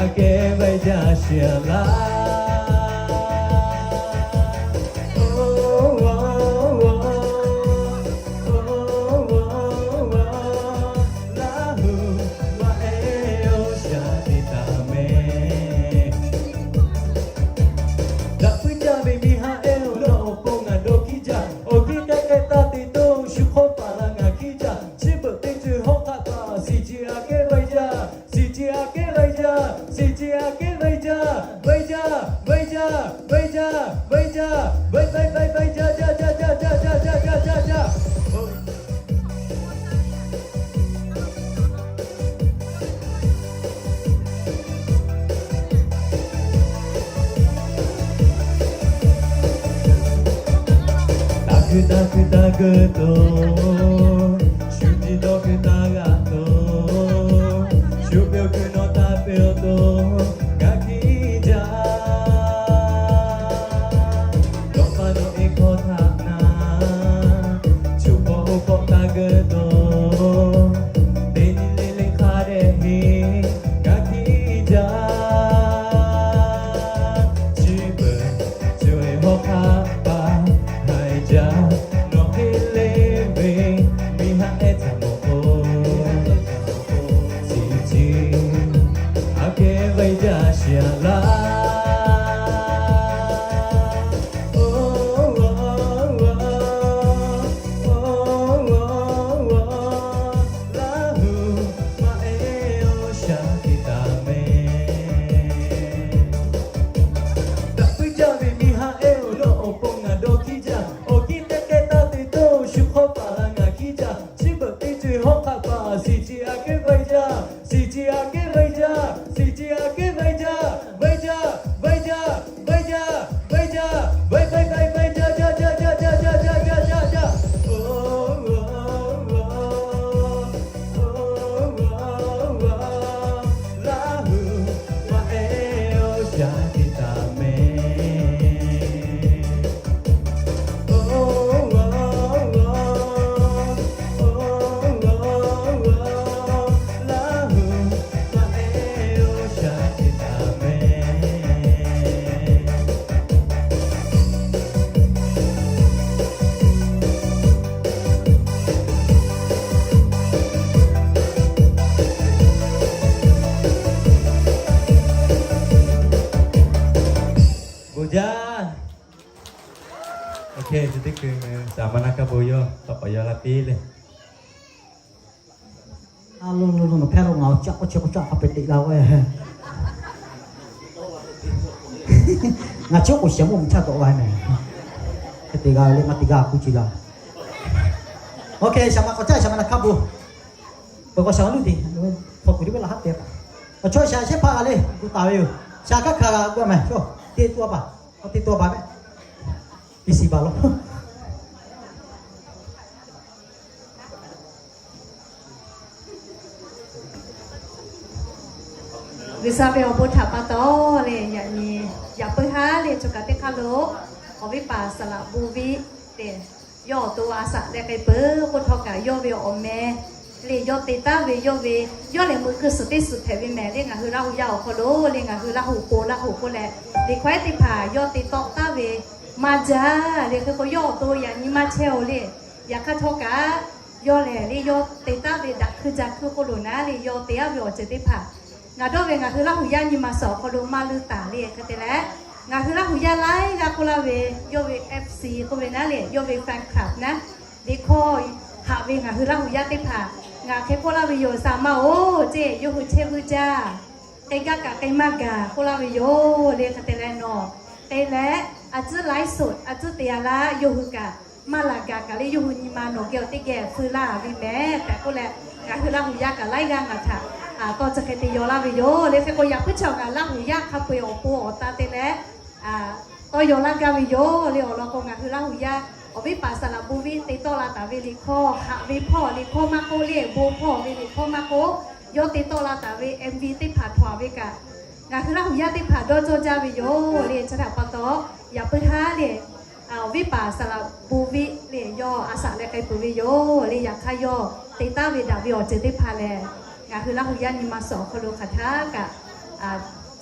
aꞈ kehˉ vaiˇ jaˇ sheˍ laˇ. Laˇ huˍ maˇ ehˉ oˇ shaˍ te taˍ mehˍ. Daꞈ puiˉ jaˇ ve miˇ haˆ ehˉ-oˬ, nawˬ awˬ pon ngaˬ dawˇ hkiˇ jaˇ. Awˬ hkiˇ k'ehˆ k'ehˆ taˇ te toˇ, shu hk'awˇ paˍ la ngaˬ hkiˇ jaˇ. Chi beuꞈ teˇ ceuˬ hawˉ hk'aˆ paˍ, siˍ ce aꞈ kehˉ vaiˇ jaˇ, siˍ ce aꞈ kehˉ vaiˇ jaˇ, siˍ ce aꞈ kehˉ vaiˇ jaˇ, vaiˇ jaˇ, vaiˇ jaˇ, vaiˇ jaˇ, vaiˇ jaˇ, vaiˇ vaiˇ vaiˇ vaiˇ jaˇ jaˇ jaˇ jaˇ jaˇ jaˇ jaˇ jaˇ jaˇ. Taˇ hkuiˇ taˇ hkuiˇ taˇ geuˆ tuˬ, Teˇ nyi le le hk'a dehꞈ heˆ g'a hkiˇ jaˇ. Chi beuꞈ co-e hawˉ hk'aˆ paˍ haiˬ jaˇ. Nawˬ hk'e le ve miˇ haˆ ehˉ htaꞈ mawˬ k'o, chi chi aꞈ kehˉ vaiˇ jaˇ shiˍ aꞈ laˇ. Laˇ huˍ maˇ ehˉ awˬ shaˍ te taˍ mehˍ. Daꞈ puiˉ jaˇ ve miˇ haˆ ehˉ-oˬ, nawˬ awˬ pon ngaˬ dawˇ hkiˇ jaˇ. Awˬ kiˇ teˇ k'ehˉ taˇ te toˇ, shu hk'awˇ paˍ g'a ngaˬ hkiˇ jaˇ. Chi beuꞈ teˇ co-e hawˉ hk'aˆ paˍ, shiˍ chi aꞈ kehˉ vaiˇ jaˇ, shiˍ chi aꞈ kehˉ vaiˇ jaˇ, shiˍ chi aꞈ kehˉ vaiˇ jaˇ, vaiˇ jaˇ, vaiˇ jaˇ, vaiˇ jaˇ, vaiˇ jaˇ, vaiˇ vaiˇ vaiˇ vaiˇ jaˇ jaˇ jaˇ jaˇ jaˇ jaˇ jaˇ jaˇ. Laˇ huˍ maˇ ehˉ awˬ shaˍ te taˍ mehˍ. Laˇ huˍ maˇ ehˉ awˬ shaˍ te taˍ mehˍ. Bon jaˇ. Ok, chi teˇ hkui saˍ ma na kaˇ bon yawˇ tawˆ k'awꞈ yaw la piˇ le. A lo lo lo, nawˬ hpehˇ lo ngaˬ awˬ caˆ k'oˆ chi k'oˆ caˆ hk'a peu-eˬ teꞈ la k'o, ngaˬ chi k'oˆ shehˍ mawˇ mvuhˇ chaˇ tawˆ la mehˍ. Hk'e te g'a le, maˇ te g'a kuˇ ci la. Ok, saˍ ma k'awꞈ caˆ, saˍ ma na hkaˇ bon. Peuˬ k'o shaˍ luˇ te, hpaw kuˬ teˇ ve laꞈ haˉ te. Awˬ chawˇ shaˍ shehˉ hpaˇ g'a le, gu taˍ ve yoˬ. Shaˍ hk'aˇ hkanˍ g'a gu mehˍ. Chaw te tuˬ a baˬ, k'awꞈ te tuˬ a baˬ mehˍ. Iˉ shiˍ baˬ law. G'uiˬsha ve awˬ bon htaꞈ pa taw le, yaꞈ nyi yaꞈ puiˉ haˉ le, choˬ kaˬ teˇ hk'aˇ lo awˬ viˉ paˍ Saˍ laꞈ bon viˉ te, yawˇ awˬ to a shaꞈ leh k'ai peuˬ k'oˆ htawˇ kaꞈ, yawˇ ve awˬ meh le, yawˇ te taˉ ve yawˇ ve, yawˇ lehˬ meuꞈ keu suhˍ teˇ suhˍ hpehꞈ ve mehˍ le. Ngaˬ hui Laˇ huˍ yaˇ awˬ hk'aw lo le, ngaˬ hui Laˇ huˍ po Laˇ huˍ k'oˆ leh, liꞈ hkawehˉ teˇ hpaˍ yawˇ te tawˆ taˉ ve maˇ jaˇ le. Hk'e k'o yawˇ awˬ to yaꞈ nyi maˇ chehˇ-oˬ le. Yaꞈ hk'aˇ htawˇ kaꞈ, yawˇ lehˬ le, yawˇ te taˉ ve daꞈ hkuiˇ ja hkuiˇ k'oˆ lo naˉ le, yawˇ te aˉ ve awˬ ceuˬ teˇ hpaˍ ngaˬ dawˇ ve ngaˬ hui Laˇ huˍ yaˇ nyi ma suhˍ awˬ hk'aw lo maˇ leuˇ taˍ le. Hk'e te leh, ngaˬ hui Laˇ huˍ yaˇ laiˉ g'aˇ k'oˆ laˇ ve, yawˇ ve F C k'oˆ ve naˉ le, yawˇ ve fan club naˉ, liꞈ hkawˇ haꞈ ve ngaˬ hui Laˇ huˍ yaˇ teˇ hpaˍ, ngaˬ hk'e k'oˆ laˇ ve yoˬ, saˍ ma-oˬ, ceˇ yawˇ hui chehˇ vuiˇ jaˇ. K'ai gaˇ kaꞈ k'ai maˇ gaˬ k'oˆ laˇ ve yoˬ le. Hk'e te leh nawˬ te leh, a tcuhˉ laiˉ suhˍ a tcuhˉ te a laˇ, yawˇ hui kaꞈ maˇ laˬ gaˬ kaꞈ le, yawˇ hui nyi ma nawˬ geh awˬ teˇ geh feu laˇ ve mehˍ tehꞈ k'oˆ leh, ngaˬ hui Laˇ huˍ yaˇ kaꞈ laiˉ g'aˇ ngaˬ htaꞈ tawˇ chi hk'e te yaw laˇ ve yoˬ le. Hk'e k'o yaꞈ puiˉ chaw ngaˬ Laˇ huˍ yaˇ hk'a peu-eˬ awˬ pon awˬ ta te leh tawˇ yaw laˇ gaˇ ve yoˬ le. Awˬ lawn k'o, ngaˬ hui Laˇ huˍ yaˇ awˬ viˉ paˍ Saˍ laꞈ bon viˉ te tawˆ la taˍ ve liꞈ hkawˇ, haꞈ ve hpawˇ liꞈ hkawˇ maˇ k'oˆ le, bon hpawˇ ve liꞈ hkawˇ maˇ k'oˆ, yawˇ te tawˆ la taˍ ve M V teˇ hpaˍ htaꞈ ve kaꞈ, ngaˬ hui Laˇ huˍ yaˇ teˇ hpaˍ dawˇ cawˇ jaˇ ve yoˬ le. Chi htaꞈ pa taw, yaꞈ puiˉ haˉ le, awˬ viˉ paˍ Saˍ laꞈ bon viˉ le, yawˇ a shaꞈ leh k'ai peuˬ ve yoˬ le. Yaꞈ hk'aˇ yawˇ te taˉ ve daꞈ ve awˬ ceuˬ teˇ hpaˍ lehˬ, ngaˬ hui Laˇ huˍ yaˇ nyi ma suhˍ awˬ hk'aw lo hk'aˬ htaˇ kaꞈ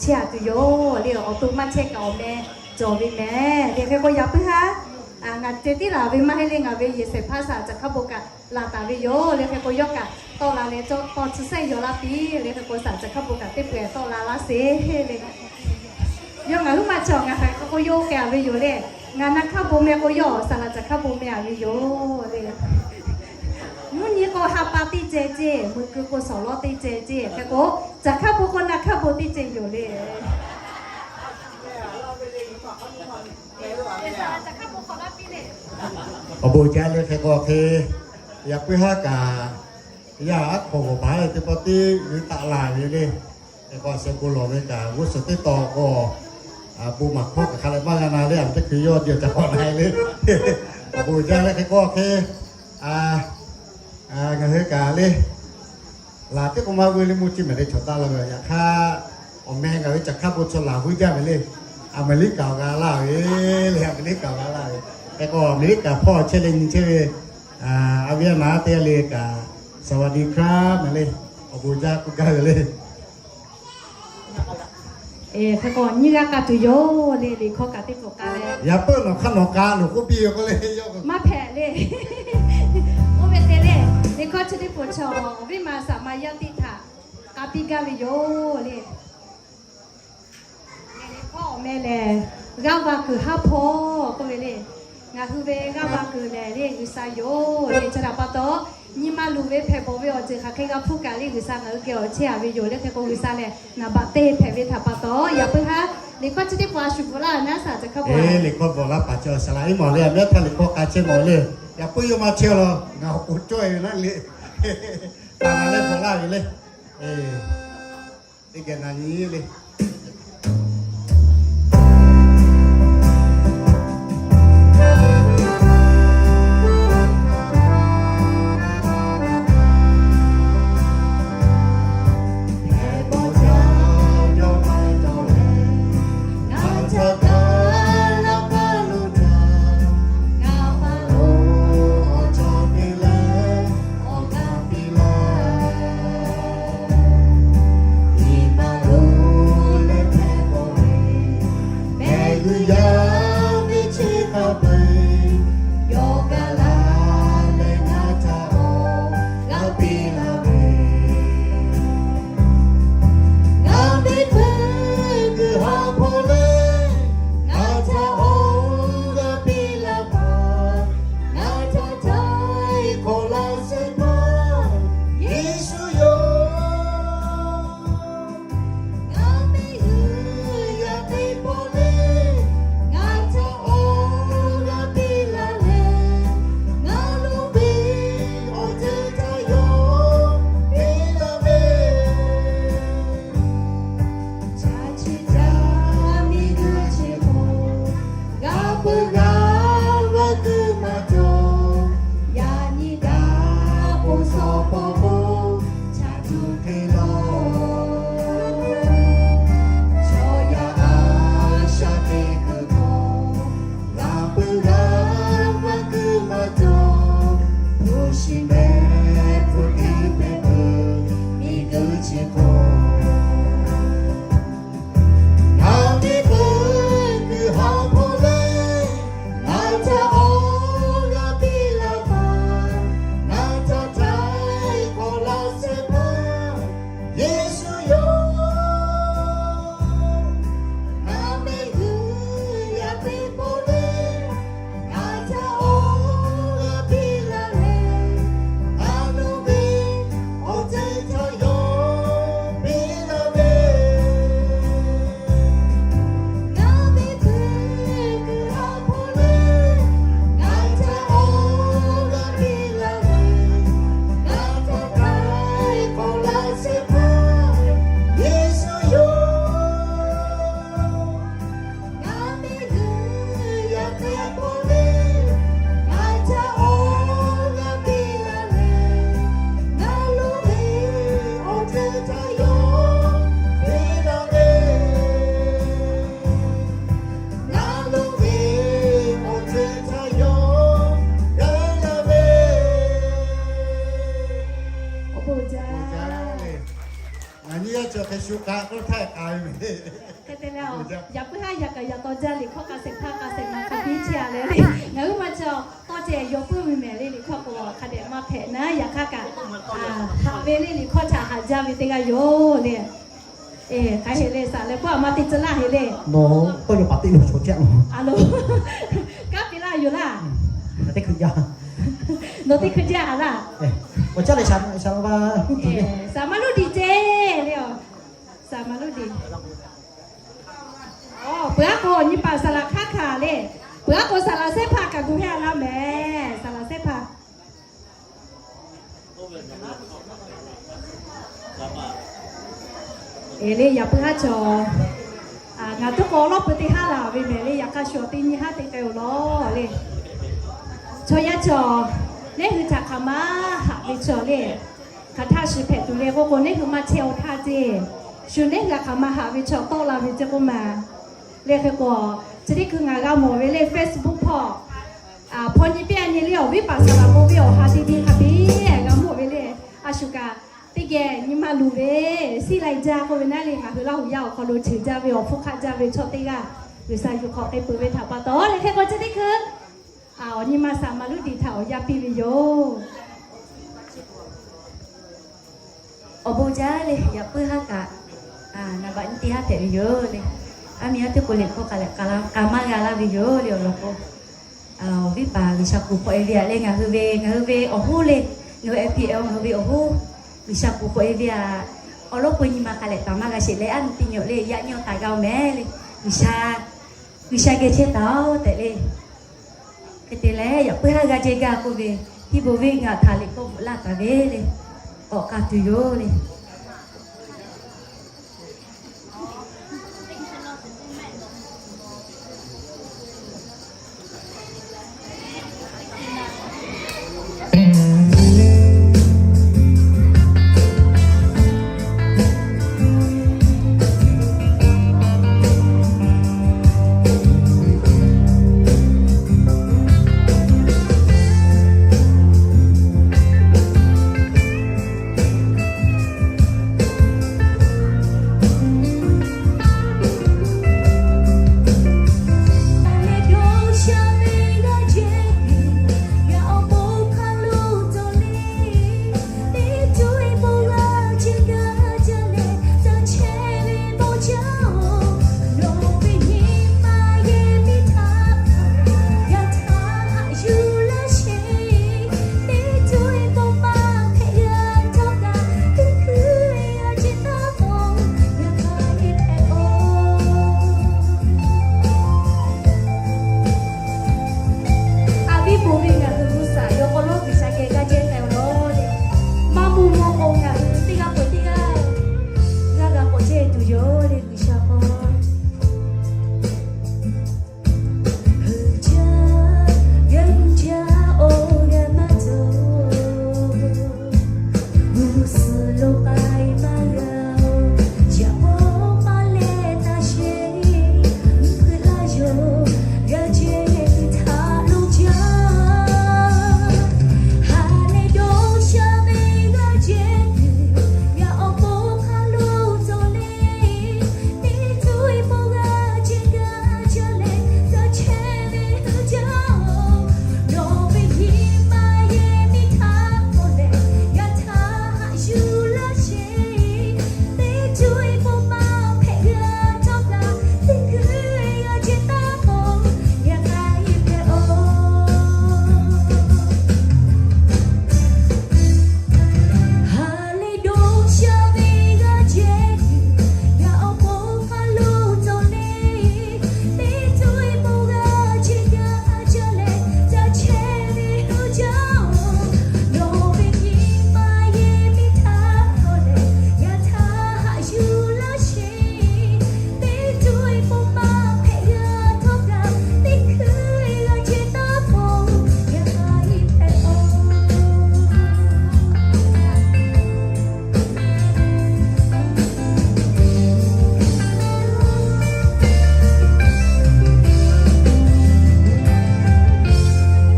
chehˇ a tuˬ yoˬ le. Awˬ to maˇ chehˇ kaꞈ awˬ meh cawˬ ve mehˍ le. Hk'e k'o yaꞈ puiˉ haˉ ngaˬ ceh tiˉ laˬ ve maˇ heˆ le, ngaˬ ve yehˬ shehˍ hpaˇ saˍ laꞈ Caˬ hkaˇ bon kaꞈ laˬ taˍ ve yoˬ le. Hk'e k'o yawˇ kaꞈ tawˆ la leh tawˇ chi sehˉ yaw laˇ piˇ le. Hk'e k'o saˍ laꞈ Caˬ hkaˇ bon kaꞈ teˇ peuˬ tawˆ la laˇ sheˍ le. Yawˇ ngaˬ huiˉ maˇ cawˬ, ngaˬ hk'aˬ hk'e k'o yawˇ k'ai a ve yoˬ le. Ngaˬ na hkaˇ bon meh k'o yawˇ saˍ laꞈ Caˬ hkaˇ bon meh a ve yoˬ le. Mvuhˇ nyi k'o ha pa teˇ ceh ceˇ, meuꞈ keu k'o shawˍ lawˉ teˇ ceh ceˇ. Hk'e k'o Caˬ hkaˇ bon k'o na hkaˇ bon teˇ ceh yoˬ le. Awˬ bon jaˇ le. Hk'e k'o hk'e, yaꞈ puiˉ haˉ kaꞈ yaˇ aˉ hk'aw g'awˬ baˬ teˇ pawˆ teˇ g'uiˬ taˆ la ve le. Hk'e k'o a sheh bon lawˬ ve kaꞈ g'uˇ suhˍ teˇ taw k'o, bon maˍ hkawˇ kaꞈ hk'a leh maˇ g'a na le. Aˬ teˇ hkui yawˇ diˬ caꞈ k'awꞈ na le. Awˬ bon jaˇ le. Hk'e k'o hk'e, ngaˬ hui kaꞈ le, laˬ teˇ k'o maˇ veu le, mvuhˇ ciˇ mehˍ le, chaw taˆ la ve. Yaꞈ hk'aˇ, awˬ meh ngaˬ ve Caˬ hkaˇ bon chaw laˬ vuiˇ jaˇ ve le. Aˍmeˍriˆkaˍ awˬ g'a laˇ ve le, Aˍmeˍriˆkaˍ awˬ g'a laˇ ve. Hk'e k'o Aˍmeˍriˆkaˍ hpawˇ chehˇ leh nyi chehˇ ve A ve a naˍ teˇ g'aˇ le kaꞈ, สวัสดีครับ ma le, awˬ bon jaˇ k'oˆ gaˇ ve le. Hk'e k'o nyiˇ g'aˇ k'a tuˬ yoˬ le, liꞈ hkawˇ kaꞈ teˇ pawˆ k'a le. Yaꞈ puiˉ nawˬ hk'aˇ nawˬ k'a loˬ k'oˆ piˇ ve k'o le, maˇ hpehꞈ le. Oˇ ve te le, liꞈ hkawˇ chi teˇ pawˆ chaw awˬ viˉ ma saˍ ma yaˇ teˇ htaꞈ k'a piˇ gaˇ ve yoˬ le. Liꞈ hkawˇ awˬ meh lehˬ, g'aˇ va kuiˬ haˉ hpawˇ k'oˆ ve le. Ngaˬ hui ve g'aˇ va kuiˬ lehˬ le G'uiˬsha yoˬ le. Chi htaꞈ pa taw, nyi ma luˬ ve hpehꞈ bawˬ ve awˬ ceuˬ hk'aˬ hk'e g'a hpuˇ kaꞈ le G'uiˬsha ngaˬ hui geh awˬ chehˇ a ve yoˬ le. Hk'e k'o G'uiˬsha lehˬ naˍ baꞈ te hpehꞈ ve htaꞈ pa taw, yaꞈ puiˉ haˉ liꞈ hkawˇ chi teˇ pawˆ a shu bvuhꞈ laˇ naˉ shaˍ ca hk'a pa. Liꞈ hkawˇ bvuhꞈ laˇ paˍ chi awˬ shaˍ laꞈ iˉ mawˬ le, a mehˉ htaˇ liꞈ hkawˇ k'a chehˇ mawˬ le. Yaꞈ puiˉ yawˇ maˇ chehˇ law, ngaˬ awˬ pon cawˇ e ve naˉ le. Taˍ naˍ leh bvuhꞈ laˇ ve le. Teˇ geh na nyi le. Awˬ bon jaˇ. Ngaˬ nyi yaˇ chi hk'e shu k'a k'oˆ htaˇ k'a ve mehˍ. Hk'e te leh, yaꞈ puiˉ haˉ yaꞈ kaꞈ yaꞈ taw jaˇ liꞈ hkawˇ k'a shehˍ hpaˇ k'a shehˍ ma hk'a piˇ chehˇ a leh le. Ngaˬ hui ma chi tawˇ ceh yawˬ puiˉ ve mehˍ le, liꞈ hkawˇ k'o hk'a dehꞈ maˇ hpehꞈ naˉ, yaꞈ hk'aˇ kaꞈ haꞈ ve le, liꞈ hkawˇ htaꞈ haꞈ jaˇ ve teˇ g'aˇ yoˬ le. Hk'aˬ hk'e le, saˍ leh k'oˆ a ma te tcuh laˇ hk'e le. Nawˬ tawˇ yaw paˍ teˇ lo chaw ceh a lo, kanˉ piˇ laˇ yoˬ laˇ. Teˇ hkui jaˇ. Nawˬ teˇ hkui jaˇ a laˇ. Awˬ caˇ leh shaˍ, shaˍ laꞈ va, saˍ ma Luˇdiꞈ ceh le. Saˍ ma Luˇdiꞈ. Peuˬ aˉ k'o nyi paˍ saˍ laꞈ hk'aˉ hkanˍ le. Peuˬ aˉ k'o saˍ laꞈ Sehˉ hpaˇ kaꞈ gu hehˇ a laˇ mehˍ. Saˍ laꞈ Sehˉ hpaˇ. E le, yaꞈ puiˉ haˉ chaw, ngaˬ tuˉ k'aw lawˇ pui teˇ haˉ laˬ ve mehˍ le. Yaꞈ hk'aˇ shu awˬ teˇ nyi haˉ te k'ai-oˬ lawˬ le. Chaw yaˇ chaw, neˇ hui htaꞈ hk'aˬ ma haꞈ ve chaw le. Hk'aˬ htaˇ shiˍ hpehꞈ tuˬ le k'oˆ k'o, neˇ hui maˇ chehˇ-oˬ htaˇ ceˇ. Shu neˇ hui htaꞈ hk'aˬ ma haꞈ ve chaw tawˆ la ve ceˇ k'oˆ ma. Le hk'e k'o, chi teˇ hkui ngaˬ g'a mawˬ ve le Facebook hpawˇ Hpaw nyi piˇ a nyi le, awˬ viˉ paˍ saˍ laꞈ bon ve awˬ ha teˇ nyi hk'a biˇ g'a mawˬ ve le. A shu kaꞈ teˇ geh nyi ma luˬ ve, siˉ lai jaˇ k'oˆ ve naˉ le, ngaˬ hui Laˇ huˍ yaˇ awˬ hk'aw lo ceuˬ jaˇ ve, awˬ hpfuhˇ hk'aˆ jaˇ ve chaw teˇ g'aˇ G'uiˬsha yuˬ hk'awꞈ k'ai peuˬ ve htaꞈ pa taw le, hk'e k'o chi teˇ hkui awˬ nyi ma saˍ maˍ luˉ tiꞈ htaꞈ awˬ yanˇ piˇ ve yoˬ. Awˬ bon jaˇ le, yaꞈ puiˉ haˉ kaꞈ naˍ baꞈ nyi teˇ haˉ hpehꞈ ve yoˬ le. Aˉ miˬ aˉ teˇ k'o liꞈ hkawˇ k'ai leh k'a maˇ g'a laˇ ve yoˬ le. Awˬ lawn k'o, awˬ viˉ paˍ G'uiˬsha kuˬ hk'awꞈ e ve aꞈ le, ngaˬ hui ve, ngaˬ hui ve awˬ hoˉ le, ngaˬ hui F P L ngaˬ hui ve awˬ hoˉ G'uiˬsha kuˬ hk'awꞈ e ve aꞈ, awˬ lawˉ peu nyi ma k'a leh taˍ maˇ g'a sheˍ leh, aˉ miˬ teˇ nyi le yaꞈ nyi awˬ taˍ g'a oˬ mehˍ le. G'uiˬsha, G'uiˬsha geh chehˇ taˍ-oˬ tehꞈ le. Hk'e te leh, yaꞈ puiˉ haˉ g'a jehˇ gaˇ k'oˆ ve, hiˉ bon venˇ g'aˇ htaꞈ liꞈ k'oˆ bvuhꞈ laˇ taˍ ve le. K'awꞈ k'a tuˬ yoˬ le. A viˉ bon ve ngaˬ hui mvuhˇ shaˍ yawˇ k'aw lonˉ G'uiˬsha geh g'aˇ jehˇ k'ai-o lawˬ le. Maˇ mvuh mvuh k'o ngaˬ hui teˇ g'aˇ peuˬ teˇ g'aˇ g'aˇ g'a k'awꞈ jehˇ tuˬ yoˬ le G'uiˬsha k'aw.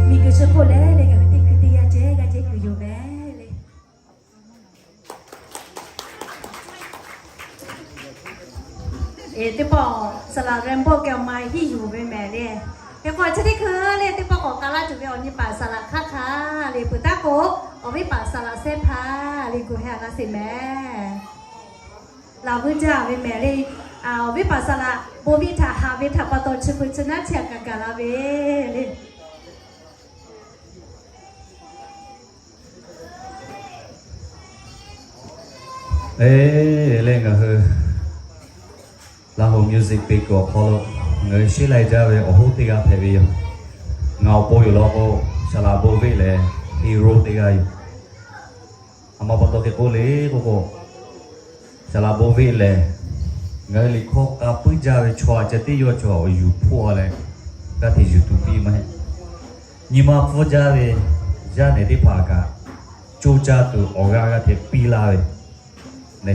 Miˬguiˬ chi hk'oˆ lehˬ le, ngaˬ hui teˇ hkui teˇ yanˇ ceh g'a ceh kuiˬ yoˬ mehˍ le. Teˇ pawˆ saˍ laꞈ Rainbow geh awˬ ma hiˉ yuˬ ve mehˍ le. Hk'e k'o chi teˇ hkui le teˇ pawˆ k'awꞈ k'a laˇ tuˬ ve awˬ nyi paˍ saˍ laꞈ hk'aˇ hk'a le peuˬ taˉ k'o, awˬ viˉ paˍ saˍ laꞈ Sehˉ hpaˇ le gu heh a laˇ sheˍ mehˍ. Laˬ vuiˇ jaˇ ve mehˍ le. Awˬ viˉ paˍ saˍ laꞈ bon viˇ htaꞈ haꞈ ve htaꞈ pa taw chi hkui chi naˉ chi htaꞈ kaꞈ gaˬ la ve le. Eˬ, leh ngaˬ hui Laˇ huˍ music peˬ kuiˬ awˬ hk'aw lo ngaˬ hui sheˉ lai jaˇ ve awˬ hoˉ teˇ g'aˇ hpehꞈ ve yoˬ. Ngaˬ awˬ pon yoˬ law k'o, Saˍ laꞈ bon veˆ lehˬ hero teˇ g'aˇ yoˬ. A ma pa taw hk'e k'oˆ le k'oˆ k'o, Saˍ laꞈ bon veˆ lehˬ ngaˬ hui liꞈ hkawˇ k'a puiˉ jaˇ ve chaw a ceh teˇ yawˇ cawˬ awˬ yuˬ hpoˆ a leh g'aˇ hteꞈ yuˬ tuˬ piˇ maˇ heˆ. Nyi ma hpfuhˇ jaˇ ve yaˇ nehˬ teˇ hpaˍ kaꞈ coˇ caˇ tuˬ awˬ g'aˇ g'aˇ hteꞈ piˇ laˇ ve.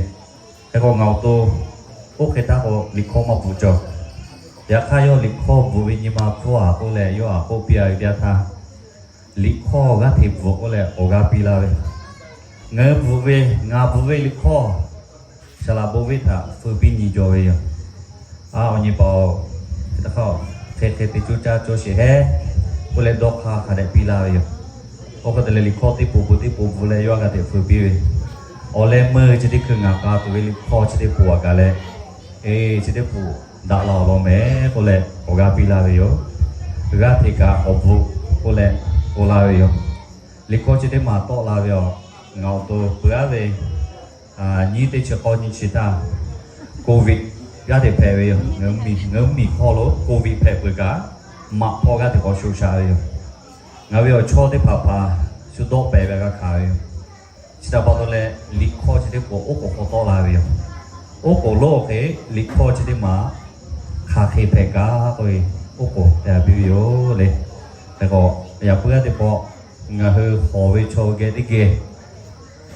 Hk'e k'o ngaˬ awˬ to oˇ hk'e htaˇ k'o liꞈ hkawˇ maˇ bvuhꞈ cawˬ. Yaꞈ hk'aˇ yawˇ liꞈ hkawˇ bvuhꞈ ve nyi ma hpfuhˇ a k'oˆ leh yawˇ a k'oˆ piˇ a ve teˇ yanˇ htaˇ, Liꞈ hkawˇ g'aˇ hteꞈ bvuhꞈ k'oˆ leh awˬ g'aˇ piˇ laˇ ve, ngaˬ hui bvuhꞈ ve, ngaˬ bvuhꞈ ve liꞈ hkawˇ, saˍ laꞈ bon venˇ htaꞈ feu piˇ nyi jaw ve yoˬ. A, awˬ nyi paˍ-oˬ, hk'e te hk'aˇ, hk'e hk'e te coˇ caˇ cawˇ sheˍ hehˉ k'oˆ leh dawˇ hk'aˇ hk'a dehꞈ piˇ laˇ ve yoˬ. Oˇ hk'e te leh liꞈ hkawˇ teˇ poˬ peuˬ teˇ poˬ bvuhꞈ leh yawˇ a g'a teꞈ feu piˇ ve, awˬ leh meuˇ chi teˇ hkui ngaˬ k'a tuˬ ve liꞈ hkawˇ chi teˇ poˬ aꞈ kaꞈ leh, e, chi teˇ poˬ daꞈ la awˬ lawn mehˍ k'oˆ leh awˬ g'aˇ piˇ laˇ ve yoˬ. G'aˇ hteꞈ kaꞈ k'awꞈ bvuhꞈ k'oˆ leh k'oˆ laˇ ve yoˬ. Liꞈ hkawˇ chi teˇ maˬ tawˆ la ve aˬ, ngaˬ awˬ to peuˬ aˉ ve nyiˇ teˇ chi k'awˇ nyi chi htaˇ, Covid g'aˇ hteꞈ hpehꞈ ve yoˬ. Ngaˬ hui miˬ hk'aw lo Covid hpehꞈ peuˬ kaꞈ, maꞈ hpawˇ g'aˇ hteꞈ k'awꞈ sho shaꞈ ve yoˬ. Ngaˬ ve awˬ chawˇ teˇ hpaˍ hpaˍ shu dawˆ pehˍ ve g'a hkanˍ ve yoˬ. Chi htaꞈ pa taw leh liꞈ hkawˇ chi teˇ poˬ oˉ k'oˍ hk'aw tawˆ la ve yoˬ. Oˉ k'oˍ lonˉ hk'e liꞈ hkawˇ chi teˇ maˬ hk'aˬ hk'e hpehꞈ kaꞈ k'oˆ ve, oˉ k'oˍ te a piˇ ve yoˬ le. Hk'e k'o, yaꞈ puiˉ aˉ teˇ pawˆ ngaˬ hui hawˬ ve chaw geh teˇ geh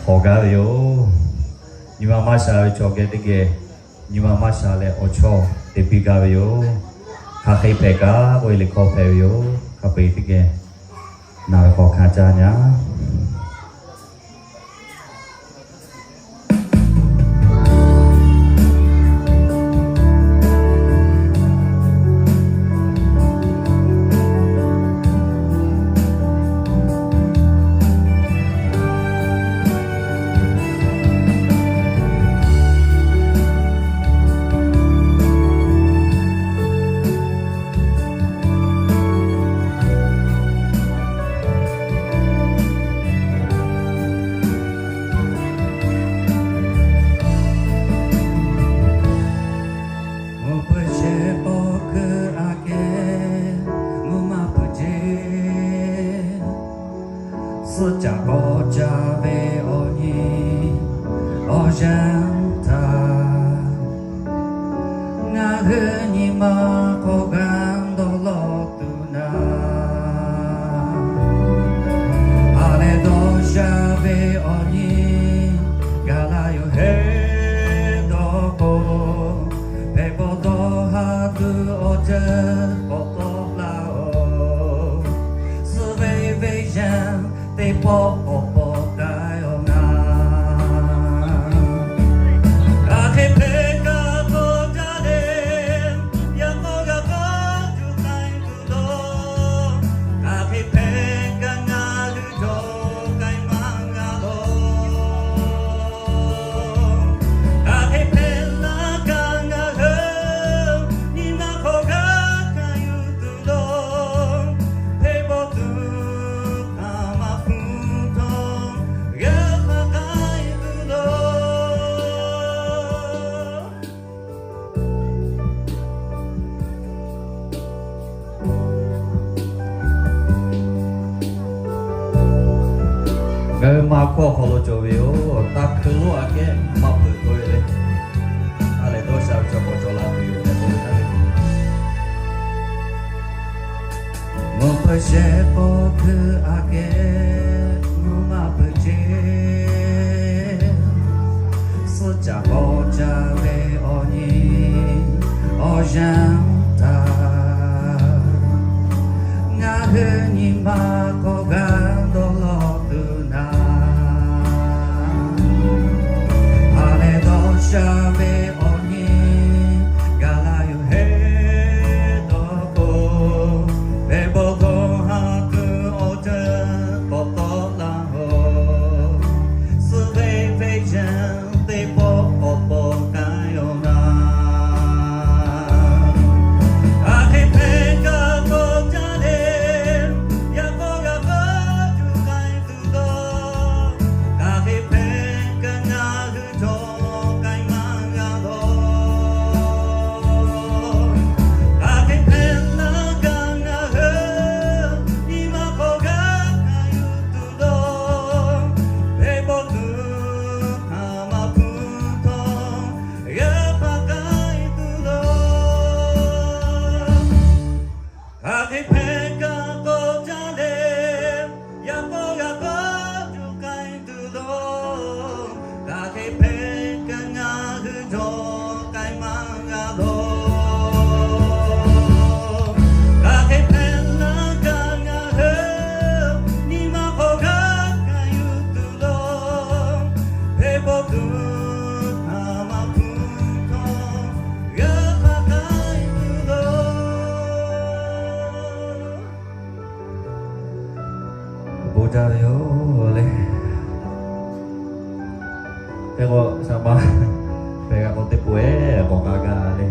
hawˬ gaˇ ve yoˬ. Nyi ma maˇ sha ve chaw geh teˇ geh nyi ma maˇ sha leh awˬ chawˇ te piˇ gaˇ ve yoˬ. Hk'aˬ hk'e hpehꞈ kaꞈ k'oˆ ve liꞈ hkawˇ hpehꞈ ve yoˬ. Hk'a peu-eˬ teˇ geh naˬ ve hk'aw hkanˍ caˇ nyaˇ. Mvuhˇ peuˬ shehˍ k'awꞈ hkui aꞈ kehˉ, mvuhˇ maˇ peuˬ ceˇ. Suhˆ caꞈ k'awꞈ ca ve awˬ nyi awˬ yanˇ htaˇ, ngaˬ hui nyi ma hk'aw g'a dawˇ lawˬ tuˬ naˍ, ha lehˬ dawˇ sha ve awˬ nyi gaˬ la yoˬ heˉ dawˇ k'o, hpehꞈ bawˬ dawˇ ha tuˬ awˬ ceuˬ k'awꞈ tawˆ laˇ-oˬ. Suh ve venˇ yanˇ teˇ pawˆ k'awꞈ pawꞈ k'ai awˬ naˍ, hk'aˬ hk'e hpehꞈ kaꞈ k'awꞈ jaˇ le. Yaꞈ k'aw g'a k'aw tuˬ k'ai tuˬ dawˇ, hk'aˬ hk'e hpehꞈ kaꞈ ngaˬ hui cawˬ k'ai maˇ g'a lawˬ. Hk'aˬ hk'e hpehꞈ laˇ kaꞈ ngaˬ hui nyi ma hk'aw g'a hkanˍ yuˬ tuˬ dawˇ, hpehꞈ bawˬ tuˬ hk'aˬ maˇ hpu htawˇ g'a hk'aˬ k'ai tuˬ dawˇ. Ngaˬ hui ma hkawˇ hk'aw lo cawˬ ve yoˬ. Taˇ hkui lonˉ aꞈ kehˉ maˇ peuˬ k'oˆ ve le. A lehˬ dawˇ sha ve chaw k'awꞈ cawˬ la tuˬ yoˬ tehꞈ k'oˆ ve htaˇ le, mvuhˇ peuˬ shehˍ k'awꞈ hkui aꞈ kehˉ, mvuhˇ maˇ peuˬ ceˇ. Suhˆ caꞈ k'awꞈ ca ve awˬ nyi awˬ yanˇ htaˇ, ngaˬ hui nyi ma hk'aw g'a dawˇ lawˬ tuˬ naˍ, ha lehˬ dawˇ sha ve awˬ nyi gaˬ la yoˬ heˉ dawˇ k'o, hpehꞈ bawˬ dawˇ ha tuˬ awˬ ceuˬ k'awꞈ tawˆ laˇ-oˬ. Suh ve venˇ yanˇ teˇ pawˆ k'awꞈ pawꞈ k'ai awˬ naˍ, hk'aˬ hk'e hpehꞈ kaꞈ k'awꞈ jaˇ le. Yaꞈ k'aw g'a k'aw tuˬ k'ai tuˬ dawˇ, hk'aˬ hk'e hpehꞈ kaꞈ ngaˬ hui cawˬ k'ai maˇ g'a Hk'e k'o, shaˍ ma hpehꞈ g'a k'o teˇ pawˆ-eˬ k'awꞈ k'ai gaˇ le.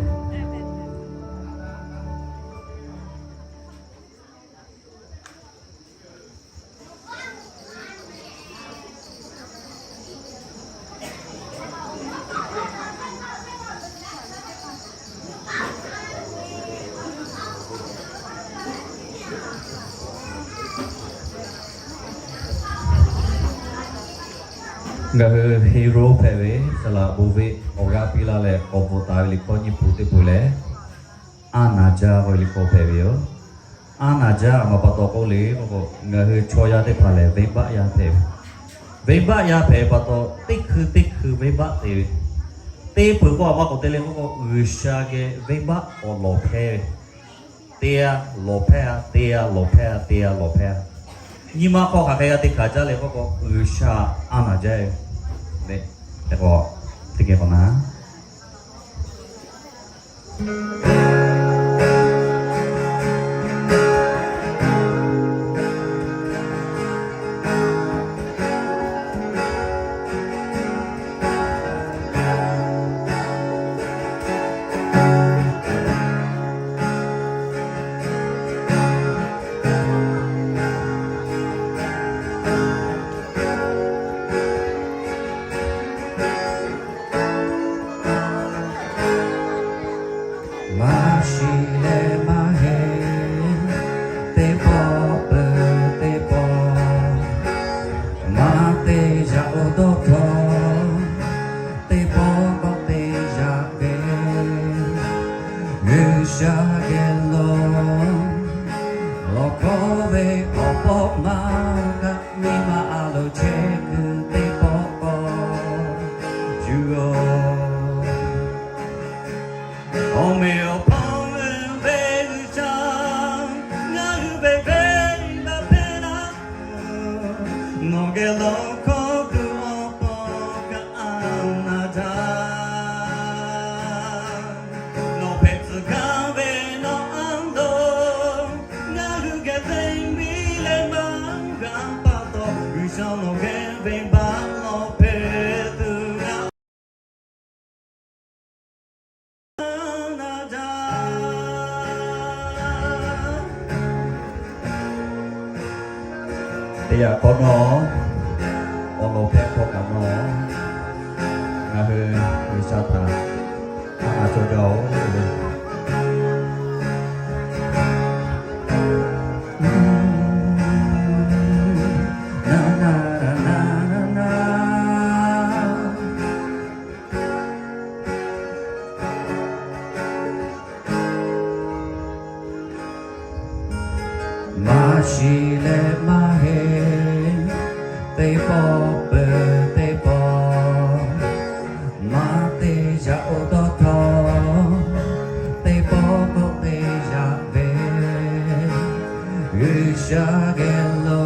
Ngaˬ hui hero hpehꞈ ve saˍ laꞈ bon venˇ awˬ g'aˇ piˇ laˇ leh k'awꞈ bvuhꞈ taˍ ve liꞈ hkawˇ nyiˇ hpu teˇ hpu lehˬ, Aˉ naˍ jaˇ ve liꞈ hkawˇ hpehꞈ ve yoˬ. Aˉ naˍ jaˇ a ma pa taw k'oˆ le k'oˆ k'o, ngaˬ hui chaw yaˇ teˇ hpaˍ lehˬ venˇbaˆ yaˇ hpehꞈ ve. Venˇbaˆ yaˇ hpehꞈ pa taw, teˇ hkui teˇ hkui venˇbaˆ te ve. Teˇ peuˬ k'o a maˇ k'awꞈ te le k'oˆ k'o, G'uiˬsha geh venˇbaˆ k'awꞈ lawˬ hpehˇ ve. Te-a lawˬ hpehˇ-a, te-a lawˬ hpehˇ-a, te-a lawˬ hpehˇ-a. Nyi ma hk'aw hk'aˬ hk'e g'a te hkanˍ jaˇ le k'oˆ k'o, G'uiˬsha aˉ naˍ jaˇ ve. Hk'e k'o, teˇ geh k'awꞈ na Maˇ shiˍ leh maˇ heˆ, teˇ pawˆ peuˬ teˇ pawˆ, maˇ te yaꞈ-oˬ dawˇ hkawˇ, teˇ pawˆ k'awꞈ te yaꞈ ve, G'uiˬsha geh lo lawˬ hkawˇ ve awˬ pawˆ maˇ kaꞈ, nyi ma a loˍ chehˇ kuiˬ teˇ pawˆ k'awꞈ yuˬ-oˬ. Awˬ meꞈ awˬ hpawˇ ve G'uiˬsha, ngaˬ hui ve venˇbaˆ hpehꞈ la, nawˬ geh lawˬ hkawˇ kuiˬ awˬ pawˆ kaꞈ aˉ naˍ jaˇ. Nawˬ hpehꞈ tcuh gaˇ ve nawˬ aˉ lo, ngaˬ hui geh venˇbaˆ leh maˇ g'a pa taw, G'uiˬsha nawˬ geh venˇbaˆ lawˬ hpehꞈ tuˬ g'a. Teˇ yanˇ hk'awꞈ nawˉ, awˬ lawn hpehˇ hkawˇ kaꞈ nawˉ, ngaˬ hui G'uiˬsha htaꞈ a cawˬ jaˇ-oˬ. Maˇ shiˍ leh maˇ heˆ, teˇ pawˆ peuˬ teˇ pawˆ, maˇ te yaꞈ-oˬ dawˇ hkawˇ, teˇ pawˆ k'awꞈ te yaꞈ ve, G'uiˬsha geh lo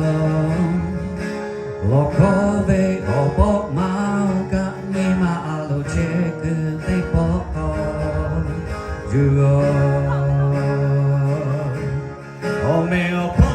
lawˬ hkawˇ ve awˬ pawˆ maˇ kaꞈ, nyi ma a loˍ chehˇ kuiˬ teˇ pawˆ k'awꞈ yuˬ-oˬ. Awˬ meꞈ awˬ hpawˇ